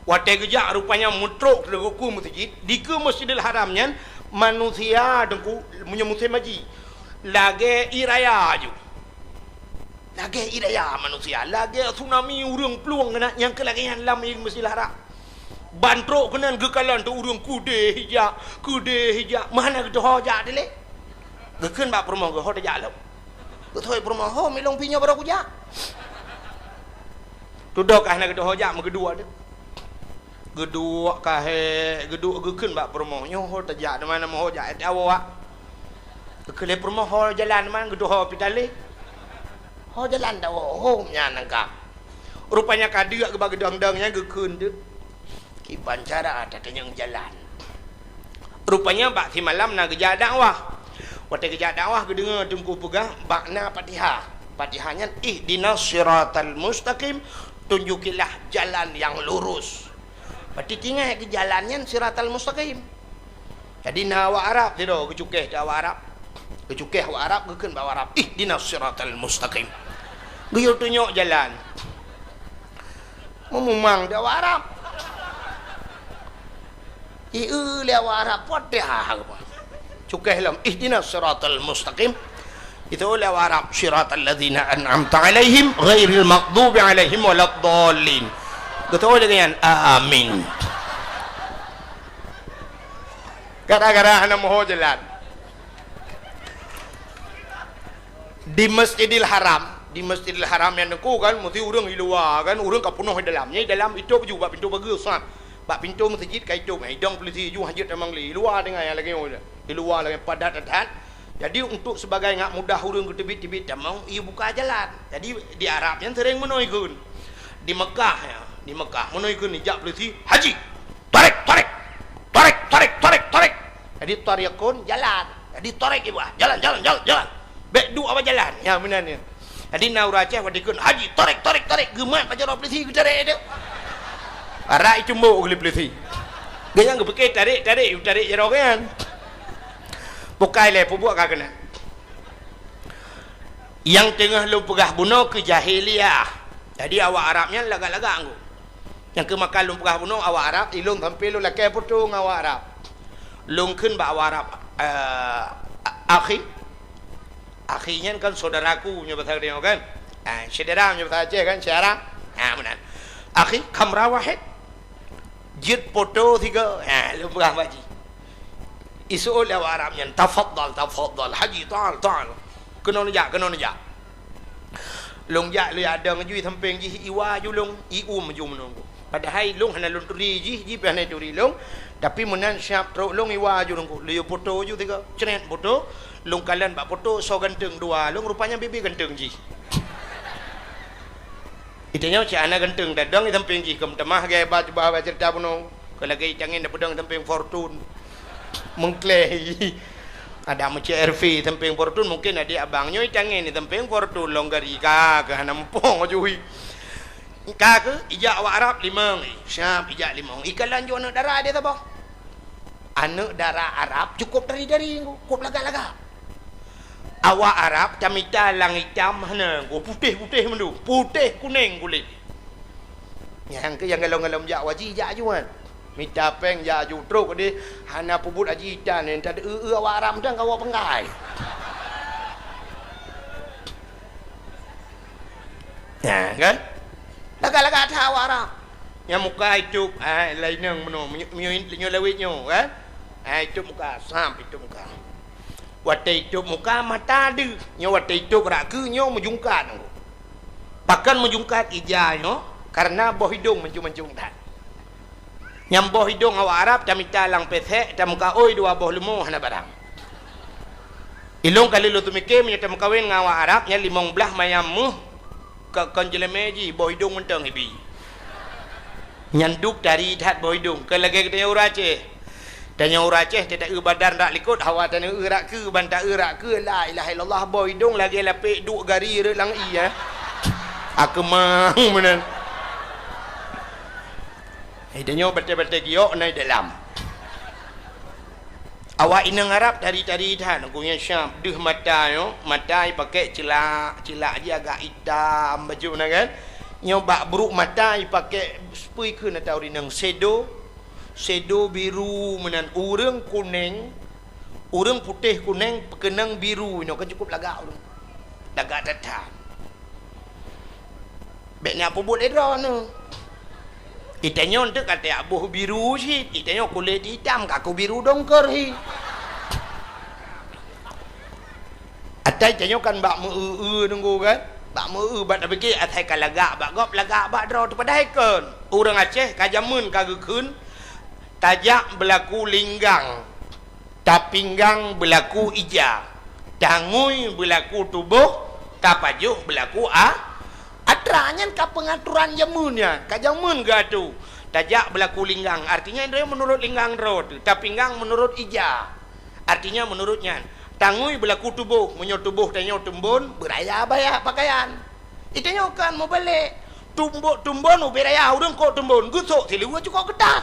Watée geujak rupanya meutrok teungku meuseujid, dikeue Masjidil Haram nyan manusia Teungku meunyoe musém haji lagée ié raya ju. Lagée ié raya manusia, lagée tsunami ureuëng plueng keunan nyang keu lagée nyan lam ié Masjidil Haram. Ban trok keunan geukalon teuk ureuëng keudeh ija, keudeh ija, meuhana geudoho jak dilée. Geukheun bak peurumoh geuh ho tajak lom. Geuthôi peurumoh ho milong pi nyoe barô kujak. Tudoh ka hana geudoho jak meugeuduek teuk. Geuduek ka hék, geuduek geukheun bak peurumoh, nyoe ho tajak, di mana meuho jak, eh, awak. Geukheun lé peurumoh ho jalan man geudoho pitalé. Ho jalan dak ho nyan nangka. Rupanya ka deuk geuba geudong-dong nyan geukheun teuk. Kiban cara tatanyong jalan. Rupanya bak simalam na geujak dakwah. Watée geujak dakwah geudeungoe teungku peugah bak na Fatihah. Fatihah nyan ihdinas siratal mustaqim, tunjukilah jalan yang lurus. Berarti tinggai keu jalan nyan siratal mustaqim. Jadi na awak Arab sidroe geucukéh di awak Arab. Geucukéh awak Arab geukheun bak awak Arab, ihdinas siratal mustaqim. Geuyue tunyok jalan. Meumumang di awak Arab. Ieu lé awak Arab, Fatihah. Cukéh lom, "Ihdinas siratal mustaqim." Itu lé awak Arab, "Siratal ladzina an'amta 'alaihim, ghairil maghdubi 'alaihim waladdallin." Beutôi lagée nyan, "Amin." Gara-gara hana moho jalan. Di Masjidil Haram, di Masjidil Haram nyan Teungku kan, meusti ureuëng i luwa kan, ureuëng ka peunoh i dalam. Nyan i dalam itôb ju bak pintoe pageue, sat. Bak pintoe meuseujid ka itôb, idong peulisi ju hanjeuet tamong lé. I luwa teungoh nyang lagée nyoe, i luwa lagée padat that. Jadi, untuk sebagai ngat mudah ureuëng geuteubiet-teubiet tamong, ibuka jalan. Jadi, di Arab nyan sering meunoe ikheun. Di Mekah, ya, di Mekah, meunoe ikheun ijak peulisi, "Haji, tarik, tarik, tarik, tarik, tarik, tarik." Jadi, tariqun, jalan. Jadi, tarik ibu, ah, jalan, jalan, jalan, jalan. Bék duek awai jalan. Ya, meunan nyan. Jadi, na ureuëng Aceh watée ikheun, "Haji, tarik, tarik, tarik." Geumat pajoh droe peulisi geutarek tu. Arak itumbok lé peulisi. Geunyang geupike tarik, tarik, tarik jaroe nyan. Bukai lé, peubuet ka keunan. Nyang teungoh lôn peugah bunoe keu jahiliyah. Jadi, awak Arab nyan lagak-lagak anggô. Nyang keu maka lôn peugah bunoe awak Arab, ilôn sampoe lôn lakée putôh ngon awak Arab. Lôn kheun bak awak Arab, eh, akhi. Akhi nyan kan saudaraku nyoe bahasa Aceh kan? Ah, syedara nyoe bahasa Aceh kan, syedara. Ah, meunan. "Akhi, kamera wahid." Jeuet poto sigoe. Ha, lôn peugah bak jih. Iseuôt lé awak Arab nyan, "Tafadhal, tafadhal, Haji, ta'al, ta'al." Keunoe neujak, keunoe neujak. Lôn jak, lôn jak dong ju i sampéng jih, iwa ju lôn, ium ju meununggu. Padahai lôn hana lôn turi jih, jih pih hana turi lôn. Tapi meunan siab trok lôn iwa ju lôn, lôn yue poto ju sigoe. Cret poto, lôn kalon bak poto soe ganteng dua lôn, rupanya bibi ganteng jih. Itanyoe cit hana ganteng, tadong i sampéng jih, keu meutamah gaya ba, ba, ba ceurita bunoe. Keu lagée itangen tapeudong i sampéng Fortune. Meukleh. Ada meucék R V i sampéng Fortune, mungken adik abang nyoe itangen i sampéng Fortune, lông gari ka, keu hana muphom aju hi. Ka keu ijak awak Arab limong, eh, siab ijak limong. Ikalon ju aneuëk dara di saboh. Aneuëk dara Arab cukup dari-dari, cukup lagak-lagak. Awak Arab tamita lang itam hana, go putéh-putéh mandum, putéh kunéng kulét. Nyang keu nyang galom-galom jak waji jak aju kan. Mita péng jak aju trok deh, hana peubuet aji itan, nyan tadeu-eu awak Arab mantong ka awak penggai. Nah, kan? Lagak-lagak that awak Arab. Nyang muka itôb, ah, laineng meunoe, meunyo-, meunyo-, meunyoe lawét nyoe, kan? Ah, itôb muka, sam itôb muka. Watée itôb muka, mata deuh. Nyoe watée itôb rak keue, nyoe meujungkat. Pakon meujungkat ija nyoe? Kareuna boh idong mancung-mancung that. Nyang boh idong awak Arab tamita lam pesek, tameukaôi dua boh leumo hana barang. Ilôn ka lheueh lôn teumike meunyoe tameukawen ngon awak Arab, nyan limong blaih mayam méuh, ka kon jeulemé jih, boh idong mantong ibi. Nyan duek tari that boh idong, kon lagée geutanyoe ureuëng Aceh. Tanyoe ureuëng Aceh, tata-eu badan rak likot, hawa taneu-eu rak keue, ban ta-eu rak keue, la ilaha illallah, boh idong lagée lapek duek gari rot lam ie, eh. Akeumang meunan. Hai tanyoe batée-batée giok na i dalam. Awak inong Arab tari-tari that, gobnyan siab deuh mata nyoe, mata ipakék ceulak, ceulak jih agak itam bacut na kan. Nyoe bak brok mata ipakék seupui kheun ata ureuëng inong, sedo, sedo biru meunan, ureuëng kunéng, ureuëng putéh kunéng peukeunong biru nyoe kan cukup lagak ureuëng. Lagak that-that. Bék na peubuet lé droeneuh. Itanyoe teuk ka teuyak boh biru cit, itanyoe kulét itam ka ku biru dongker hi. Atai tanyoe kan bak meu-eu-eu nunggu kan? Bak meu-eu bak tapike asai ka lagak bak gob, lagak bak droe teuh padahai kon. Ureuëng Aceh ka jameun ka geukheun tajak beulaku linggang. Tapinggang beulaku ija, tangui beulaku tuboh, tapajoh beulaku a-, atra. Nyan ka peungatoran jameun nyan, ka jameun geuatoe. Tajak beulaku linggang, artinya droe meunurot linggang droe teuh, tapinggang meunurot ija, artinya meunurot nyan. Tangui beulaku tuboh, meunyoe tuboh tanyoe teumbon, beuraya baya pakaian. Itanyoe kan meubalek, tumbok teumbon ubé raya ureuëng kok teumbon, geusok siluweue cukok keutas.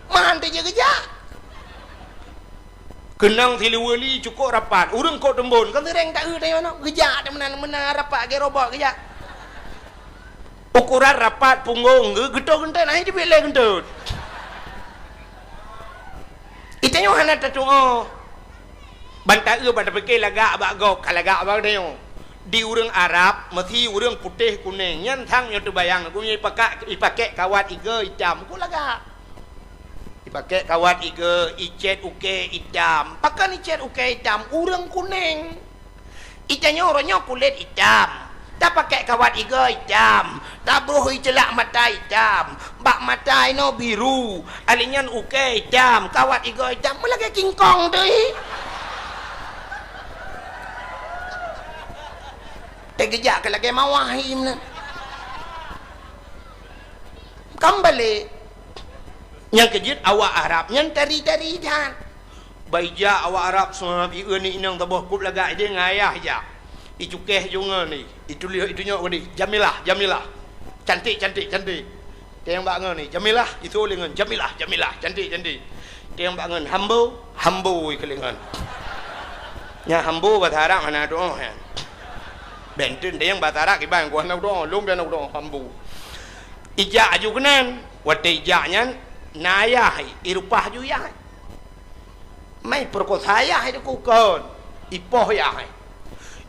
Man teujeuet geujak. Keunong siluweue li cukok rapat, ureuëng kok teumbon, kan seuréng ta-eu tanyoe nyoe, geujak teuh meunan-meunan rapat lagée robot geujak. Ukuran rapat punggong geu-, geutot geuntot, hana jeuet lé geuntot. Itanyoe hana tatuoh. Ban taeu ban tapike lagak bak gob, ka lagak bak tanyoe. Di ureuëng Arab, meusi ureuëng putéh kunéng, nyan sang nyoe teubayang, geutanyoe ipaka-, ipakèk kawat igoe itam, ku lagak. Ipakèk kawat igoe, icèt ukèe itam. Pakon icèt ukèe itam? Ureuëng kunéng. Itanyoe uroe nyoe kulét itam, tapakèk kawat igoe itam, tabroh iceulak mata itam, bak mata inoe biru, alinyan ukèe itam, kawat igoe itam, meulagèe kingkong teuh. Teugeujak keu lagèe mawah ié meunan. Kan balek. Nyang keujeuet awak Arab nyan tari-tari that. Ban ijak awak Arab, seumabi eu ni inong saboh kup lagak ideh ngon ayah ijak. Icukéh ju ngon ni, ituléh itunyok ngon ni, Jamilah, Jamilah. Cantik, cantik, cantik. Teueng bak ngon ni, Jamilah, itu lé ngon, Jamilah, Jamilah, cantik, cantik. Teueng bak ngon, Hambo, Hambo ikeu lé ngon. Nyan Hambo basa Arab hana doa nyan. Benten teueng basa Arab kiban ku hana doa, lôn pih hana doa, Hambo. Ijak aju keunan, watèe ijak nyan, na ayah, irupah ju yah. Mai peurekosa yah itu kukon, ipoh yah.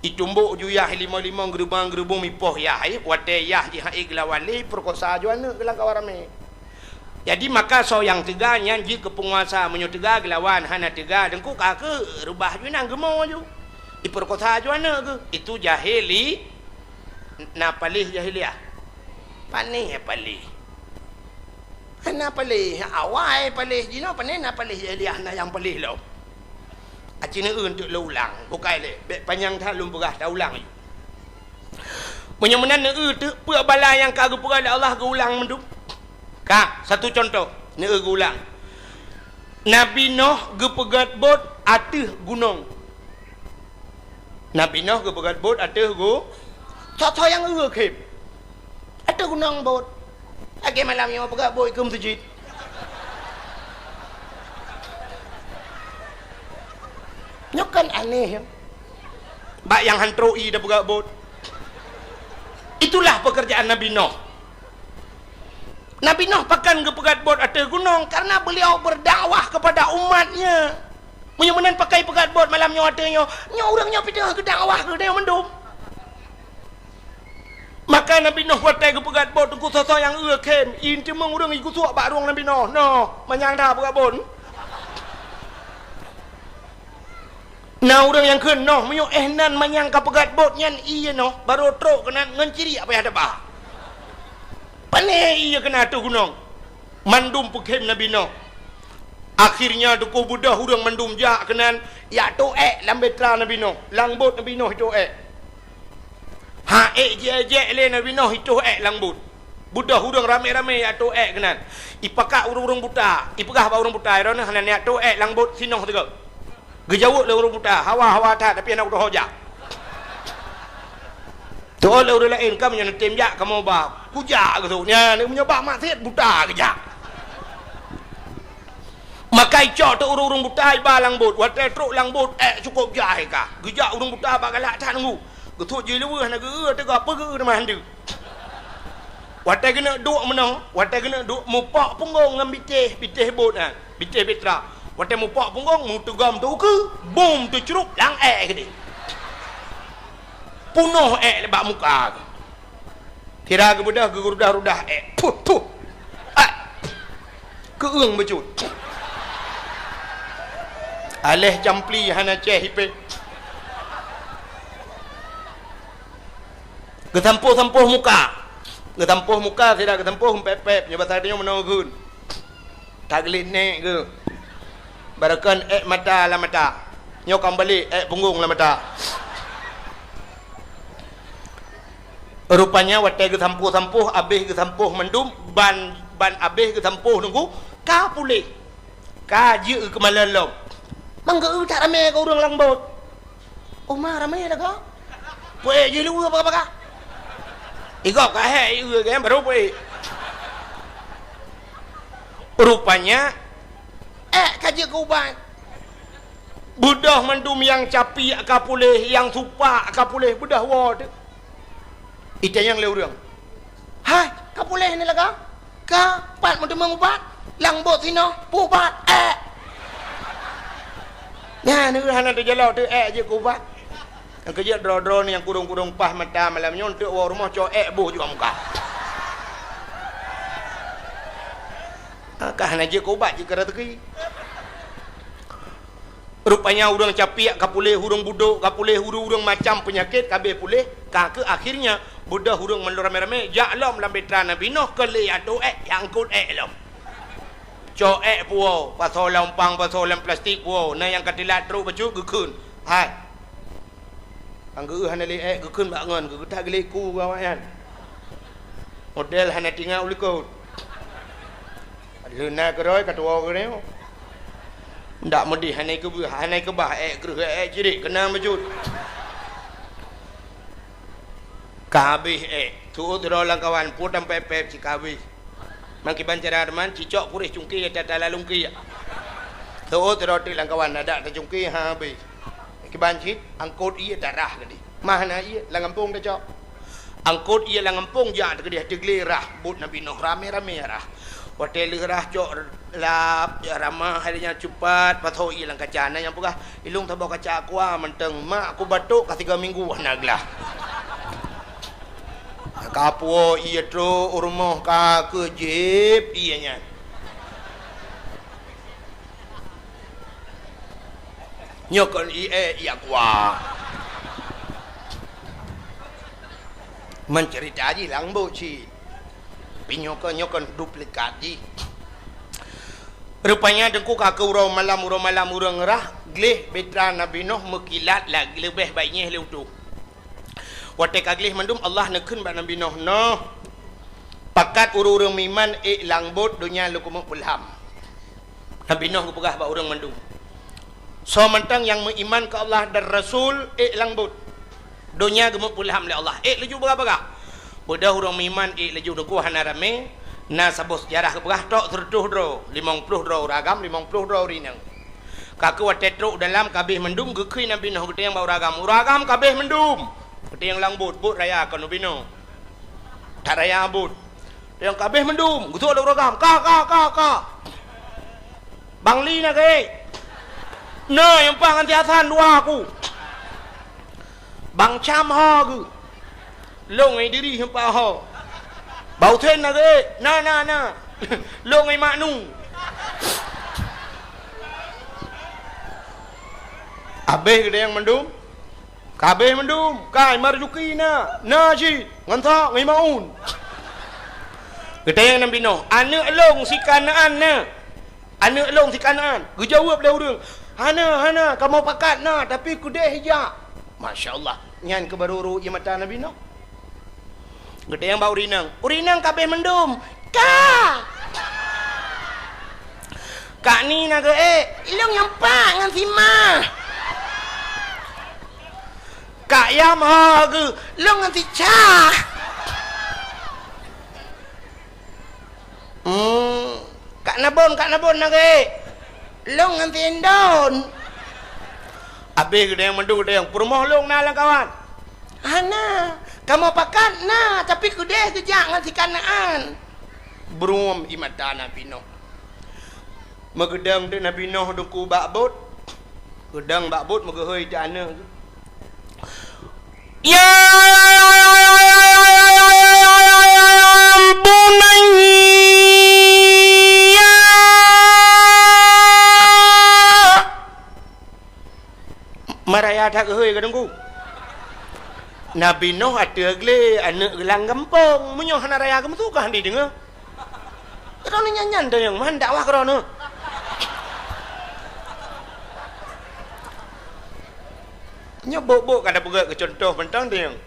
Itumbok ju yah limong-limong, geurubong-geurubong ipoh yah, watèe yah jih hana geulawan lé, peurekosa ju aneuk geulang kawan ramé. Jadi maka soe nyang teuga nyan jeuet keu peunguasa, meunyoe teuga geulawan, hana teuga, teungku ka keu reubah ju inong geumo ju. Ipeurekosa ju aneuk geuh, itu jahili, na paléh jahiliah. Panéh paléh. Hana paléh, awai paléh jinoe, panéh na paléh jahiliah, na nyang paléh lom. Aci neueu teuk lôn ulang, bukai lé, bèk panyang that lôn peugah, taulang ju. Meunyoe meunan neueu teuk peue bala nyang ka geupeugah lé Allah geuulang mandum. Ka, satu contoh, neueu geuulang. Nabi Noh geupeugèt bot ateueh gunong. Nabi Noh geupeugèt bot ateueh gu-, soe-soe nyang eu khem. Ateueh gunong bot. Lagèe malam nyoe peugèt bot keu meuseujid. Nyoe kan aneh, ya. Bak nyang han trok ie tapeugèt bot. Itulah pekerjaan Nabi Noh. Nabi Noh pakon geupeugèt bot ateueh gunong? Karena beliau berdakwah kepada umatnya. Meunyoe meunan pakon peugèt bot malam nyoe ateueh nyoe, nyoe ureueng nyoe pih teungoh geudakwah keu tanyoe mandum. Maka Nabi Noh watèe geupeugèt bot, teungku, soe-soe nyang eu khem, ie teumeung ureueng igusok bak rueng Nabi Noh. Noh, manyang that peugèt bot. Na ureueng nyang kheun, "Noh, meunyoe éh nan manyang ka peugèt bot nyan ie noh, barô trok keunan ngon ciriek payah taba." Pané ie keunan ateueh gunong. Mandum peukhem Nabi Noh. Akhirnya teungku beudôh ureueng mandum jak keunan, jak toh èk lam bahtera Nabi Noh, lam bot Nabi Noh itoh èk. Ha ék jiék-ék lé Nabi Noh itoh èk lam bot. Beudôh ureueng ramé-ramé jak toh èk keunan. Ipakat ureueng-ureueng buta, ipeugah bak ureueng buta, "Droeneuh hana neujak toh èk lam bot sinoh sigoe." Geujaweueb lé ureueng buta, "Hawa, hawa that, tapi hana kutoh jak." Teuôt lé ureueng laén, "Ka meunyoe neutem jak kamoe ba, kujak," geuseuôt. Nyan meunyoe bak maksiet buta geujak. Maka icok teuk ureueng-ureueng buta iba lam bot. Watèe trok lam bot, èk cukôp jai ka. Geujak ureueng buta bak galak that teungku. Geuseuôt jih luweuh hana geu-eu teuga peue geu-eu teuma han deuh. Watèe geuneuk duek meunoe, watèe geuneuk duek mupok punggong ngon bitéh, bitéh bot nyan, bitéh bahtera. Watèe mupok punggong, meuteugom teuh ukeue, bum teucrup lam èk keudéh. Punoh èk bak muka. Sira geubeudôh, geurudah-rudah èk. Puh, puh. Ai. Keueung bacut. Aléh campli hana cèh ipèh. Geusampôh-sampôh muka. Geusampôh muka, sira geusampôh pép-pép, nyoe basa tanyoe meunoe geukheun. Taglét nèk geuh. Barokon èk mata lam mata. Nyoe ka meubalek èk punggong lam mata. Rupanya watèe geusampôh-sampôh, abéh geusampôh mandum, ban, ban abéh geusampôh teungku, ka puléh. Ka jeuet keu malèe lom. Mang geu-eu that ramé keu ureueng lam bot. Oma ramé lagoe. Peuék jih luweue baka-baka. Igob ka hék ié geuh barô peuék. Rupanya, èk ka jeuet keu ubat. Beudôh mandum nyang capi ka puléh, nyang supak ka puléh, beudôh woe teuh. Itanyong lé ureueng, "Hai, ka puléh ni lagoe? Ka, pat meuteumeung ubat? Lam bot sinoe, peu ubat, èk." Nyan hana teujalok, teuék jeuet keu ubat. Nyang keujeuet droe-droe ni nyang kurong-kurong paih mata malam nyoe, eunteuk woe rumoh cok ék boh juga muka. Ka hana jeuet keu ubat, jeuet keu raseuki. Rupanya ureuëng capiak ka puléh, ureuëng budok ka puléh, ureuëng-ureuëng macam peunyakét ka abéh puléh, ka keuh akhirnya beudôh ureuëng mandum ramé-ramé jak lom lam bahtera Nabi Nuh keu lé atô ék, jak eungkot ék lom. Cok ék puwoe, pasoe lam umpang, pasoe lam plastik puwoe, na nyang ka teulat trok bacut geukheun. Hai. Nyang geuh hana lé ék geukheun bak ngon, geugeutak geuléku awaknyan. Model hana tingat u likot. Leuna keudroe ka tuwoe keunoe. Ndak meudeh hana keubah, hana keubah ék kreueh ék cirik keunan bacut. Ka habéh ék, tuôt droe lam kawan, pue tampép-pép cit ka habéh. Meukiban cara teuma, cicok puréh cungké tata lalungké. Tuôt droe teuk lam kawan, adak tacungké ha habéh. Kiban cit, angkot ié tarah keudéh. Mah na ié, lam gampông tacok. Angkot ié lam gampông jak teukeudéh teuglé rah, bot Nabi Nuh ramé-ramé rah. Watée lheueh rah cok lap, ramah hai nyan cupat, pasoe ié lam kaca. Na nyang peugah, "Ilong saboh kaca aqua mantong, mak ku batuk ka tiga minggu hana glah." Ka puwoe ié trok u rumoh ka keuh jieb ié nyan. Nyoe kon ié, ié aqua. Meuceurita jih lam bot cit. Pi nyoe kon, nyoe kon duplikat jih. Rupanya teungku ka keuh uroe malam, uroe malam ureuëng rah, gleh bahtera Nabi Nuh meukilat lagée leubeh baik nyeh lé utoh. Watée ka gleh mandum, Allah neukheun bak Nabi Nuh, "Noh, pakat ureuëng-ureuëng meuiman ék lam bot, donya lôn keumeung peulham." Nabi Nuh geupeugah bak ureuëng mandum, "Soe mantong nyang meuiman keu Allah dan Rasul, ék lam bot. Donya geumeupeulham lé Allah, ék laju bagah-bagah." Beudôh ureuëng meuiman ék laju, teungku hana ramé, na saboh seujarah geupeugah tok seureutôh droe, limong ploh droe ureuëng agam, limong ploh droe ureuëng inong. Ka keuh watée trok u dalam ka abéh mandum, geukheun Nabi Nuh geutanyong bak ureuëng agam, "Ureuëng agam ka abéh mandum." Geutanyong lam bot, bot raya kon ubé nyoe. That raya bot. Nyang ka abéh mandum, geutanyong lé ureuëng agam, "Ka, ka, ka, ka. Bang Li na geuh? Na nyang paih ngon si Hasan dua ku. Bang Cam ho geuh? Lôn ngon Idris nyang paih ho. Bang Husen na geuh? Na, na, na. Lôn ngon Mak Nu." Abéh geutanyong mandum. Ka abéh mandum, kai Marzuki na, na cit, ngon Ishak ngon Maun. Geutanyong Nabi Nuh, "Aneuëk lôn si Kanaan na? Aneuëk lôn si Kanaan?" Geujaweueb lé ureuëng, "Hana, hana, kamoe pakat na, tapi keudeh jak." Masya Allah, nyan keuh barô rhot ié mata Nabi Nuh. Geutanyong bak ureuëng inong, "Ureuëng inong ka abéh mandum?" "Ka." "Kak Ni na geuh ék?" "Ilong nyang pat ngon si Ma." "Kak Yam ho geuh?" "Lôn ngon si Ca." "Hmm, Kak Nabon, Kak Nabon na geuh ék?" "Lôn ngon si Indon." Abéh geutanyong mandum, geutanyong, "Peurumoh lôn na lam kawan?" "Hana, kamoe pakat na, tapi keudeh geujak ngon si Kanaan." Bruem ié mata Nabi Nuh. Meugeudong teuk Nabi Nuh teungku bak bot. Geudong bak bot meugeuhôi teuk aneuëk. "Ya bunayya." Maraya that geuhôi ka teungku. Nabi Nuh ateueh glé, aneuëk geulang gampông. Meunyoe hana raya geumeusu ka hana jideungoe. Droeneuh nyan-nyan teunyong, man dakwah keu droeneuh. Nyoe bok-bok ka tapeugét keu cuntoh mantong teunyong.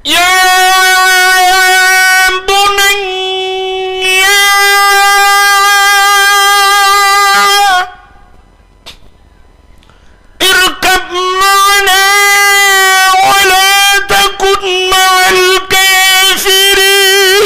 Ya bunayya irkab ma'ana wa la takun ma'al kafirin.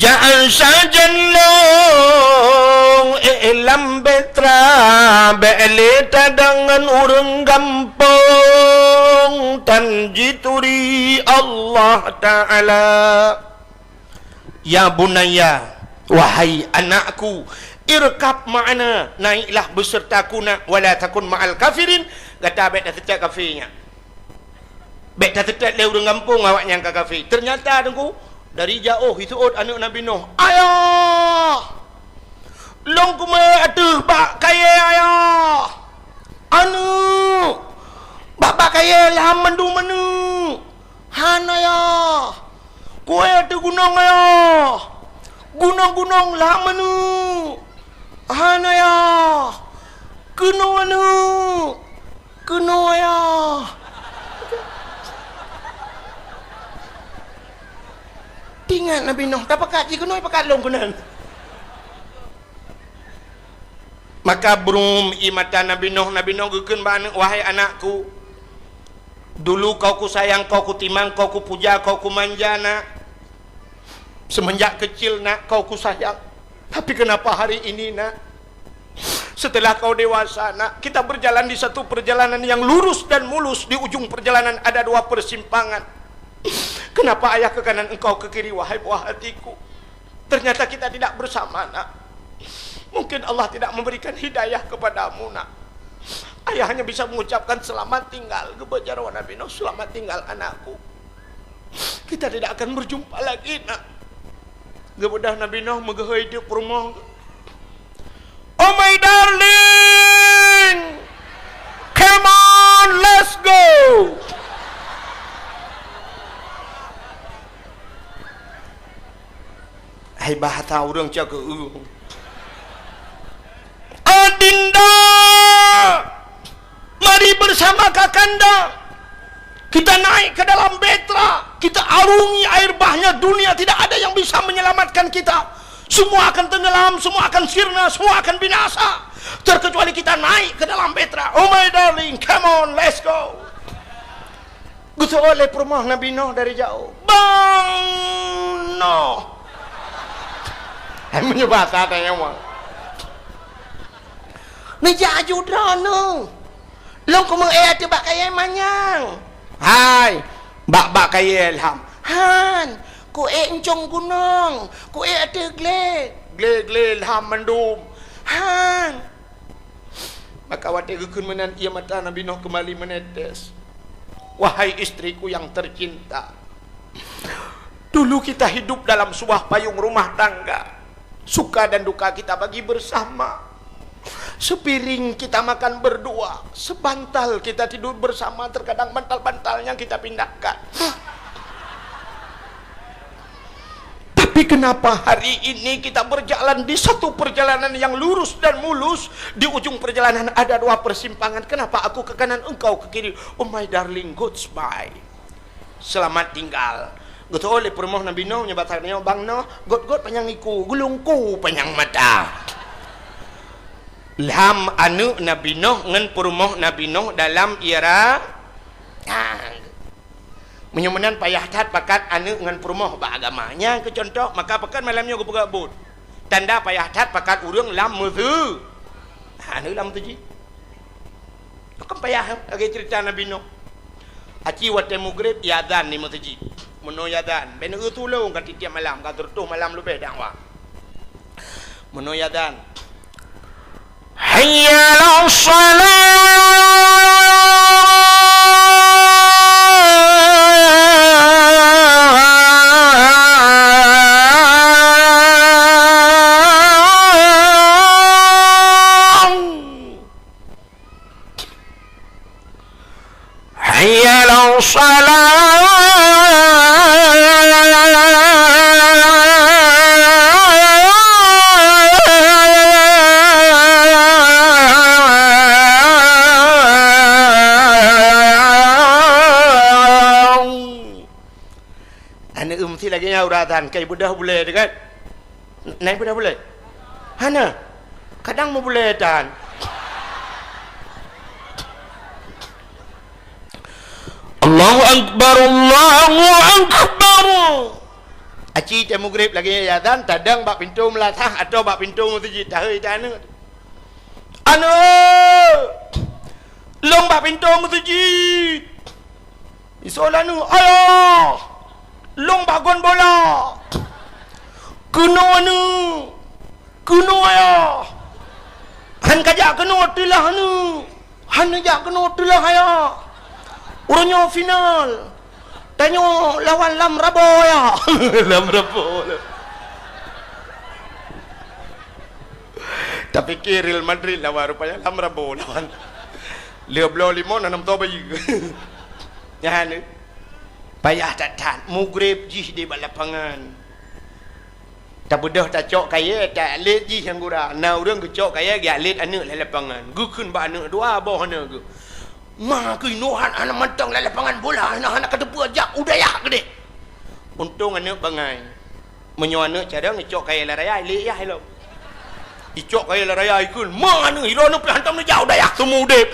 Jak sajan lôn, eh, lam Petra, bék lé tadong ngon ureuëng gampông, tan jituri Allah Ta'ala. Ya bunayya, wahai anakku, irkab ma'ana, naiklah besertaku nak, wala takun ma'al kafirin, gata bék taseutôt kafé nyan. Bék taseutôt lé ureuëng gampông awak nyang ka kafé. Teunyata, Teungku, dari jaoh jiseuôt aneuëk Nabi Nuh, "Ayah! Lôn keumeung ateueh bak kayée, Ayah! Aneuëk! Bak, bak kayée lham mandum aneuëk! Han, Ayah! Kuée ateueh gunong, Ayah! Gunong-gunong lham aneuëk! Han, Ayah! Keunoe aneuëk!" Keunoe, Ayah! Teuingat Nabi Nuh, tapakat jih keunoe, pakat lôn keunan. Maka brum ie mata Nabi Nuh, Nabi Nuh geukheun bak aneuëk, "Wahai anakku, dulu kau kusayang, kau kutimang, kau kupuja, kau kumanja, nak. Semenjak kecil, nak, kau kusayang. Tapi kenapa hari ini, nak, setelah kau dewasa, nak, kita berjalan di satu perjalanan yang lurus dan mulus, di ujung perjalanan ada dua persimpangan. Kenapa ayah ke kanan, engkau ke kiri, wahai buah hatiku? Ternyata kita tidak bersama, nak. Mungkin Allah tidak memberikan hidayah kepadamu, nak." Ayah hanya bisa mengucapkan, "Selamat tinggal," geubeuet jaroe Nabi Nuh, "Selamat tinggal, anakku. Kita tidak akan berjumpa lagi, nak." Geubeudôh Nabi Nuh meugeuhôi teuk peurumoh. "Oh my darling, come on, let's go." Hai bahasa ureuëng cakeueng. "Adinda, mari bersama kakanda. Kita naik ke dalam Petra. Kita arungi air bahnya dunia. Tidak ada yang bisa menyelamatkan kita. Semua akan tenggelam, semua akan sirna, semua akan binasa. Terkecuali kita naik ke dalam Petra. Oh my darling, come on, let's go." Geuseuôt lé peurumoh Nabi Nuh dari jaoh. "Bang Nuh!" Hai, meunyoe bahasa tanyoe mah. "Neujak aju droeneuh. Lôn keumeung éh ateueh bak kayée manyang." "Hai, bak, bak kayée lham." "Han, kuék euncong gunong, kuék ateueh glé." "Glé-glé lham mandum." "Han." Maka watée geukheun meunan, ie mata Nabi Nuh keumbali meunetes. Wahai istriku yang tercinta, dulu kita hidup dalam sebuah payung rumah tangga. Suka dan duka kita bagi bersama. Sepiring kita makan berdua, sebantal kita tidur bersama, terkadang bantal-bantalnya kita pindahkan. Tapi kenapa hari ini kita berjalan di satu perjalanan yang lurus dan mulus, di ujung perjalanan ada dua persimpangan? Kenapa aku ke kanan, engkau ke kiri? Oh my darling, goodbye. Selamat tinggal. Geuteuôt lé peurumoh Nabi Nuh, nyoe bak tanyoe, "Bang Nuh, gôt-gôt panyang iku, geulungku panyang mata." Lham aneuëk Nabi Nuh ngon peurumoh Nabi Nuh dalam ie ra-, ah. Meunyoe meunan payah that pakat aneuëk ngon peurumoh bak agama. Nyan keuh cuntoh, maka pakon malam nyoe geupeugah buet. Tanda payah that pakat ureuëng lam meuseu-, aneuëk lam meuseujid. Pakon payah, lagée ceurita Nabi Nuh. Aci watée meugreb, iazan di meuseujid. Meunoe iazan, bèk neueu tulông ka tiep-tiep malam, ka sireutoh malam leubeh dakwah. Meunoe iazan, "Hayya 'alas shalah!" Hayya 'alas shalah. Aneuk meusti lagèe nyan uroe azan, kai beudôh bulèe teuh kan? Nyan beudôh bulèe? Hana. Kadang meubulèe tan. Allahu Akbar, Allahu Akbar. Aci tée mugreb lagée azan, tadong bak pintoe meulasah atau bak pintoe meuseujid, tahei teuh aneuk. "Aneuk! Lôn bak pintoe meuseujid!" Isoe lé aneuk, "Ayah! Lôn bak gon bola!" "Keunoe aneuk! Keunoe ayah! Hán kajak keunoe teulah aneuk!" "Hana jak keunoe teulah ayah. Uroe nyoe final. Tanyoe lawan Lam Rabo ayah." Lam Rabo. Tapike Real Madrid lawan, rupanya Lam Rabo lawan. Lheuh bloe limong, na nam toh bayeue. Nyan, payah that-that. Mugreb jih di bak lapangan. Tabeudôh tacok kayée, talet jih nyang gura. Na ureuëng geucok kayée, geulet aneuk lam lapangan. Geukheun bak aneuk dua boh aneuk geuh. "Ma keunoe hana mantong lam lapangan bola, hana, hana kateupeue jak u dayah keudeh." Untông aneuk bangai. Meunyoe aneuk carông icok kayée lam raya, ilek yah ilong. Icok kayée lam raya ikheun, "Ma aneuk, ilong aneuk pih hantom neujak u dayah seumeu udeb."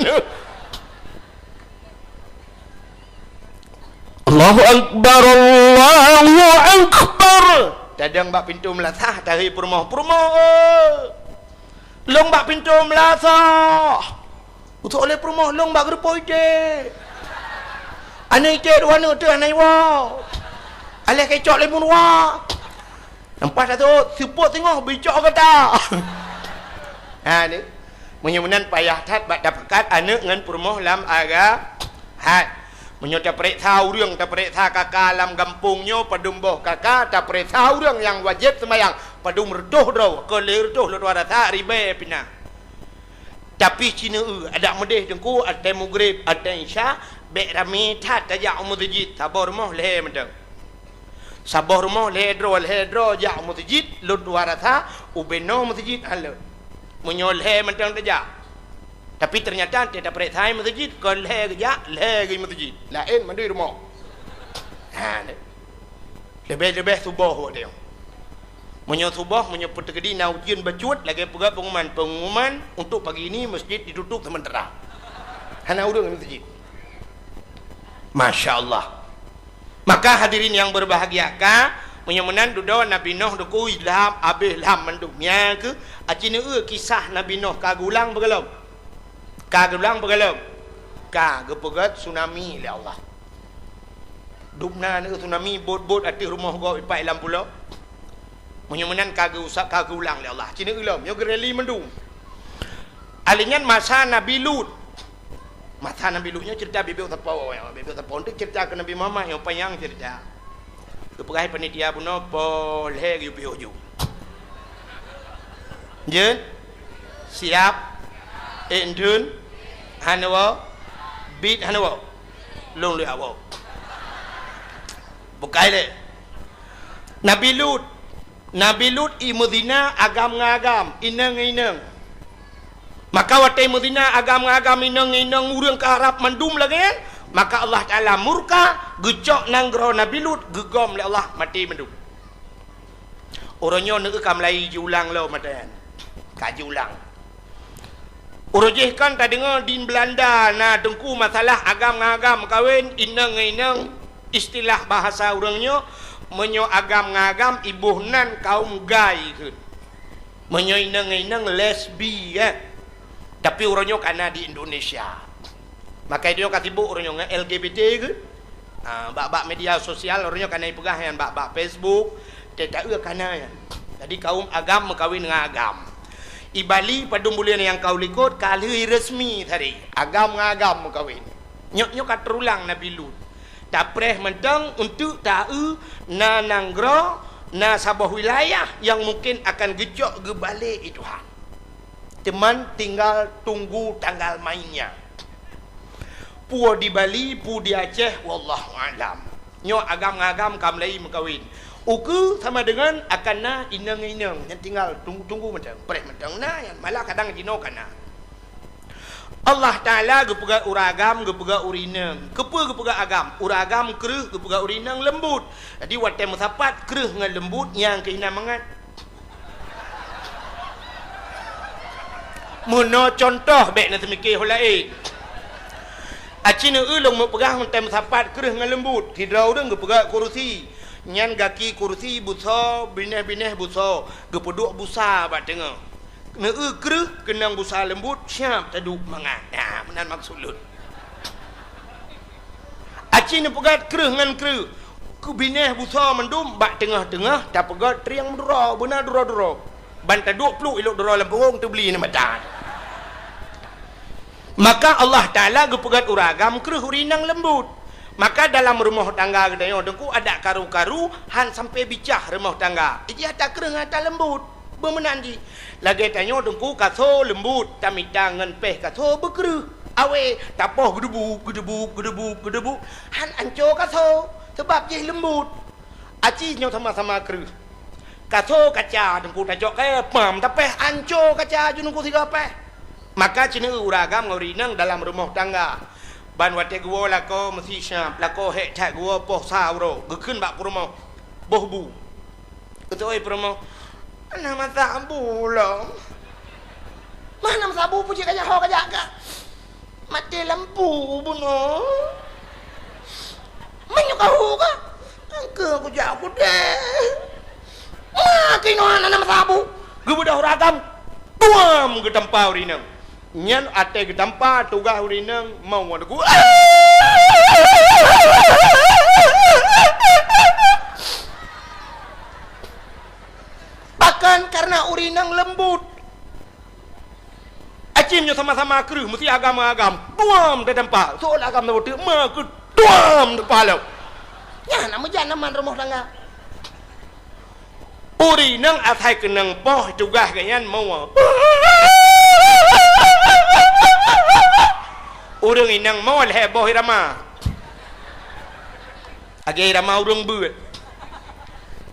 Allahu Akbar, Allahu Akbar. Tadong bak pintoe meulasah, tahei peurumoh, "Peurumoh, eh! Lôn bak pintoe meulasah." Utok lé peurumoh, "Lôn bak geureupoh iték." "Aneuk iték dua aneuk teuh hana iwoe. Aléh keucok lé meuruwa." Nampak tak tu? Seupôt teungoh bicok gata. Ha ni. Meunyoe meunan payah that bak tapakat aneuk ngon peurumoh lam agama. Hai. Meunyoe tapareksa ureuëng, tapareksa kaka lam gampông nyoe padum boh kaka, tapareksa ureuëng nyang wajéb seumayang padum reutôh droe, kon lhée reutôh lôn tuan rasa ribée pih na. Tapi ci neu-eu adak meudeh teungku, watée mugreb, watée isya, bék ramé that tajak u meuseujid, saboh rumoh lhée mantong. Saboh rumoh lhée droe, lhée droe jak u meuseujid, lôn tuan rasa ubé noe meuseujid hana lé. Meunyoe lhée mantong tajak. Tapi teunyata watée tapareksa meuseujid, kon lhée geujak, lhée geuh meuseujid. Laén mandum rumoh. Ha, leubeh-leubeh suboh watée nyoe. Meunyoe suboh, meunyoe peuteukedi na ujeuen bacut, lagée peugah pengumuman, pengumuman untuk pagi ini masjid ditutup sementara. Hana ureuëng lam masjid. Masya Allah. Maka hadirin yang berbahagia, ka, meunyoe meunan dudoe Nabi Nuh dukui lam, abéh lam mandum. Nyan keuh, aci neu-eu kisah Nabi Nuh ka geulang beugalom. Ka geulang beugalom. Ka geupeugét tsunami lé Allah. Dubna neu tsunami bot-bot ateueh rumoh gob ipat lam pulo. Meunyoe meunan ka geuusak, ka geulang lé Allah. Ci neu-eu lom, nyoe geureli mandum. Alèh nyan masa Nabi Lut. Masa Nabi Lut nyoe cerita bibit sapo, bibit sapo untuk cerita ke Nabi Muhammad nyang panyang cerita. Geupeugah panitia bunoe poh lhée geuyue piôh ju. Jeuet? Siap? Ék dun? Hana woe? Bit hana woe? Lôn lheueh woe. Bukai lé. Nabi Lut. Nabi Lut i meuzina agam ngon agam, inong ngon inong. Maka watée meuzina agam ngon agam, inong ngon inong, ureuëng ka rab mandum lagée nyan, maka Allah Taala murka, geucok nanggroe Nabi Lut, geugom lé Allah maté mandum. Uroe nyoe neu-eu ka meulai jiulang lom mata nyan. Ka jiulang. Uroe jih kan tadeungoe di Beulanda na teungku masalah agam ngon agam meukawen, inong ngon inong, istilah bahasa ureuëng nyoe, meunyoe agam ngon agam iboh nan kaum gay kheun. Meunyoe inong ngon inong lesbi, eh. Tapi uroe nyoe ka na di Indonesia. Maka idéh nyoe ka sibuk uroe nyoe ngon L G B T kheun. Ah, bak-bak media sosial uroe nyoe ka na ipeugah nyan bak-bak Facebook, teuta eu ka na nyan. Jadi kaum agam meukawen ngon agam. I Bali padum buleuen nyang ka u likot ka lheueh resmi tadi. Agam ngon agam meukawen. Nyoe, nyoe ka teurulang Nabi Lut. Tapreh mantong untuk ta eu na nanggroe, na saboh wilayah nyang mungken akan geucok geubalek i Tuhan. Teuma tinggal tunggu tanggal mainnya. Peue di Bali, peue di Aceh, wallahu a'lam. Nyoe agam ngon agam ka meulai meukawen. Ukeue sama deungon akan na inong ngon inong. Nyan tinggal tunggu, tunggu mantong, preh mantong na nyan. Malah kadang jinoe ka na. Allah Taala geupeugah ureuëng agam, geupeugah ureuëng inong. Keupeue geupeugah agam? Ureuëng agam kreueh, geupeugah ureuëng inong leumbut. Jadi watée meusapat kreueh ngon leumbut, nyang keuh na mangat. Meunoe cuntoh, bék na teumike ho laén. Aci neu-eu lôn meupeugah ngon tem sapat kreueh ngon leumbut, sidroe ureuëng geupeugah kurusi. Nyan gaki kursi busoe, binéh-binéh busoe, geupeuduek busa bak teungoh. Neueu kreueh keunong busa leumbut, siab taduek mangat. Nah, meunan maksud lôn. Aci neupeugét kreueh ngon kreueh, keu binéh busoe mandum bak teungoh-teungoh tapeugét trieng meuduro, beuna duro-duro. Ban taduek pluek ilok duro lam pungong teubli na mata. Maka Allah Taala geupeugét ureueng agam kreueh ureueng inong leumbut. Maka dalam rumoh tangga geutanyoe teungku adak karu-karu han sampai bicah rumoh tangga. Ijih ata kreueh ngon ata leumbut. Beumeunan jih. Lagée tanyoe teungku kaso leumbut, tamita ngon péh kaso beukreueh. Awé, tapoh geudeubuk, geudeubuk, geudeubuk, geudeubuk. Han anco kaso, sabab jih leumbut. Aci nyoe sama-sama kreueh. Kaso kaca teungku tacok kayée, pam tapéh anco kaca ju teungku sigoe péh. Maka ceuneueu ureueng agam ngon ureueng inong dalam rumoh tangga. Ban watée geuwoe lakoe meusi siab, lakoe hék that geuwoe poh sa uroe, geukheun bak peurumoh, boh bu. Geutôi peurumoh, "Hana meusabu lom." "Mah hana meusabu, peue jih kajak ho kajak ka? Maté lampu bunoe." "Meunyoe kahu ka, engke kujak kudeh." "Mah keunoe hana meusabu." Geubeudôh ureueng agam, tuam geutampa ureueng inong. Nyan até geutampa tugaih ureueng inong mau wan ku. Bahkan karena ureueng inong leumbut. Acim nyoe sama-sama kreueh, meusi agam-agam. Tuam tatampa. Soe agam tabeuteuek, ma keu tuam tampa lom. Nyan na meujan aman rumoh tangga. Ureueng inong asai keunong poh tugaih geuhnyan moe. Ureueng inong moe lhée boh irama. Lagée irama ureueng beuet.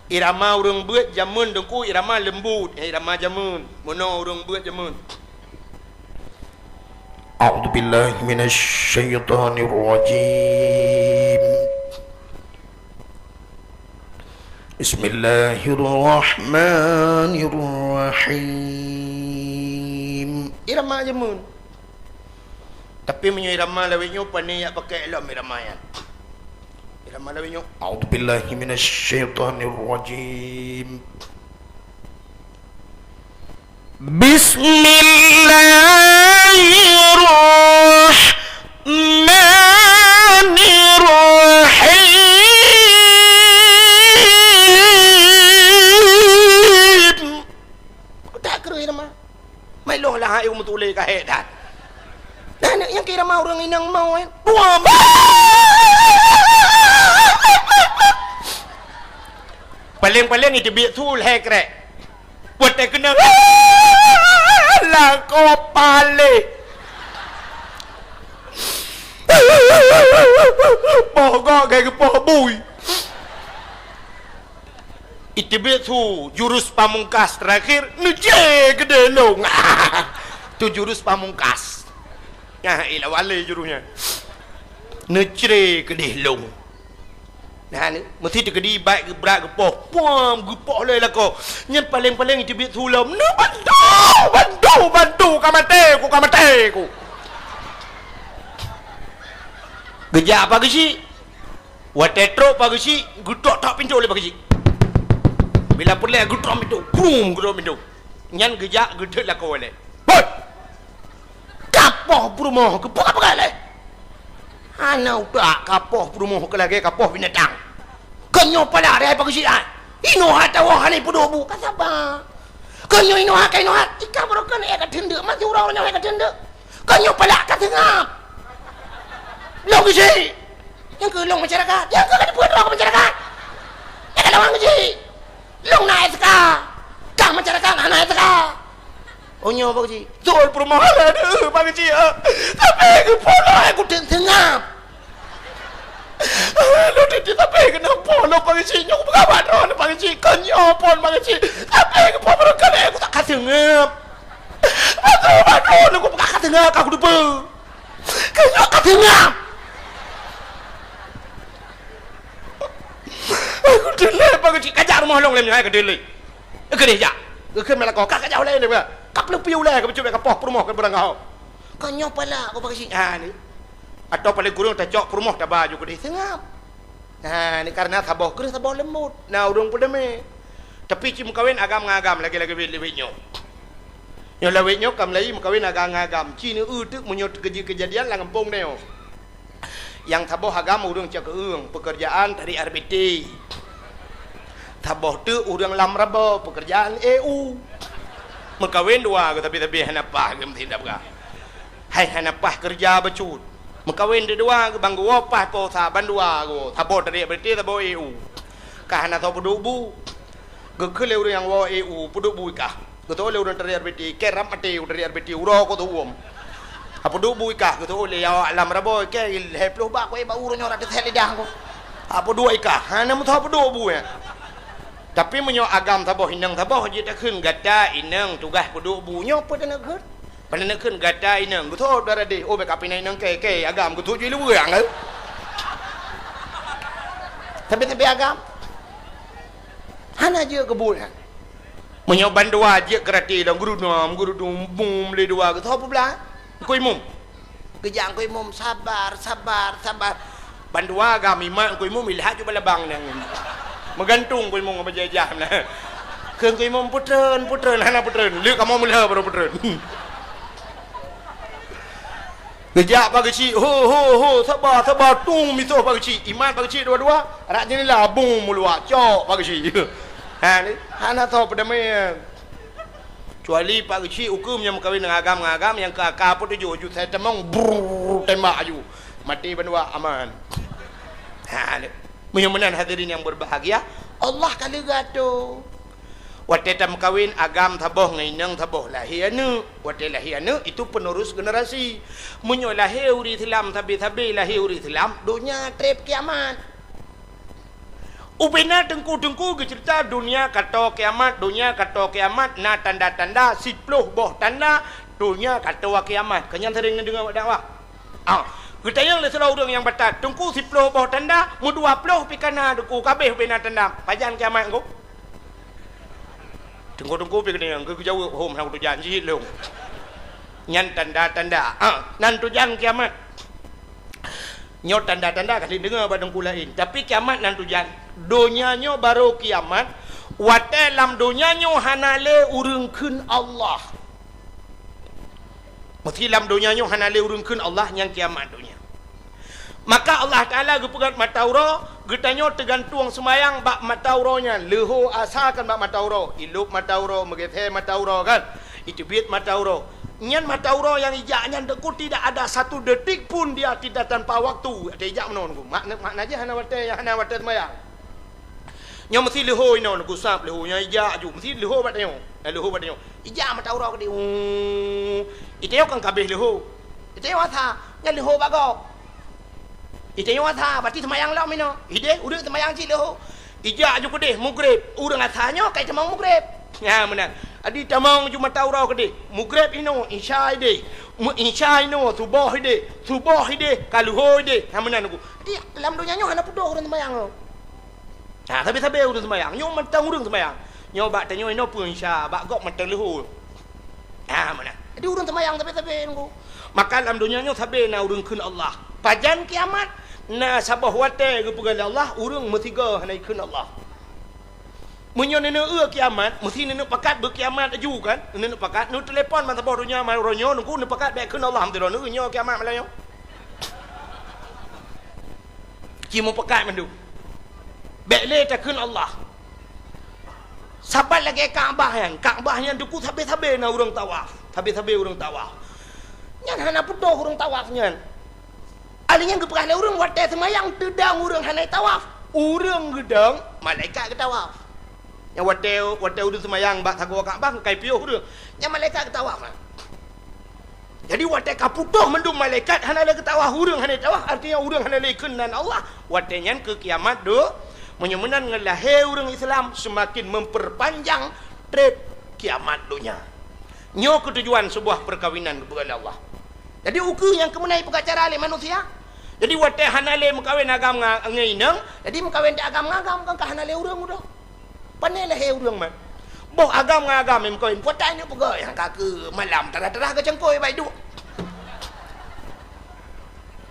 Irama ureueng beuet jameun teungku irama leumbut, irama jameun. Meunoe ureueng beuet jameun. A'udzubillahi minasyaitonirrajim. Bismillahirrahmanirrahim. Irama jameun. Tapi meunyoe irama lawét nyoe, pane jak pakai lom irama nyan. Irama lawét nyoe, a'udzubillahi minasyaitonirrajim. Bismillahirrahmanirrahim. Utak kreueh nama. Mai loh lah hai meutulé ka hék that. Nah, nyang kira mau ureueng inong mau, eh. Dua ba-, paléng-paléng iteubiet su lhée krek. Watée keunong, lakoe paleh. Poh gok gai geupoh bui. Iteubiet su jurus pamungkas terakhir, neucre keudeh lông. Tu jurus pamungkas. Nah, ilah wale jurus nyan. Neucre keudeh lông. Nah, ni, meusti teukeudi baét geubrat geupoh. Puam, geupoh lé lakoe. Nyan paléng-paléng iteubiet su lom. Neubantu, bantu, bantu, ka maté ku, ka maté ku. Geujak apa geuchik? Watée trok Pak Geuchik, geutok-tok pintoe lé Pak Geuchik. Bila peureulée geutok pintoe, brum, geutok pintoe. Nyan geujak geutot lakoe lé. Hoi! Kapoh peurumoh keuh peugah-peugah lé. Hana utak kapoh peurumoh keuh lagée kapoh binatang. Keu nyoe pala dai Pak Geuchik ai. Inoe hatawa hana peudobu ka saba. Keu nyoe inoe hai ka inoe hai, tika barokon ék ka teundeuk, masih uroe nyoe hai ka teundeuk. Keu nyoe palak ka seungab. Lông Geuchik. Nyang keu lông masyarakat. Nyang keu ka dipeue droe keu masyarakat. Nyang ka lawan Geuchik. Lông na S K. Kah masyarakat hana S K. Oh nyoe Pak Geuchik. Beutôi peurumoh lé deuh Pak Geuchik. Tapi keu pula aku teuk seungab. Lôn teuntèe sabe keunoe po lôn Pak Geuchik, nyoe kupeugah bak droeneuh Pak Geuchik, kon nyoe phon Pak Geuchik. Sabe keunoe po barangkali aku tak ka seungab. Padahai bak droeneuh kupeugah ka seungab, ka kuteupeue. Keu nyoe ka seungab. Aku teulheueh Pak Geuchik, kajak rumoh lôn lé nyoe, hai keudeh lé. Keudeh jak. Geukheun meulakoe, ka kajak ulèe lé, ka peuleupi ulèe, ka peucubit ka poh peurumoh keu beurangkaho. Kon nyoe palak ku Pak Geuchik, ha ni. Atawa paleng kureueng tacok peurumoh taba ju keudeh seungab. Ha, ni karena saboh kreueh saboh leumbot. Na ureuëng peudamé. Tapi ci meukawen agam ngon agam lagée-lagée wét-wét nyoe. Nyoe lawét nyoe ka meulayeue meukawen agam ngon agam. Ci neu-eu teuk meunyoe teukeujeuet keujadian lam gampông nyoe. Nyang saboh agam ureuëng cakeueng, peukeurjaan tarék R B T. Saboh teuk ureuëng lam rabo, peukeurjaan E U. Meukawen dua geuh tapi-tapi hana paih geuh meusidab gah. Hai hana paih keureuja bacut. Meukawen deudua geuh ban geuwoe paih po sa ban dua geuh. Saboh tarék R B T, saboh E U. Ka hana soe peuduek bu. Geukheun lé ureuëng nyang woe E U, peuduek bu i kah. Geutôh lé ureuëng tarék R B T, keu rab maté ureuëng tarék R B T, uroe ko teuuem. Ha peuduek bu i kah, geutôh lé ya lam rabo, keu lhée ploh bak ko, eh, bak uroe nyoe rata sét lidah ko. Ha peuduek i kah, hana meusoe peuduek bu, eh. Tapi meunyoe agam saboh inong saboh, jeuet takheun gata inong tugaih peuduek bu, nyoe peue taneuk kheun? Peue taneuk kheun gata inong, geutôh dara deh, oh, bék kapinai inong keu, keu agam geutôh jih luweue, eh. Tapi-tapi agam. Hana jeuet keu buet nyan. Meunyoe bandua jeuet keu rati lom, geurudum, geurudum, bum, lé dua geuh, soe peublah? Teungku Imum. Geujak Teungku Imum, sabar, sabar, sabar. Bandua gam imat Teungku Imum, ilhat ju balabang nyan. Meugantung Teungku Imum ngon bajée jah na. Kheun Teungku Imum, "Peutreun, peutreun," hana peutreun. Lheueh kamoe meulheueh baru peutreun. Geujak Pak Geuchik, "Ho, ho, ho, saba, saba, tung misoh Pak Geuchik." Imat Pak Geuchik dua-dua, rak jeunela bung meuluak, cok Pak Geuchik. Ha, ni, hana soe peudamé. Kecuali Pak Geuchik ukeue nyang meukawen ngon agam, ngon agam nyang keu aka peuet tujoh, ju sai tamong, brrrr, tembak aju. Maté bandua aman. Ha, ni. Meunyoe meunan hadirin yang berbahagia, Allah ka leuga tu. Watée tameukawen agam saboh ngon inong saboh lahé aneuëk. Watée lahé aneuëk, itu penerus generasi. Meunyoe lahé ureuëng Islam sabe-sabe lahé ureuëng Islam, donya treb kiamat. Ubena teungku-teungku geuceurita donya ka toe kiamat, donya ka toe kiamat, na tanda-tanda, siploh boh tanda donya ka toe kiamat. Keu nyan sering neudeungoe bak dakwah. Ah, geutanyong lé sidroe ureuëng nyang batat, "Teungku, siploh boh tanda, meudua ploh pih ka na teungku, ka abéh ubena tanda. Pajan kiamat teungku?" Teungku-teungku pih geudeungoe, geujaweueb, "Hom, hana kutujan, jih lôn." Nyan tanda-tanda. Ah, nan tujan kiamat. Nyoe tanda-tanda ka lheueh deungoe bak teungku laén. Tapi kiamat nan tujan. Donya nyoe barô kiamat, watée lam donya nyoe hana lé ureuëng kheun Allah. Meusé lam donya nyoe hana lé ureuëng kheun Allah, nyan kiamat donya. Maka Allah Taala geupeugét mata uroe, geutanyoe teugantueng seumayang bak mata uroe nyan, leuho asa kan bak mata uroe, ilop mata uroe, meugeusé mata uroe kan, iteubiet mata uroe. Nyan mata uroe nyang ijak nyan teungku tidak ada satu detik pun dia tidak tanpa waktu. Ada ijak meunoe teungku. Makna, makna jih hana watée, hana watée seumayang. Nyoe meusé leuho inoe, neugusab leuho, nyoe ijak aju, meusé leuho bak tanyoe. Eh, leuho bak tanyoe. Ijak mata uroe keudeh. Uu. Itanyoe kan ka abéh leuho. Itanyoe asa, nyan leuho bak gob. Itanyoe asa, berarti seumayang lom inoe. Ideh, ureuëng seumayang cit leuho. Ijak aju keudeh, mugreb. Ureuëng asa nyoe ka itamong mugreb. Nyan meunan. Adi tamong ju mata uroe keudeh. Mugreb inoe, isya ideh. Mu-, isya inoe, suboh ideh. Suboh ideh, ka leuho ideh. Nyan meunan teungku. Jadi, lam donya nyoe hana putôh ureuëng seumayang nyoe. Ha, sabe-sabe ureuëng seumayang. Nyoe mantong ureuëng seumayang. Nyoe bak tanyoe inoe peue isya, bak gob mantong leuho. Ha, meunan. Jadi ureuëng seumayang sabe-sabe teungku. Maka lam donya nyoe sabe na ureuëng kheun Allah. Pajan kiamat, na saboh watée geupeugah lé Allah, ureuëng meusigoe hana jikheun Allah. Meunyoe neuneuk eu kiamat, meusé neuneuk pakat beukiamat laju kan? Neuneuk pakat, neuteulepon ban saboh donya, ma-, uroe nyoe, neungku, neupakat bék kheun Allah, meusidroe, neueu nyoe kiamat malam nyoe. Ci meupakat mandum. Bék lé takheun Allah. Saban lagée Ka'bah nyan. Ka'bah nyan teungku sabe-sabe na ureuëng tawaf. Sabe-sabe ureuëng tawaf. Nyan hana putôh ureuëng tawaf nyan. Ahli nyan geupeugah lé ureuëng watée seumayang teudong ureuëng hana tawaf. Ureuëng geudong, malaikat geutawaf. Nyang watée, watée ureuëng seumayang bak sagoe Ka'bah, ka ipiôh ureuëng. Nyan malaikat geutawaf. Jadi watée ka putôh mandum malaikat hana lé geutawaf, ureuëng hana tawaf, artinya ureuëng hana lé kheun nan Allah. Watée nyan keu kiamat deuh, meunyoe meunan ngon lahé ureuëng Islam seumaken memperpanjang treb kiamat donya. Nyoe keutujuan seubuah peukawinan geupeugah lé Allah. Jadi ukeue nyang keumeunai peugah cara lé manusia. Jadi watée hana lé meukawen agam nga-, ngon inong, jadi meukawen di agam ngon agam kan ka hana lé ureuëng udah. Pane lahé ureuëng man. Boh agam ngon agam nyang meukawen, puatai neuk peugah nyang ka keu malam tarah-tarah geucangkôi bai duek.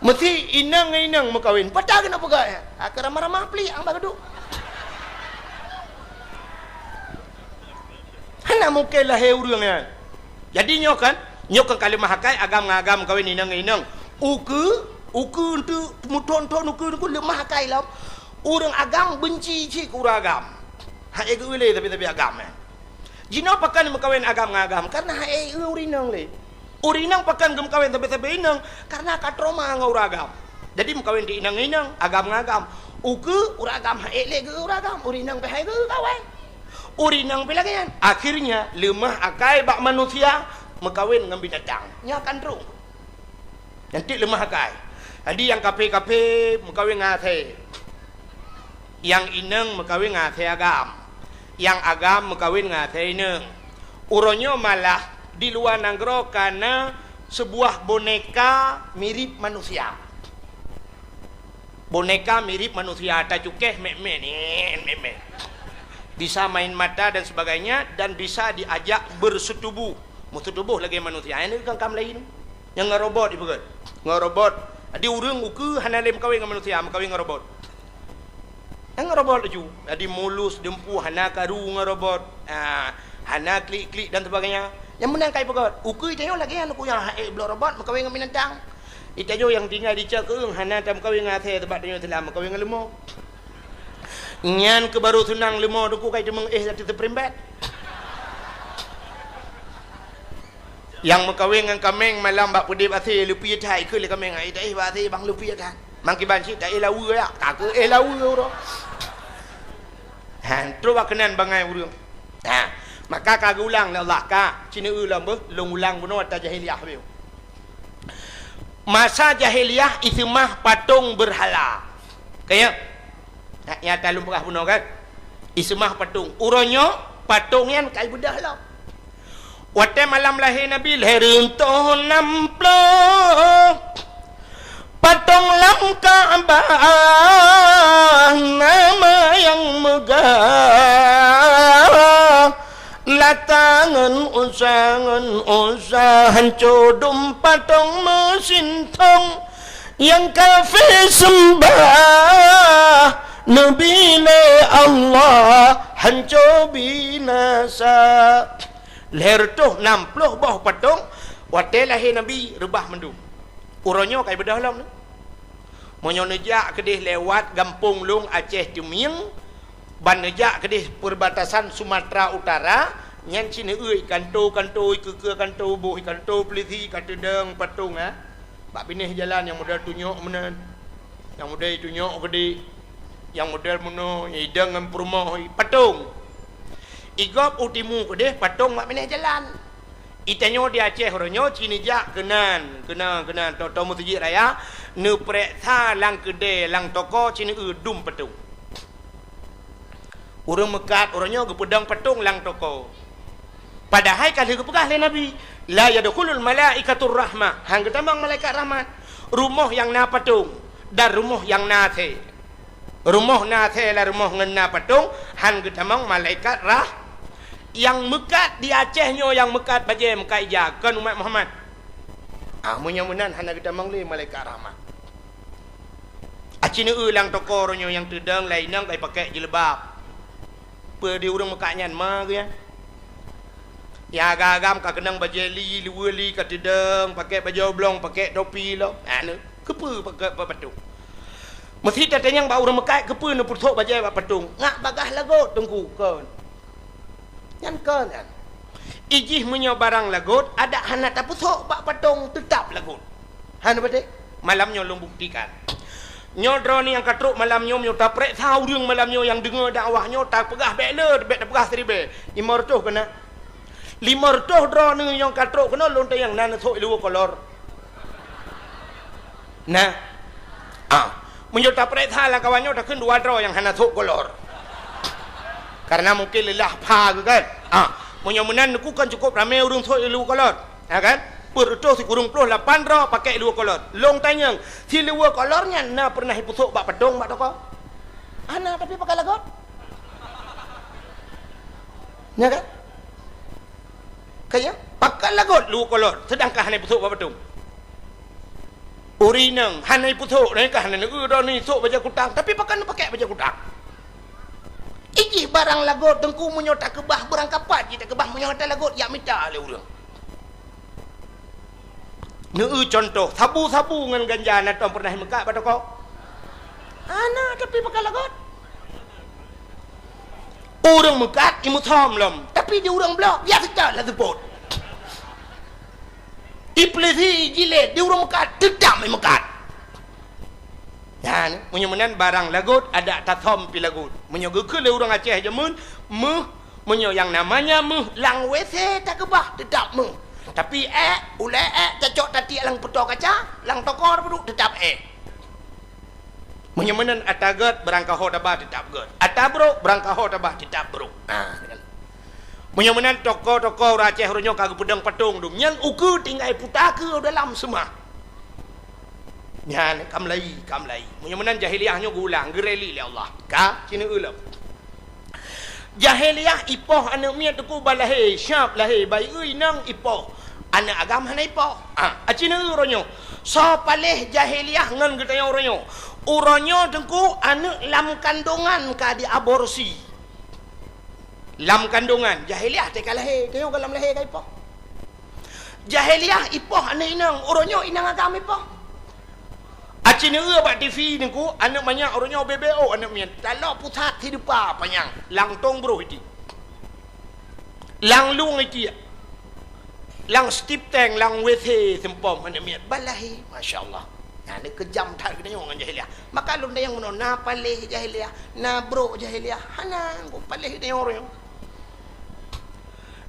Meusi inong ngon inong meukawen. Pata keuneuk peugah, eh? Ka ramah-ramah plik ang bak geuduek. Hana mungken lahé ureuëng nyan. Jadi nyoe kan, nyoe kan ka leumah akai agam ngon agam meukawen, inong ngon inong. Ukeue, ukeue enteuk meuthon-thon ukeue, ukeue leumah akai lom. Ureuëng agam beunci cit keu ureuëng agam. Hana geu-eu lé sabe-sabe agam, eh. Jinoe pakon meukawen agam ngon agam, kareuna hana geu-eu ureuëng inong lé. Ureuëng inong pakon geumeukawen sabe-sabe inong, kareuna ka trauma ngon ureuëng agam. Jadi meukawen di inong ngon inong, agam ngon agam. Ukeue ureuëng agam hana lé geu-eu ureuëng agam, ureuëng inong pih hana geu-eu kawen. Ureuëng inong pih lagée nyan. Akhirnya leumah akai bak manusia meukawen ngon binatang. Nyan kan droe. Nyan cit leumah akai. Jadi nyang kaphé-kaphé meukawen ngon asèe. Nyang inong meukawen ngon asèe agam. Nyang agam meukawen ngon asèe inong. Uroe nyoe malah di luwa nanggroe ka na seubuah boneka mirip manusia. Boneka mirip manusia, tacukéh mét-mét, nyan, mét-mét. Bisa main mata dan sebagainya, dan bisa diajak bersetubuh. Meusetubuh lagée manusia. Nyan kan kam laén. Nyang ngon robot ipeugét. Ngon robot. Jadi ureuëng ukeue hana lé meukawen ngon manusia, meukawen ngon robot. Nyang ngon robot laju. Jadi mulus, dumpeue, hana karu ngon robot. Ah, hana klik-klik dan sebagainya. Nyang meunan ka ipeugét. Ukeue tanyoe lagée nyan, ukeue nyang hana ék bloe robot, meukawen ngon binatang. Itanyoe nyang tinggai di cok keueung hana tameukawen ngon asèe, teuma tanyoe Islam meukawen ngon leumo. Nyan keuh baru seunang leumo, teungku, ka iteumeung éh ateueh spring bed. Nyang meukawen ngon kaméng malam bak peudeb asèe, leupie that, ikheun lé kaméng, "Ai, taéh bak asèe bang, leupie that." Mangkiban cit taéh laweue, ya, ka keuh éh laweue uroe. Han, trok bak keunan bangai ureuëng. Ha, maka ka geuulang lé Allah, ka, ci neueu lom beuh, lôn ulang bunoe ata jahiliyah beuh. Masa jahiliyah iseumah patong beurhala. Ka ya? Nyan, nyan ata lôn peugah bunoe kan? Iseumah patong. Uroe nyoe patong nyan ka ibeudôh lom. Watée malam lahé Nabi, lhée reutôh nam ploh patong lam Ka'bah, nama nyang meugah. Lata ngon Uzza, ngon Uzza, hanco dum patong meusintong. Nyang kafé seumbah Nabi lé Allah, hanco binasa. Lhée reutôh nam ploh boh patong, watée lahé Nabi, reubah mandum. Uroe nyoe ka ibeudôh lom. Meunyoe neujak keudeh lewat gampông lôn Aceh Teumieng, ban neujak keudeh perbatasan Sumatera Utara, nyan ci neueu ikanto-kanto, ikeue-keue kanto, boh ikanto peulisi ka teudong patong, ha. Bak binéh jalan nyang model tunyok meunan, nyang model tunyok geude, nyang model meunoe, idong ngon peurumoh, patong. Igob u timu keudeh, patong bak binéh jalan. Itanyoe di Aceh uroe nyoe ci neujak keunan, keunan, keunan, tô-tô meuseujid raya, neupeureksa lam keudè, lam toko ci neueu dum patong. Ureuëng meukat uroe nyoe geupeudong patong lam toko. Padahai ka lheueh geupeugah lé Nabi, "La yadkhulul malaikatur rahmah," han geutamong malaikat rahmat. Rumoh nyang na patong dan rumoh nyang na asèe. Rumoh na asèe lam rumoh ngon na patong, han geutamong malaikat rah-, nyang meukat di Aceh nyoe, nyang meukat bajèe, meukat ija, kon umat Muhammad. Ah, meunyoe meunan hana geutamong lé malaikat rahmat. Aci neueu lam toko uroe nyoe nyang teudong laén nyang ka ipakék jilbab. Peue di ureuëng meukat nyan ma geuh nyan? Nyang agam-agam ka keunong bajèe li, luweue li ka teudong, pakék bajèe oblong, pakék topi lom. Anu, keupeue pakék bak patong? Meusi tatanyong bak ureuëng meukat, keupeue neupeusok bajèe bak patong? Ngat bagaih lagot, Teungku, kon. Nyan kon nyan. Ijih meunyoe barang lagot, adak hana tapeusok bak patong, teutap lagot. Hana beutôi? Malam nyoe lôn buktikan. Nyoe droeneuh nyang ka trok malam nyoe, meunyoe tapeureksa ureuëng malam nyoe nyang deungoe dakwah nyoe, tapeugah bék le, bék tapeugah siribèe. Limong reutôh keunan. Limong reutôh droeneuh nyang ka trok keunoe lôn tanyong na neusok iluweue kolor. Nah. Ah, meunyoe tapeureksa lam kawan nyoe takheun dua droe nyang hana sok kolor. Karena mungkin leulah pha geuh kan. Ah, meunyoe meunan neukheun cukôp ramé ureuëng sok iluweue kolor. Ya kan? Peuet reutôh sikureueng ploh lapan droe pakék iluweue kolor. Lôn tanyong, siluweue kolor nyan na peureunah ipeusok bak patong bak toko? Hana, tapi pakai lagot. Ya kan? Kaya, pakai lagot luweue kolor, seudangkan hana ipeusok bak patong. Ureueng inong hana ipeusok, nyan ka hana neueu droeneuh isok bajèe kutang, tapi pakon neupakèk bajèe kutang? Ijih barang lagot, Teungku, meunyoe takeubah, beurangkapat jih takeubah, meunyoe gata lagot, jak mita lé ureueng. Neueu cuntoh, sabu-sabu ngon ganja na tom peureunah meukat bak toko? Hana, tapi pakon lagot. Ureueng meukat imeusom lom, tapi di ureueng bloe biasa that laju seupôt. Ipeulisi, ijilét, di ureueng meukat teutap imeukat. Nyan, meunyoe meunan barang lagot, adak tasom pih lagot. Meunyoe geukheun lé ureueng Aceh jameun, méuh, meunyoe nyang namanya méuh, lam W C takeubah, teutap méuh. Tapi èk, ulèe èk, tacok tatiek lam peutoe kaca, lam toko tapeuduek, teutap èk. Meunyoe meunan ata gèt, beurangkaho taba teutap gèt. Ata brôk, beurangkaho taba teutap brôk. Ha, kan. Meunyoe meunan toko-toko ureueng Aceh uroe nyoe ka geupeudong patong dum. Nyan ukeue tinggai puta keue dalam seumah. Nyan ka meulai, ka meulai. Meunyoe meunan jahiliyah nyoe geuulang, geureli lé Allah. Ka, ci neueu lom. Jahiliyah ipoh aneuk miet Teungku ban lahé, siap lahé, bayeue inong ipoh. Aneuk agam hana ipoh. Ah, aci neueu uroe nyoe. Soe paléh jahiliyah ngon geutanyoe uroe nyoe? Uroe nyoe Teungku aneuk lam kandongan ka diaborsi. Lam kandongan, jahiliyah teuka lahé, tanyoe ka lam lahé ka ipoh. Jahiliyah ipoh aneuk inong, uroe nyoe inong agam ipoh. Aci neueu bak T V Teungku, aneuk manyak uroe nyoe B B O aneuk miet. Talok pusat sideupa panyang, lam tong broh iti. Lam lueng iti. Lam stip tank, lam W C seumpom aneuk miet. Ban lahé, masya Allah. Nah, ni keujam that geutanyoe ngon jahiliyah. Maka lôn tanyong bunoe, na paléh jahiliyah, na brôk jahiliyah. Hana, kok paléh geutanyoe uroe nyoe.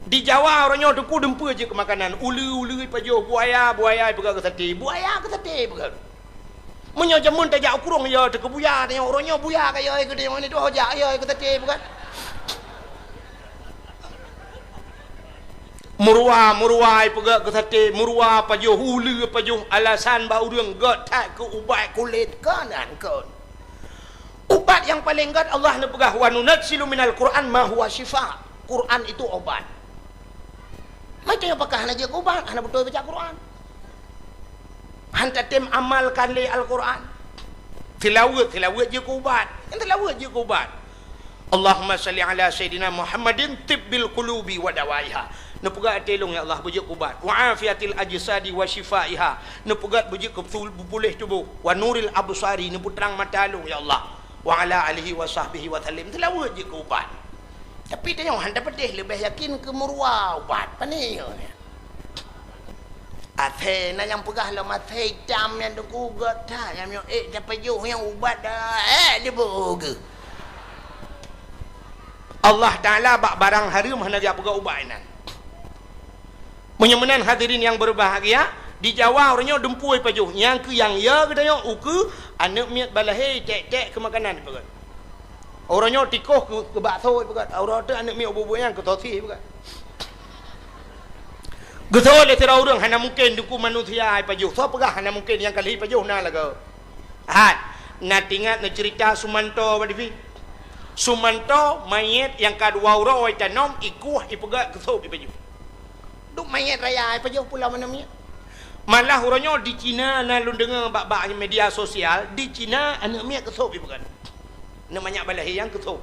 Di Jawa uroe nyoe Teungku dumpeue jeuet keu makanan, uleue-uleue ipajoh, buaya, buaya ipeugöt keu saté, buaya keu saté ipeugöt. Meunyoe jameun tajak u krueng, yo teuh keu buya, tanyoe uroe nyoe buya ka yo keu tanyoe, nyoe tuho jak yo keu saté ipeugöt. Meuruwa, meuruwa ipeugöt keu saté, meuruwa pajoh, uleue pajoh, alasan bak ureueng gèt that keu ubat kulét, kon nyan kon. Ubat nyang paleng gèt Allah neupeugah, "Wa nunazzilu minal Qur'an ma huwa syifa." Quran itu obat. Maka nyang pakon hana jeuet keu ubat, hana beutôi baca Quran. Han tatem amalkan lé Al-Quran. Seulaweuet, seulaweuet jeuet keu ubat. Nyang seulaweuet jeuet keu ubat. Allahumma shalli ala Sayyidina Muhammadin tibbil qulubi wa dawaiha. Neupeugöt até lôn, ya Allah, beujeuet keu ubat. Wa afiyatil ajsadi wa syifaiha. Neupeugöt beujeuet keu beupul-, beupuléh tuboh. Wa nuril absari, neupeutrang mata lôn, ya Allah. Wa ala alihi wa sahbihi wa sallim. Seulaweuet jeuet keu ubat. Tapi tanyoe han tapeudeh, leubeh yakin keu meuruwa ubat. Pane nyoe? Asèe na nyang peugah lom, asèe itam nyan Teungku gèt that, nyang miyueb ék tapajoh nyang ubat dah, ék diboh geuh. Allah Taala bak barang hareuem hana geujak peugah ubat inan. Meunyoe meunan hadirin nyang berbahagia, di Jawa uroe nyoe dumpeue ipajoh, nyang keu nyang yo geutanyoe ukeue aneuk miet ban lahé tek-tek keu makanan ipeugöt. Uroe nyoe tikoh keu, keu bakso ipeugöt, uroe teuk aneuk miet ubeut-ubeut nyan keu sosis ipeugöt. Geusoe lé sidroe ureueng hana mungken Teungku manusia ipajoh. Soe peugah hana mungken, nyang ka lheueh ipajoh na lagoe. Hat, na teuingat neuceurita Sumanto bak T V? Sumanto manyét nyang ka dua uroe itanom, ikueh, ipeugöt keu sop ipajoh. Duek manyét raya ipajoh pulo aneuk miet. Malah uroe nyoe di Cina na lôn deungoe bak, bak media sosial, di Cina aneuk miet keu sop ipeugöt. Aneuk manyak ban lahé nyang keu sop.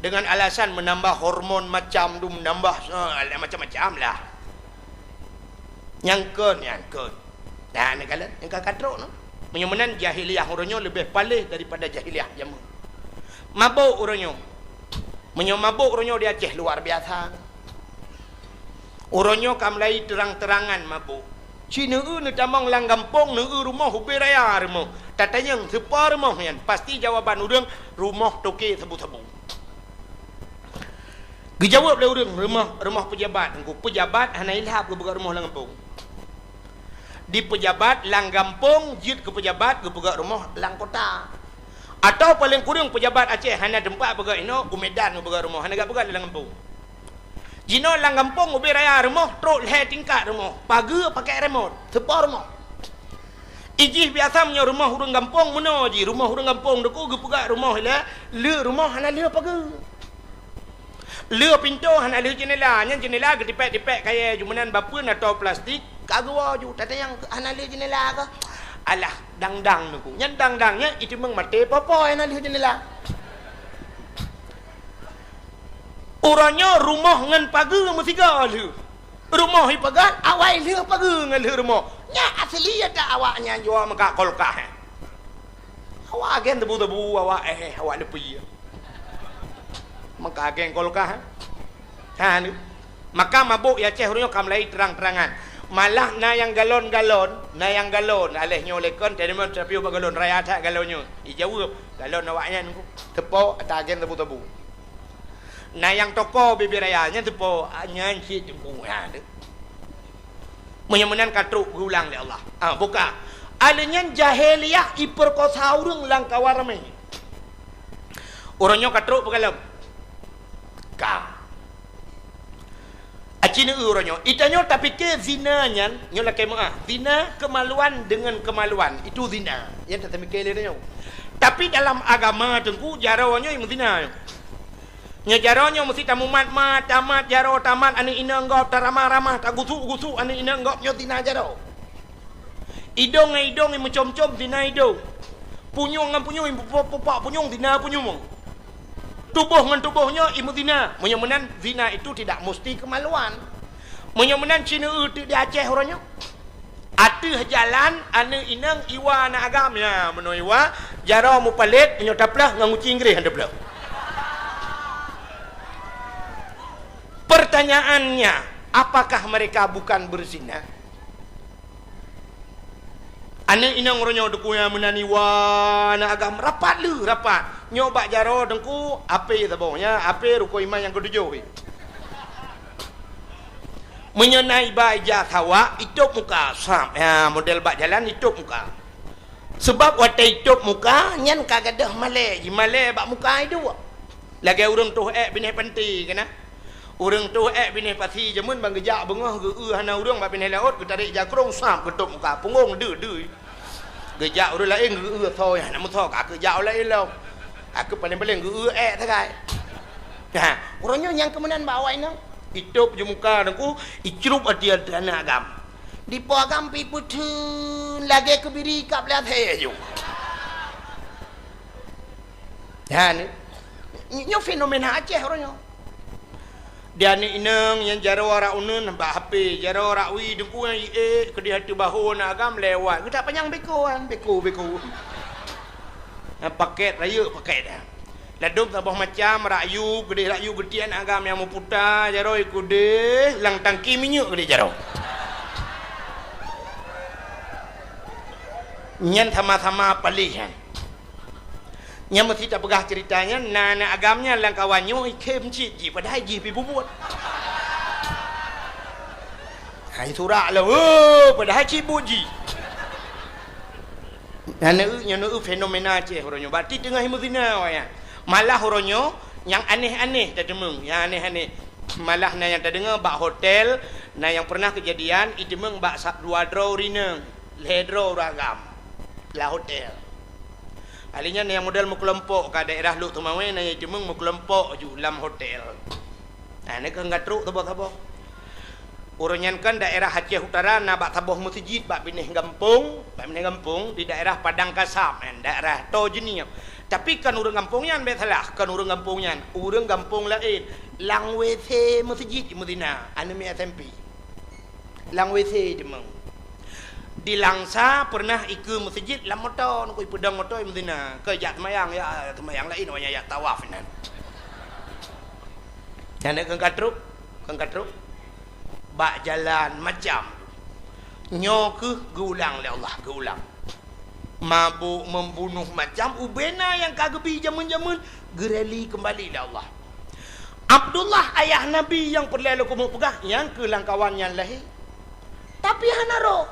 Dengan alasan meunambah hormon macam tu, meunambah, eh, macam-macam lah. Nyang kon, nyang kon. Nah, neukalon, nyang ka katrok nyoe. Meunyoe meunan jahiliyah uroe nyoe leubeh paléh daripada jahiliyah jameun. Mabök uroe nyoe. Meunyoe mabök uroe nyoe di Aceh luar biasa. Uroe nyoe ka mulai terang-terangan mabök. Ci neueu neutamong lam gampông, neueu rumoh ubé raya rumoh. Tatanyong sipa rumoh nyan, pasti jawaban ureueng rumoh toke sabu-sabu. Geujaweueb lé ureueng rumoh, rumoh peujabat, Teungku. Peujabat hana ilhab geupeugöt rumoh lam gampông. Di peujabat lam gampông jeuet keu peujabat geupeugöt rumoh lam kota. Atawa paleng kureueng peujabat Aceh hana teumpat peugöt inoe, u Medan geupeugöt rumoh, hana geupeugöt lam gampông. Jinoe lam gampông ubé raya rumoh, trok lhèe tingkat rumoh, pageue pakèk remot, sipa rumoh. Ijih biasa meunyoe rumoh ureueng gampông meunoe jih, rumoh ureueng gampông Teungku geupeugöt rumoh ilèe, le rumoh hana le pageue. Le pintoe hana le jeunela, nyan jeunela geutipèk-tipèk kayèe ju meunan bapeuen atau plastik, ka geuwoe ju, tatanyong hana le jeunela kah? Alah, dang-dang Teungku. Nyan dang-dang nyan, iteumeung maté popo nyang na lheueh jeundela. Uroe nyoe rumoh ngon pageue meusigoe lheueh. Rumoh ipeugah, awai lheueh pageue ngon lheueh rumoh. Nyan asli ata awak nyan jua meukat kulkas, eh. Awak agen tebu-tebu, awak, eh, eh, awak leupie. Meukat agen kulkas, eh. Ha, ni. Maka mabök i Aceh uroe nyoe ka mulai terang-terangan. Malah na nyang galon-galon, na nyang galon, aléh nyoe lekon, teurimong teupiôh bak galon, raya that galon nyoe. Ijaweueb, galon awaknyan Teungku. Teupo, ata agen tebu-tebu. Na nyang toko bibir raya, nyan teupo, nyan cit Teungku. Ha, tu. Meunyoe meunan ka trok geulang lé Allah. Ah, buka. Aléh nyan jahiliyah ipeurkosa ureuëng lam kawan ramé. Uroe nyoe ka trok peugalom. Ka. Aci neueu uroe nyoe. Itanyoe tapike zina nyan, nyoe lakée meuah. Zina kemaluan dengan kemaluan. Itu zina. Nyan tatamike lé nyoe. Tapi dalam agama Teungku, jaroe nyoe meuzina nyoe. Nyoe jaroe nyoe meusti tamumat-mat, tamat jaroe, tamat aneuk inong gob, taramah-ramah, tagusuk-gusuk aneuk inong gob, nyoe zina jaroe. Idong ngon idong imeucom-com zina idong. Punyueng ngon punyueng imeupupak-pupak punyueng zina punyueng. Tuboh ngon tuboh nyoe imeuzina. Meunyoe meunan zina itu tidak musti kemaluan. Meunyoe meunan ci neueu teuk di Aceh uroe nyoe. Ateueh jalan aneuk inong iwa aneuk agam, ya meunoe iwa, jaroe mupalét, meunyoe taplah ngon guci Inggréh han taplah. Pertanyaannya, apakah mereka bukan berzina? Aneuk inong uroe nyoe Teungku nyang meunan iwa aneuk agam rapat lheueh rapat. Nyoe bak jaroe Teungku, ape saboh nyan, ape rukon iman nyang keutujôh. Meunyoe na iba ija sawak, itôb muka, sab. Ya, model bak jalan itôb muka. Sabab watée itôb muka, nyan ka gadôh malée, jimalée bak muka iduek. Lagée ureuëng toh ék binéh panti keunan. Ureuëng toh ék binéh pasi jameun ban geujak beungoh geu-eu hana ureuëng bak binéh laôt, geutarek jakrong sab geutôb muka, punggong deuh-deuh. Geujak ureuëng laén geu-eu soe nyang hana meusoe, ka keu jak ureuëng laén lom. Ka keu paléng-paléng geu-eu ék sagai. Ha, uroe nyoe nyang keumeunan bak awak inong. Itôb ju muka Teungku, icrup ateueh aneuk agam. Dipo agam pi peutheun lagée keubiri kab lé asée ju. Ha, ni. Nyoe fenomena Aceh uroe nyoe. Di aneuk inong nyang jaroe rak uneun bak H P, jaroe rak wie Teungku nyang iék keudeh ateueh bahô aneuk agam lewat. Geutak panyang beko an, beko, beko. Nyang paket rayeuk paket. Ladôm saboh macam, rak yub keudeh, rak yub geutiek aneuk agam nyang meuputa, jaroe keudeh, lam tangki minyeuk keudeh jaroe. Nyan sama-sama paléh nyan. Nyang meusti tapeugah ceurita nyan, na aneuk agam nyan lam kawan nyoe ikhém cit jih, padahai jih pi bubuet. Hai surak lom, oh, padahai cit buet jih. Nyan neueu, nyan neueu fenomena Aceh uroe nyoe. Berarti teungoh imeuzina awaknyan. Malah uroe nyoe nyang aneh-aneh tateumeung, nyang aneh-aneh. Malah na nyang tadeungoe bak hotel, na nyang pernah keujadian iteumeung bak sa-, dua droe ureuëng inong, lhée droe ureuëng agam lam hotel. Ahli nyan nyang model meukeulompok ka daerah Lhokseumawe, na nyang iteumeung meukeulompok ju lam hotel. Nah, nyan keuh ka trok saboh-saboh. Uroe nyan kan daerah Aceh Utara na bak saboh meuseujid bak binéh gampông, bak binéh gampông di daerah Padang Kasab, kan, daerah Toh Jeunieb. Tapi kon ureuëng gampông nyan, bék salah, kon ureuëng gampông nyan, ureuëng gampông laén. Lam W C meuseujid imeuzina, aneuk miet S M P. Lam W C iteumeung. Di Langsa pernah ikeue meuseujid lam moto, nyan keuh ipeudong moto imeuzina. Keu jak seumayang, ya seumayang laén, awaknyan jak tawaf inan. Nyan keuh ka trok, keuh ka trok. Bak jalan macam. Nyoe keuh geuulang lé Allah, geuulang. Mabök, membunuh, macam ubena nyang ka geubi jameun-jameun, geureli keumbali lé Allah. Abdullah, ayah Nabi nyang peureulée lôn keumeung peugah, nyang keu lam kawan nyan lahé. Tapi hana roh.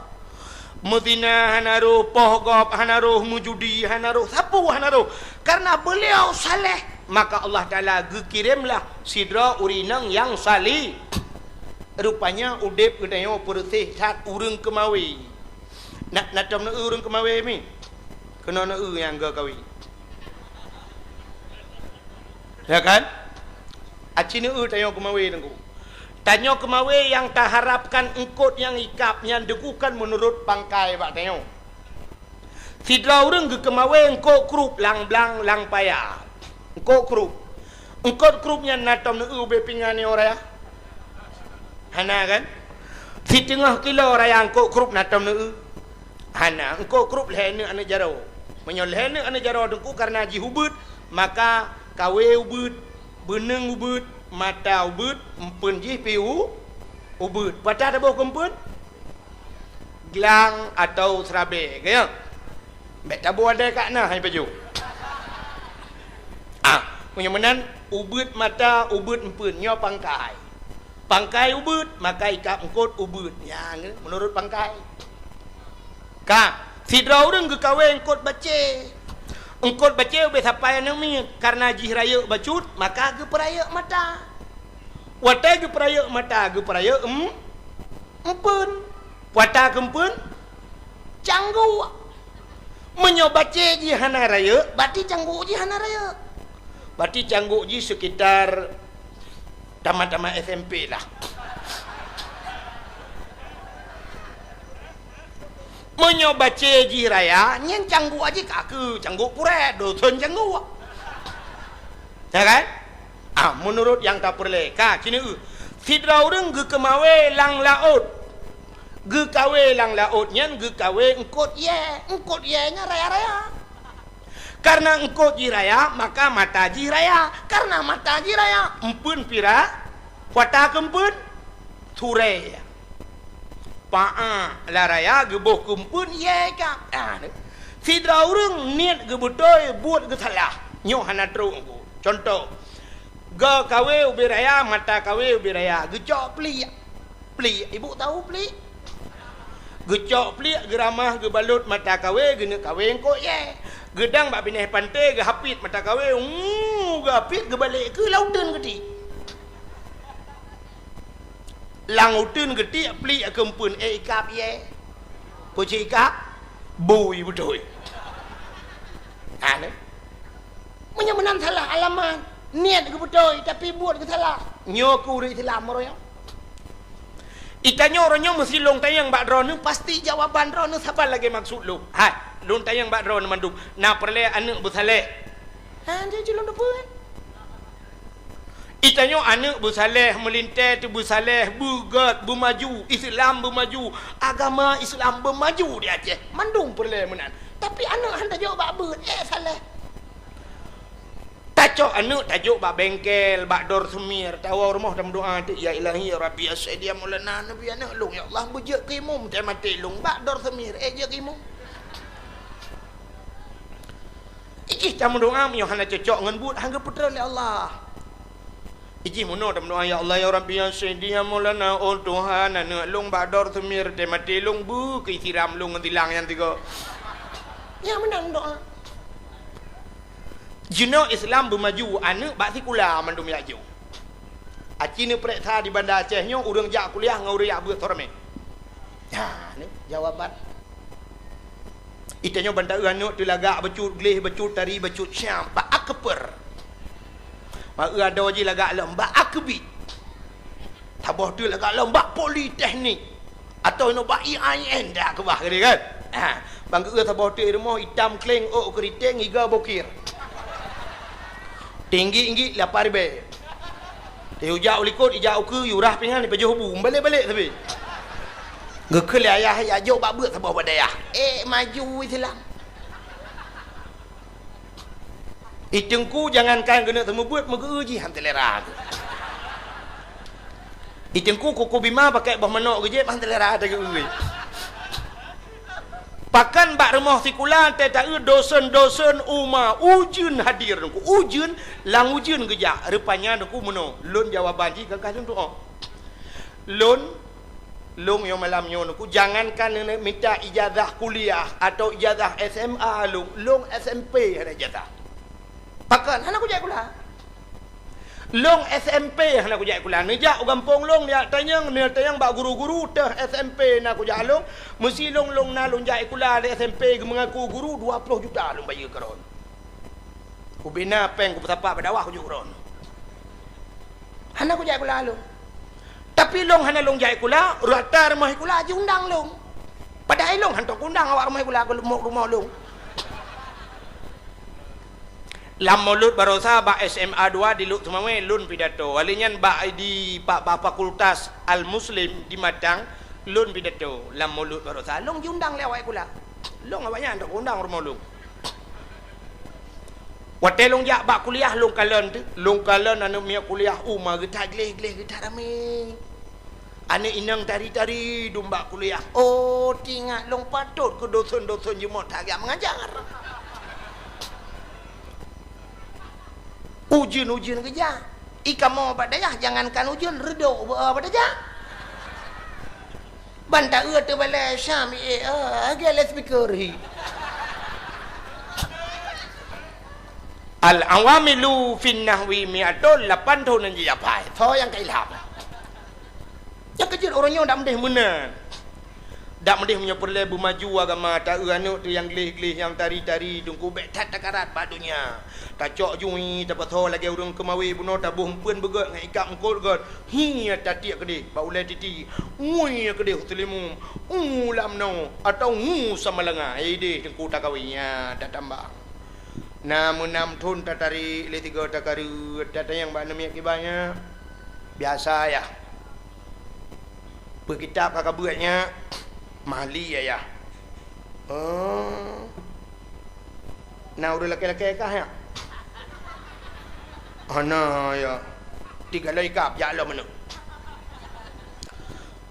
Meuzina hana roh, poh gob hana roh, meujudi hana roh, sapeue hana roh. Karena beliau saleh, maka Allah Taala geukiremlah sidroe ureuëng inong nyang saleh. Rupanya udeb geutanyoe peureuséh that ureuëng keumawe. Na, na tom neueu ureuëng keumawe mi? Keunoe neueu nyang geukawen. Ya kan? Aci neueu tanyoe keumawe Teungku. Tanyoe keumawe nyang taharapkan eungkôt nyang ikab nyan Teungku kan meunurot pangkai bak tanyoe. Sidroe ureuëng geukeumawé eungkôt krup lam blang lam paya. Eungkôt krup. Eungkôt krup nyan na tom neueu ubé pingan nyoe raya? Hana kan? Siteungoh kilo raya eungkôt krup na tom neueu? Hana. Eungkôt krup lhée neuk aneuëk jaroe. Meunyoe lhée neuk aneuëk jaroe teungku kareuna jih ubeuet, maka kawé ubeuet, beuneueng ubeuet, mata ubeuet, empeuen jih pi u-, ubeuet. Pata taboh keu empeuen? Glang atau seurabée, ka nyo? Bék taboh adai ka na hai pajoh. Ah, meunyoe meunan, ubeuet mata, ubeuet empeuen, nyoe pangkai. Pangkai ubeuet, maka ikab eungkôt ubeuet. Nyan, meunurot pangkai. Ka, sidroe ureuëng geukawé eungkôt bacé. Eungkôt bacé ubé sapai aneuëk miet, kareuna jih rayeuk bacut, maka geupeurayeuk mata. Watée geupeurayeuk mata, geupeurayeuk em-, empeuen. Pata keu empeuen? Cangguk. Meunyoe bacé jih hana rayeuk, berarti cangguk jih hana rayeuk. Berarti cangguk jih sekitar tamat-tamat S M P lah. Meunyoe bacé jih raya, nyan cangguk jih ka keu cangguk purée, dosen cangguk. Ya kan? Ah, meunurot nyang tapeureulée, ka, keuneuk, sidroe ureuëng geukeumawé lam laôt. Geukawé lam laôt nyan geukawé eungkôt yée. Eungkôt yée nyan raya-raya. Kareuna eungkôt jih raya, maka mata jih raya. Kareuna mata jih raya, empeuen pira, pata keu empeuen, surée. Paa lam raya geuboh keu empeuen yée ka. Ah, sidroe ureuëng niet geubeutôi, buet geusalah. Nyoe hana trok. Cuntoh, geukawé ubé raya, mata kawé ubé raya, geucok pliek. Pliek, ibu tahu pliek? Geucok pliek, geuramah, geubalot mata kawé, geuneuk kawé eungkôt yée. Geudang bak binéh panté, geuhapit mata kawé, uu, geuhapit, geubalek keu lam uteuen geuti. Lam uteuen geuti, pliek keu empeuen, éh, ikab yée. Peue cit ikab? Bui beutôi. Ha, nyoe. Meunyoe meunan salah alamat, niet geubeutôi, tapi buet geusalah. Nyoe keu ureuëng Islam uroe nyoe. Itanyoe uroe nyoe meusi lôn tanyong bak droeneuh, pasti jawaban droeneuh saban lagée maksud lôn. Hai, lôn tanyong bak droeneuh mandum, na peureulée aneuëk beusaléh? Ha, jadi lôn teupeue kan? Itanyoe aneuëk beusaléh, meulintée teubeusaléh, beugét, beumaju, Islam beumaju, agama Islam beumaju di Aceh. Mandum peureulée meunan. Tapi aneuëk han tajok bak beuet, éh, saléh. Tacok aneuëk tajok bak bengkel, bak dor seumir, tawoe rumoh tameudoá teuk, "Ya Ilahi, ya Rabbi, ya Sayyidi, ya Maulana, Nabi aneuëk lôn, ya Allah, beujeuet keu imum, teuh maté lôn, bak dor seumir, éh, jeuet keu imum." Ijih tameudoá meunyoe hana cocok ngon buet, han geupeutreun lé Allah. Ijih meunoe tameudoá, "Ya Allah, ya Rabbi, ya Sayyidi, ya Maulana, oh Tuhan, aneuëk lôn bak dor seumir, teuh maté lôn, beu keu siram lôn ngon silang nyang tiga." Nyan meunan doá. Jinoe Islam beumaju, aneuëk bak sikula mandum jak jok. Aci neupeuriksa di Banda Aceh nyoe, ureuëng jak kuliah ngon ureuëng jak beuet soe ramé. Nyan, ni jawaban. Itanyoe ban taeu aneuëk teulagak bacut, gleh bacut, tari bacut, siang bak akper. Bak eu adoe jih lagak lom bak akbit. Saboh teuk lagak lom bak politeknik. Atau inoe bak I A I N dah keubah geude kan? Ha, ban geu saboh teuk rumoh itam kleng, ôk keuriteng, iga bokir. Tinggi-inggi lapan ribèe. Teuh ujak u likot, ijak u keue, yurah pingan, ipajoh bu, balek-balek sabe. Geukheun lé ayah, "Ya jok bak beuet saboh bak dayah." Eh, maju Islam. I teungku jangankan geuneuk seumeubeuet, meugeu jih han seulera. I teungku kuku bima pakai boh manok geujép han seulera teugeue. Pakon bak rumoh sikula teuh taeu dosen-dosen uma ujeuen hadir teungku. Ujeuen, lam ujeuen geujak. Rupanya teungku meunoe, lôn jawaban jih gaga lôn tu'oh. Lôn, lôn nyoe malam nyoe teungku, jangankan neuneuk mita ijazah kuliah atau ijazah S M A lôn, lôn S M P hana ijazah. Pakon hana kujak sikula? Lôn S M P hana kujak sikula. Neujak u gampông lôn, neujak tanyong, neujak tanyong bak guru-guru teuh S M P na kujak lôn. Meusi lôn, lôn na lôn jak sikula di S M P geumeungaku guru, dua ploh juta lôn bayeue keu droen. Ubena péng kupeusapat bak dakwah kujok droen. Hana kujak sikula lôn. Tapi lôn hana lôn jak sikula, rata rumoh sikula jiundang lôn. Padahai lôn hantom kuundang awak rumoh sikula keu rumoh, rumoh lôn. Lam Mulod Barosa bak S M A dua di Lhokseumawe lôn pidato. Wali nyan bak di, bak, bak Fakultas Al-Muslim di Matang lôn pidato lam Mulod Barosa. Lôn jiundang lé awak sikula. Lôn awak nyan dak undang rumoh lôn. Watée lôn jak bak kuliah lôn kalon teuh, lôn kalon aneuk miet kuliah uma geutak gleh-gleh geutak ramé. Aneuk inong tari-tari dum bak kuliah. Oh, teuingat lôn patot keu dosen-dosen jeuet that geujak mengajar. Ujeuen-ujeuen geujak. I kamoe bak dayah jangankan ujeuen, reudok bak dayah. Ban taeu teubalai Syam, eh, ah, lagée speaker hi. Al-awamilu fin nahwi mi'atun, lapan thon nyang jiapai. Soe nyang ka ilham? Nyang keujeuet ureuëng nyoe dak meudeh meunan. Dak meudeh meunyoe peureulée beumaju agama, taeu aneuk teuh nyang gleh-gleh, nyang tari-tari, teungku bék that takarat bak donya. Tacok jui, tapasoe lagée ureuëng keumawe bunoe, taboh umpeuen beugét ngon ikab eungkot gét. Hi tatiek keudeh bak ulée titi. Ngui keudeh u seulimu. U lam noe atau ngu samalanga. Ideh teungku takawe nyan tatamba. Na meunam thon tatarék lé tiga takareuet, tatanyong bak aneuk miet kiban nyan. Biasa yah. Peukitab ka kabeuet nyan, mali ayah. Oh. Na ureuëng lakée-lakée kah nyan? Hana ya. Tiga loi kab jak lom aneuk.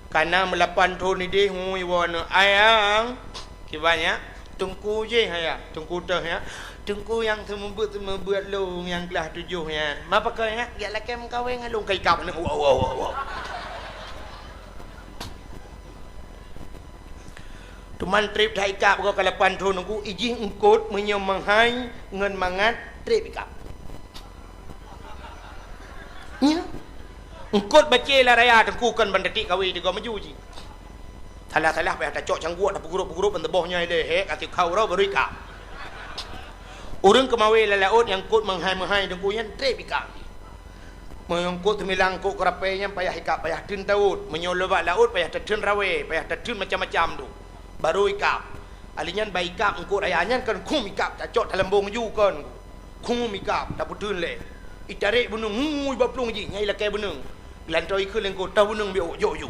Kana meulapan thon ideh ngui woe aneuk ayang. Kiban nyan, teungku jih ayah, teungku teuh nyan. Teungku nyang seumeubeuet-seumeubeuet lôn nyang keulaih tujoh nyan. Ma pakon nyan, jak lakée meukawen ngon lôn ka ikab aneuk. Wow, wow, wow, wow. Teuma treb that ikab goe ka lapan thon teungku, ijih eungkot meunyoe meuhai ngon mangat treb ikab. Nya. Eungkot bacé lam raya teungku kon ban tatiek kawe tiga maju jih. Salah-salah payah tacok cangguek, tapeugurup-gurup ban teuboh nyoe lé, he, ka tikau roh baru ikab. Ureuëng keumawe lam laôt nyang eungkot meuhai-meuhai teungku nyan treb ikab. Meunyoe eungkot teumilang eungkot keurapée nyan payah ikab, payah teun tawôt. Meunyoe lôn bak laôt payah tateun rawée, payah tateun macam-macam tu. Baru ikab. Ali nyan bak ikab eungkot raya nyan kon khum ikab tacok talambong ju kon. Khum ikab tapeuteun lé. Itarek beuneueng ngui bak plueng jih nyang ilakée beuneueng. Geulantoe ikheun lé eungkot, toh beuneueng biôk jok ju.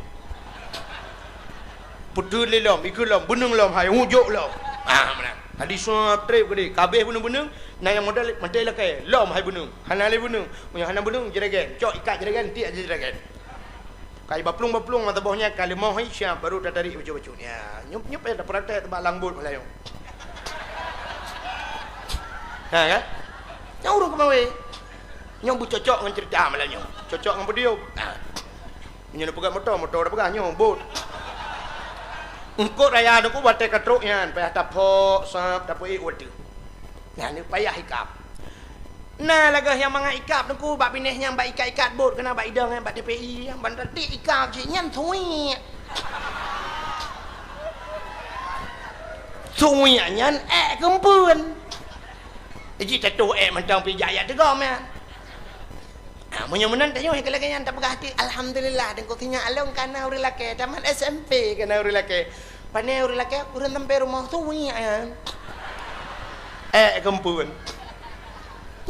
Peuteun lé lom, ikheun lom, beuneueng lom hai, hu jok lom. Ah, meunan. Tadi sua treb keudeh, kabeh beuneueng-beuneueng, na nyang modal mantong ilakée, lom hai beuneueng. Hana lé beuneueng. Meunyoe hana beuneueng, jeragen. Cok ikat jeragen, tiek jeragen. Kai baplueng-baplueng mata boh nyan ka leumoh hai siap baru tatarik bacut-bacut. Ya, nyup-nyup ya tapeuratek teubak langbot malam nyoe. Ha kan? Nyang ureueng keumawe. Nyang beucocok ngon cerita malam nyoe. Cocok ngon podium. Ha. Meunyoe neupeugah moto, moto dah peugah nyoe bot. Eungkot raya teungku batée ka trok nyan, payah tapok sab, tapeuék watée. Nyan payah ikab. Na lagée nyang mangat ikab teungku bak binéh nyang bak ikat-ikat bot keunan bak idong nyan bak T P I nyan ban teudik ikab cit nyan suwiek. Suwiek nyan ék keumpeuen. Jih tatuh ék mantong pih jak jak teugom nyan. Ah, meunyoe meunan tanyoe ka lagée nyan tapeugah até, alhamdulillah, teungku sinyak lôn kana ureuëng lakée, tamat S M P kana ureuëng lakée. Pane ureuëng lakée ureuëng sampai rumoh suwiek nyan. Ék keumpeuen.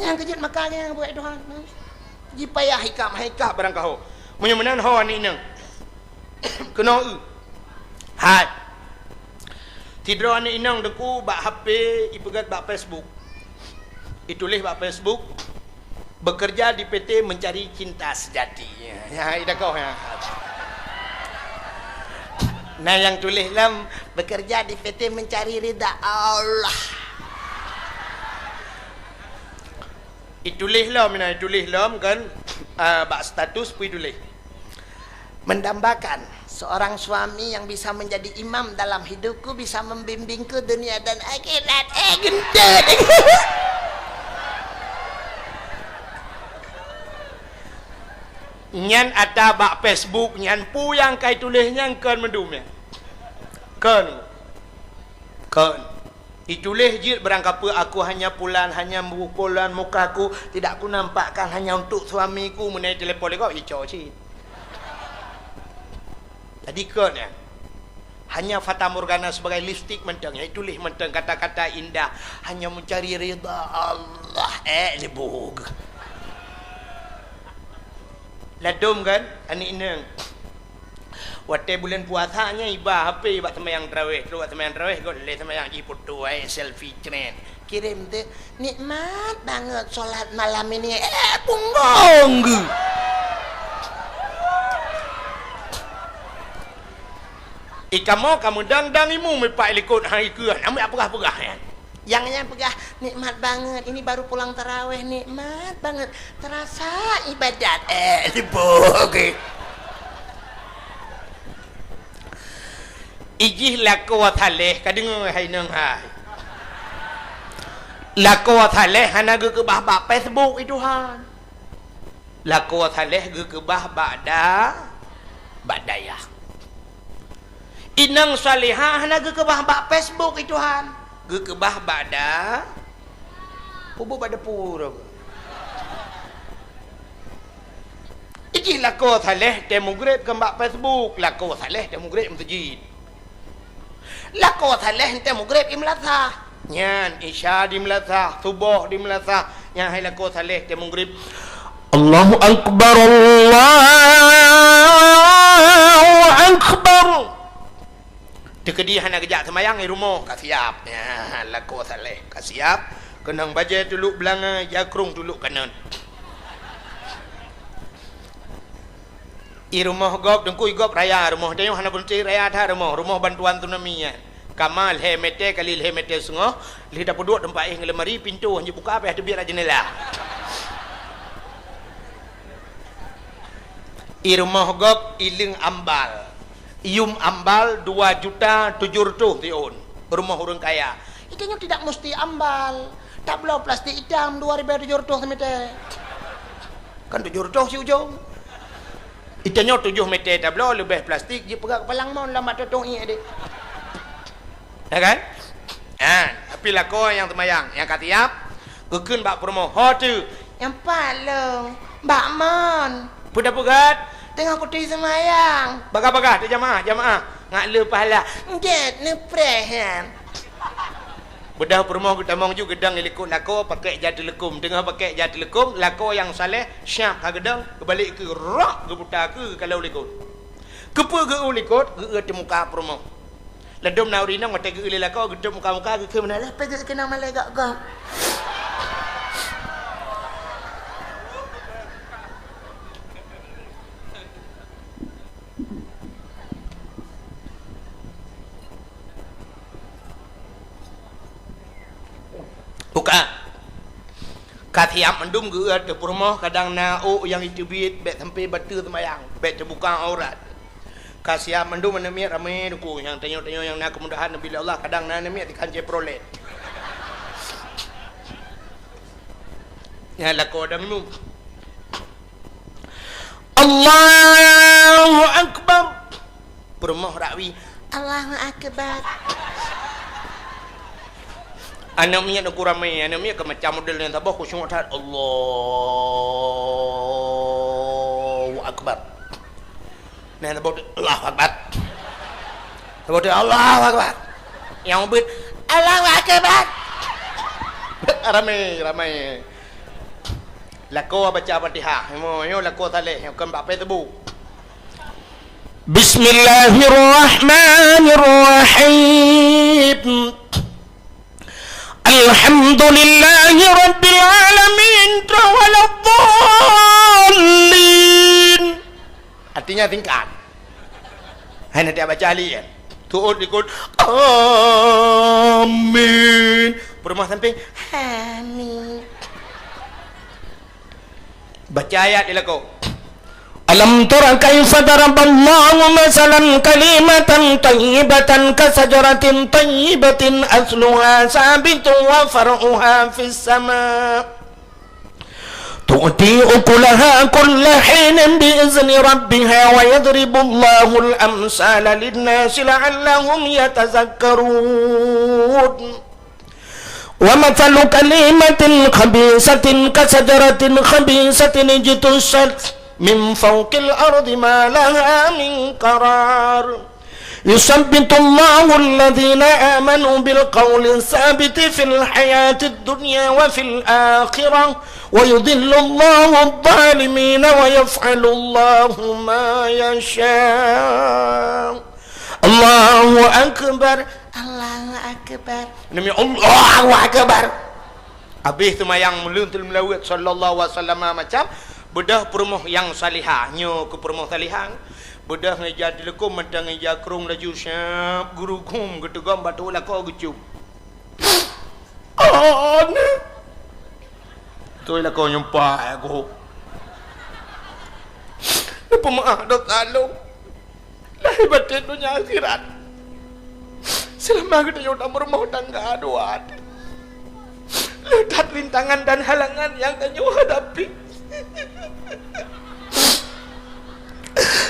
Nyang keujeuet maka nyang buet Tuhan. Jipayah ikab, hai ikab barang kaho. Meunyoe meunan ho aneuk inong. Keunoe eu. Hai. Sidroe aneuk inong teungku bak H P ipeugét bak Facebook. Ituléh bak Facebook. Bekerja di P T mencari cinta sejati. Ya, ida koh ya. Nah, yang tulis lam bekerja di P T mencari ridha Allah. Ituléh lom, nah, ituléh lom kan, ah, bak status pun ituléh. Mendambakan seorang suami yang bisa menjadi imam dalam hidupku, bisa membimbingku dunia dan akhirat. Eh, gendut. Nyan ata bak Facebook nyan pu nyang kai tuléh nyan kon meudum nyan. Kon. Kon. Ituléh jeuet barangkapeue aku hanya pulan, hanya pulan mukaku tidak kunampakkan hanya untuk suamiku meunai telepon lego ico cit. Jadi kon ya. Hanya fata morgana sebagai lipstik mantong, ya ituléh mantong kata-kata indah, hanya mencari ridha Allah. Eh, lebog. Ladom kan, aneuk inong. Watèe buleuen puasa nyan iba H P bak seumayang tarawèh, trok bak seumayang tarawèh, göt lé seumayang jih foto, eh, selfie, cret. Kirém teuk, "Nikmat banget sholat malam ini." Eh, punggong geuh. Ikamoe ka meudang-dang imeum ipak likot hai keuh, nyan peugah-peugah nyan. Nyang nyan peugah, "Nikmat banget, ini baru pulang tarawèh, nikmat banget. Terasa ibadat." Eh, sibuk, oke. Ijih lakoe saleh, ka deungoe hai inong hai. Lakoe saleh hana geukeubah bak Facebook, i Tuhan. Lakoe saleh geukeubah bak da-, bak dayah. Inong salihah hana geukeubah bak Facebook, i Tuhan. Geukeubah bak da-, peubuet bak depu. Ijih lakoe saleh teuh mugreb kon bak Facebook, lakoe saleh teuh mugreb meuseujid. Lakoe saleh teuh mugreb i meulasah. Nyan, Isya di meulasah, Suboh di meulasah. Nyan hai lakoe saleh teuh mugreb. Allahu Akbar, Allahu Akbar. Teukeudi hana geujak seumayang, i rumoh ka siap. Nyan, lakoe saleh ka siap. Keunong bajèe tulok beulangai, jakrong tulok kanan. I rumoh gob, teungku, i gob raya rumoh. Tanyoe hana beuneuti raya that rumoh. Rumoh bantuan tsunami nyan. Kama lhèe mètè kali lhèe mètè seungoh, lheuh tapeuduek teumpat éh ngon lemari, pintoe hanjeuet buka, payah teubiet lam jeundela. I rumoh gob, i leung ambal. Yum ambal dua juta tujoh reutôh siôn. Rumoh ureueng kaya. I tanyoe tidak musti ambal. Tabloe plastik itam dua ribèe tujoh reutôh simètè. Kan tujoh reutôh si ujong. I tanyoe tujoh mètè tabloe leubeh plastik jipeugah keupalang mon lam bak tutong ié deh. Ya kan? Ha, tapi lakoe nyang seumayang, nyang ka siap, geukheun bak peurumoh, "Ho teuh?" "Nyang pat lôn, bak mon." "Peue tapeugah?" "Teungoh kuturi seumayang." "Bagah-bagah teuh jamaah, jamaah. Ngat le pahala." "Jeuet neupreh nyan." Beudôh peurumoh geutamong ju geudong i likot lakoe, pakèk ja teuleukom. Teungoh pakèk ja teuleukom, lakoe nyang saleh, siap ka geudong, geubalek keu rok geuputa keu kalau likot. Keupeue geu-u likot, geu-u teuh muka peurumoh. Ladom na ureueng inong watèe geu-u lé lakoe, geutôp muka-muka, geukheun meunan, "Leh pèjeuet keunoe malèe gok-gok." Buka. Ka siap mandum geu-, geu-, peurumoh, kadang na ôk nyang jiteubiet, bèk sampai bateue seumayang, bèk teubuka aurat. Ka siap mandum aneuk miet ramé teungku, nyang tanyoe-tanyoe nyang na keumudahan neubri lé Allah, kadang na aneuk miet dikhan Chevrolet. Nyan lakoe dang nu. Allahu Akbar. Peurumoh rakwi, "Allahu Akbar." Aneuk miet teungku ramé, aneuk miet ka macam model nyang saboh khusyuk that. Allahu Akbar. Nah, saboh tu, "Allahu Akbar." Saboh tu, "Allahu Akbar." Nyang ubit, "Allahu Akbar." Ramé, ramé. Lakoe baca Fatihah. Nyoe, nyoe lakoe saleh, nyoe kon bak Facebook. Bismillahirrahmanirrahim. Alhamdulillahi rabbil alamin. Waladdallin. Artinya singkat. Hai nanti baca ahli kan. Tuut ikut. Amin. Peurumoh samping. Amin. Baca ayat di lakoe. Alam tara kaifa daraballahu masalan kalimatan thayyibatan kasajaratin thayyibatin asluha sabitun wa far'uha fis sama. Tu'ti ukulaha kulla hinin bi izni rabbiha wa yadribullahul amsala linnasi la'allahum yatazakkarun. Wa mathalu kalimatin khabisatin kasajaratin khabisatin ijtussat min fawqil ardi ma laha min qarar. يثبت الله الذين آمنوا بالقول الثابت في الحياة الدنيا وفي الآخرة ويضل الله الظالمين ويفعل الله ما يشاء. الله أكبر. Allahu Akbar. Demi Allahu Akbar. Habéh seumayang meuleueng teuleueng meulaweuet sallallahu alaihi wasallam macam, beudôh peurumoh nyang salihah, nyoe keu peurumoh salihah. Beudôh ngon ija teuleukom mantong ngon ija krông laju siab geurughum geuteugom bak tuek lakoe geucium. Aneuëk! Tuek lakoe nyumpah aku. Neupeumaáh dosa lôn. Lahé batén donya akhirat. Seulama geutanyoe tameurumoh tangga dua, le that rintangan dan halangan nyang tanyoe hadapi.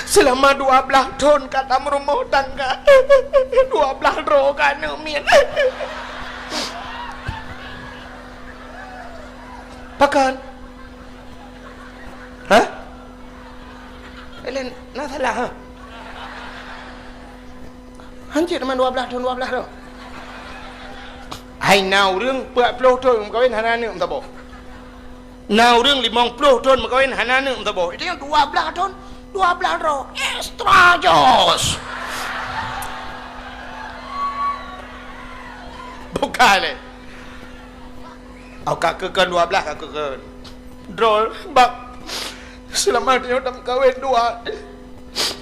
Seulama dua blaih thon ka tameurumoh tangga, dua blaih droe ka aneuk miet. Pakon? Hah? Laén na salah, ha? Hanjeuet teuma dua blaih thon, dua blaih droe. Hai na ureuëng peuet ploh thon meukawen hana aneuk meusaboh. Na ureuëng limong ploh thon meukawen hana aneuk meusaboh. Itu nyang dua blaih thon, dua blaih droe. Extra jos. Bukan, eh. Au ka keu kon dua blaih ka keu kon. Droe, bak. Seulama tanyoe tameukawen dua,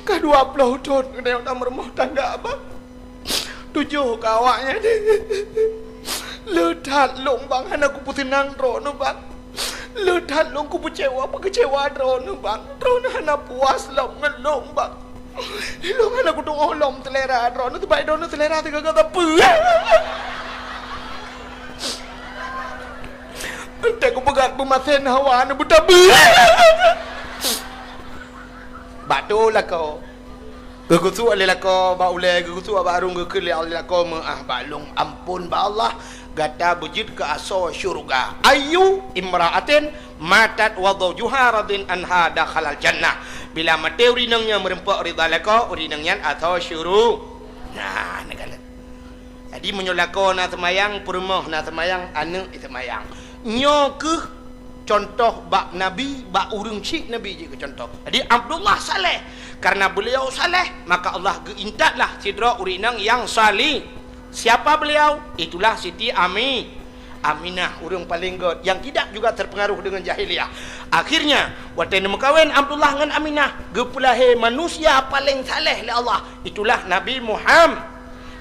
ka dua ploh thon tanyoe tameurumoh tangga, bak. Tujoh ka awaknyan. Le that lôn, bak, hana kupeuseunang droeneuh, bak. Le that lôn kupeucewa, peukeucewa droeneuh, bak. Droeneuh hana puas lom ngon lôn, bak. Ilôn hana kutu'oh lom seulera droeneuh, teuma droeneuh seulera teuga-ga sapeue. Enteuk kupeugah peumasen hawa neubeutabeue. Bak tuek lakoe. Geugeusuek lé lakoe bak ulée, geugeusuek bak arung, geukheun lé lakoe meuáh bak lôn, amphon bak Allah. Gata beujeuet keu asoe syeuruga. Ayyu imra'atin matat wa zawjuha radin anha dakhalal jannah. Bila maté ureuëng inong nyang meureumpok ridha lakoe, ureuëng inong nyan asoe syeuruga. Nah, neukalon. Jadi, meunyoe lakoe na seumayang, peurumoh na seumayang, aneuk seumayang. Nyoe kheueh contoh bak Nabi, bak ureuëng chik Nabi jeuet keu contoh. Jadi, Abdullah saleh. Karena beliau saleh, maka Allah geuintatlah sidroe ureuëng inong nyang sali-, Siapa beliau? Itulah Siti Ami-, Aminah, ureuëng paleng göt, yang tidak juga terpengaruh dengan jahiliyah. Akhirnya, watée neumeukawen Abdullah ngon Aminah, geupeulahé manusia paleng saleh lé Allah, itulah Nabi Muham-,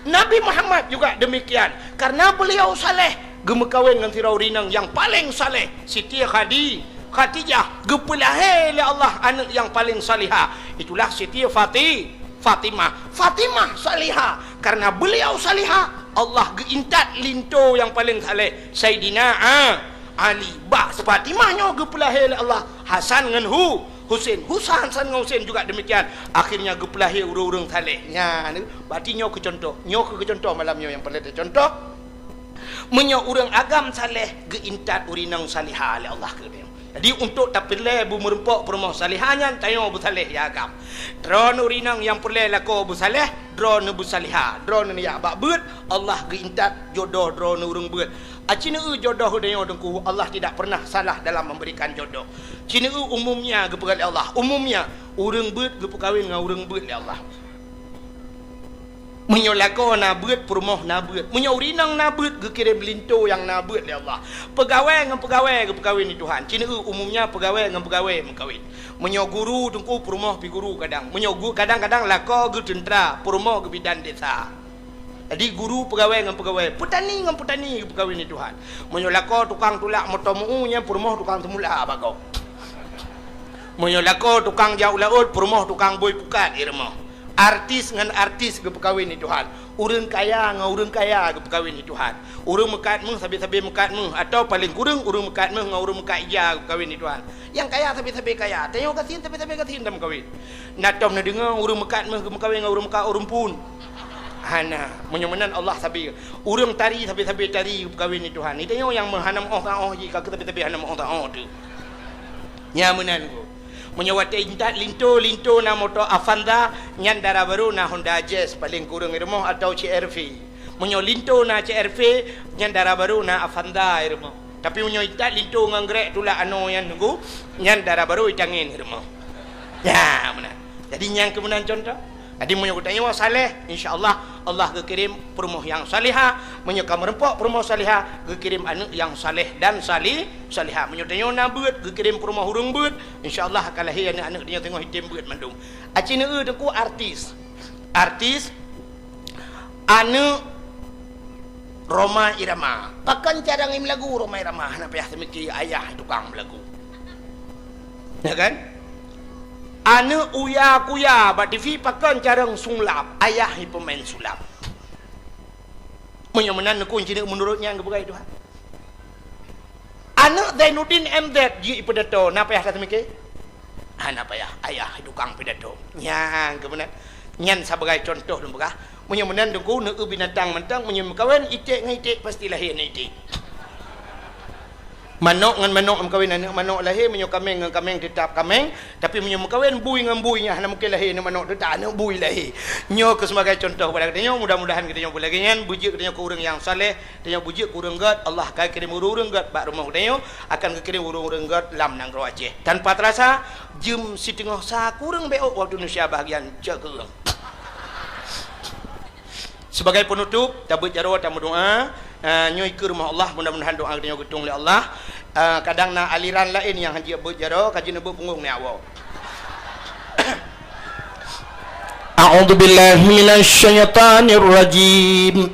Nabi Muhammad juga demikian. Karena beliau saleh, geumeukawen ngon sidroe ureuëng inong nyang paleng saleh, Siti Khadi-, Khadijah, geupeulahé lé Allah aneuk nyang paleng salihah, itulah Siti Fati-, Fatimah. Fatimah salihah. Karena beliau salihah, Allah geuintat linto nyang paleng saleh, Saidina A-, Ali. Bak Fatimah nyoe geupeulahé lé Allah Hasan ngon Hu-, Husen. Husa-, Hasan ngon Husen juga demikian. Akhirnya geupeulahé ureuëng-ureuëng saleh. Nyan, berarti nyoe keu contoh. Nyoe keu contoh malam nyoe nyang peureulée teucontoh. Meunyoe ureuëng agam saleh, geuintat ureuëng inong salihah lé Allah keu geutanyoe. Jadi, untuk tapeureulée beumeureumpok peurumoh salihah nyan, tanyoe beusaleh ya agam. Droeneuh ureuëng inong nyang peureulée lakoe beusaleh, droeneuh beusalihah, droeneuh neujak bak beuet, Allah geuintat jodoh droeneuh ureuëng beuet. Aci neueu jodoh geutanyoe Teungku, Allah tidak pernah salah dalam memberikan jodoh. Ci neueu umumnya geupeugah lé Allah, umumnya ureuëng beuet geupeukawen ngon ureuëng beuet lé Allah. Meunyoe lakoe na beuet, peurumoh na beuet. Meunyoe ureuëng inong na beuet, geukirém linto nyang na beuet lé Allah. Peugawée ngon peugawée geupeukawen lé Tuhan. Ci neueu umumnya peugawée ngon peugawée meukawen. Meunyoe guru Teungku, peurumoh pih guru kadang. Meunyoe gu-, kadang-kadang lakoe geuteuntra, peurumoh geubidan desa. Jadi guru peugawée ngon peugawée, peutani ngon peutani geupeukawen lé Tuhan. Meunyoe lakoe tukang tulak moto meu-u, nyan peurumoh tukang seumula bak gob. Meunyoe lakoe tukang jak u laôt, peurumoh tukang bôi pukat di rumoh. Artis ngon artis geupeukawen lé Tuhan. Ureuëng kaya ngon ureuëng kaya geupeukawen lé Tuhan. Ureuëng meukat méuh sabe-sabe meukat méuh, atawa paleng kureueng ureuëng meukat méuh ngon ureuëng meukat ija geupeukawen lé Tuhan. Nyang kaya sabe-sabe kaya, tanyoe gasien sabe-sabe gasien tameukawen. Na tom neudeungoe ureuëng meukat méuh geumeukawen ngon ureuëng meukat ureuëng phon? Hana. Meunyoe meunan Allah sabe. Ureuëng tari sabe-sabe tari geupeukawen lé Tuhan. Tanyoe nyang meuhana meu'oh saôh jih, ka keu sabe-sabe hana meu'oh saôh teuh. Nyan meunan ku. Meunyoe watée intat linto, linto na moto Avanza, nyan dara barô na Honda Jazz, paleng kureueng i rumoh, atawa C R V. Meunyoe linto na C R V, nyan dara barô na Avanza i rumoh. Tapi meunyoe intat linto ngon grek tulak anoe nyan nunggu, nyan dara barô i tangen i rumoh. Nyan meunan. Jadi nyan keuh meunan contoh. Jadi meunyoe geutanyoe saleh, insya Allah, Allah geukirém peurumoh nyang salihah. Meunyoe ka meureumpok peurumoh salihah, geukirém aneuëk nyang saleh dan sali-, salihah. Meunyoe tanyoe na beuet, geukirém peurumoh ureuëng beuet, insya Allah akan lahé aneuëk-aneuëk tanyoe teungoh item beuet mandum. Aci neueu teungku artis. Artis, aneuëk Rhoma Irama. Pakon carông i meulagu Rhoma Irama? Hana payah teumiki, ayah tukang meulagu. Ya kan? Aneuëk Uya Kuya bak T V, pakon carông sulap? Ayah i peumain sulap. Meunyoe meunan neukun cit meunurot nyan geupeugah Tuhan. Aneuëk Zainuddin M Z jeuet i pidato, na payah that teumiki? Hana payah, ayah i tukang pidato. Nyan keuh meunan. Nyan sabagai contoh lôn peugah. Meunyoe meunan teungku, neueu binatang mantong, meunyoe meukawen, iték ngon iték pasti lahé aneuëk iték. Manok ngon manok meukawen, aneuëk manok lahé, meunyoe kaméng ngon kaméng teutap kaméng, tapi meunyoe meukawen bui ngon bui, nyan hana mungken lahé aneuëk manok, teutap aneuëk bui lahé. Nyoe keuh sebagai contoh kepada geutanyoe, mudah-mudahan geutanyoe beulagée nyan, beujeuet geutanyoe keu ureuëng nyang saleh, tanyoe beujeuet keu ureuëng gét, Allah ka kirém ureuëng-ureuëng gét bak rumoh geutanyoe, akan geukirém ureuëng-ureuëng gét lam nanggroe Aceh. Tanpa terasa, jeuem siteungoh sa kureueng bék waktu Indonesia bahagian cok keu ureuëng. Sebagai penutup, tabeuet jaroe tameudoa. Ah, nyoe ikeue rumoh Allah, mudah-mudahan doa geutanyoe geutueng lé Allah. Ah, kadang na aliran laén nyang hanjeuet beuet jaroe, ka jeuet neubeuet punggong nyan awak. A'udzubillahi minasyaitonirrajim.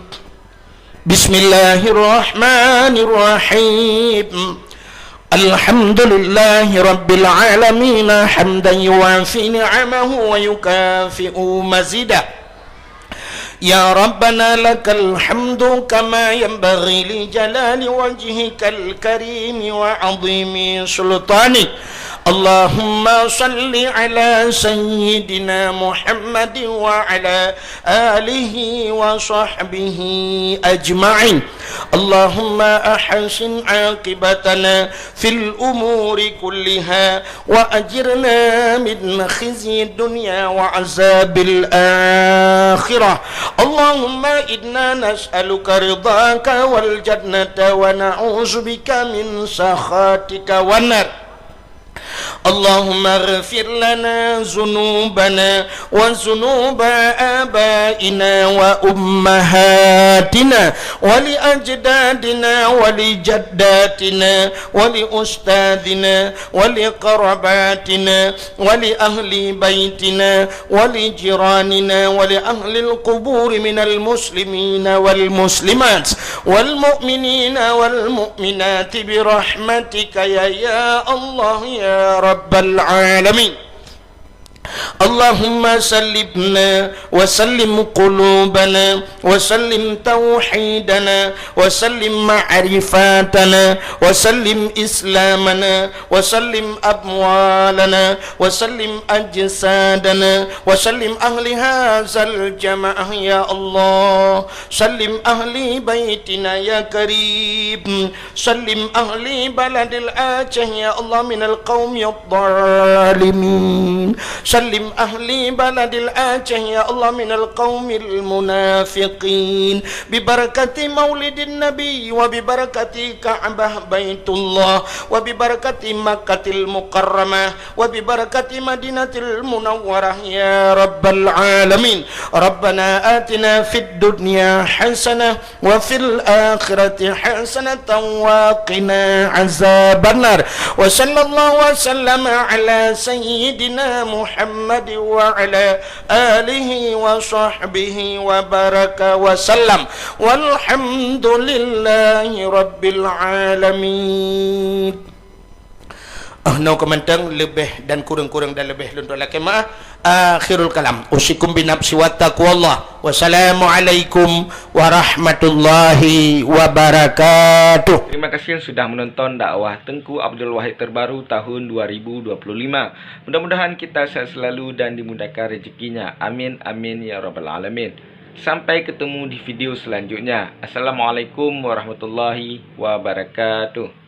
Bismillahirrahmanirrahim. Alhamdulillahi rabbil alamin, hamdan yuwafi ni'amahu wa yukafi'u mazidah. Ya Rabbana, lakal hamdu kama yanbaghi li jalali wajhikal karimi wa azimi sultanik. Allahumma salli ala sayyidina Muhammadin wa ala alihi wa sahbihi ajma'in. Allahumma ahsin aqibatana fil umuri kulliha wa ajirna min khizyid dunya wa azabil akhirah. Allahumma inna nas'aluka ridhaka wal jannata wa na'udzubika min sakhatika wan nar. Allahumma ighfir lana dzunubana wa dzunuba abaina wa ummahatina wa li ajdadina wa li jaddatina wa li ustadzina wa li qarabatina wa li ahli baitina wa li jiranina wa li ahlil quburi minal muslimina wal muslimat wal mu'minina wal mu'minati bi rahmatika ya, ya Allah ya Rabbal alamin. Allahumma sallimna wa sallim qulubana wa sallim tauhidana wa sallim ma'rifatana wa sallim islamana wa sallim amwalana wa sallim ajsadana wa sallim ahli hadzal jamaah ya Allah. Sallim ahli baitina ya Karim. Sallim ahli baladil Aceh ya Allah minal qaumidh dhalimin. Sallim ahli baladil Aceh ya Allah minal qaumil munafiqin. Bi barakati maulidin nabi wa bi barakati Ka'bah Baitullah wa bi barakati Makkatil Mukarramah wa bi barakati Madinatil Munawwarah ya Rabbal alamin. Rabbana atina fid dunya hasanah wa fil akhirati hasanatan wa qina azabannar. Wa sallallahu wa sallama ala sayyidina Muhammad wa ala alihi wa sahbihi wa baraka wa sallam. Walhamdulillahi rabbil alamin. Ah, nyoe keuh mantong, leubeh dan kureueng-kureueng dan leubeh lôn lakée meu'ah. Akhirul kalam. Usikum binafsi wa taqwallah. Wassalamualaikum warahmatullahi wabarakatuh. Terima kasih sudah menonton dakwah Teungku Abdul Wahid terbaru tahun dua ribu dua puluh lima. Mudah-mudahan kita sehat selalu dan dimudahkan rezekinya. Amin, amin, ya rabbal alamin. Sampai ketemu di video selanjutnya. Assalamualaikum warahmatullahi wabarakatuh.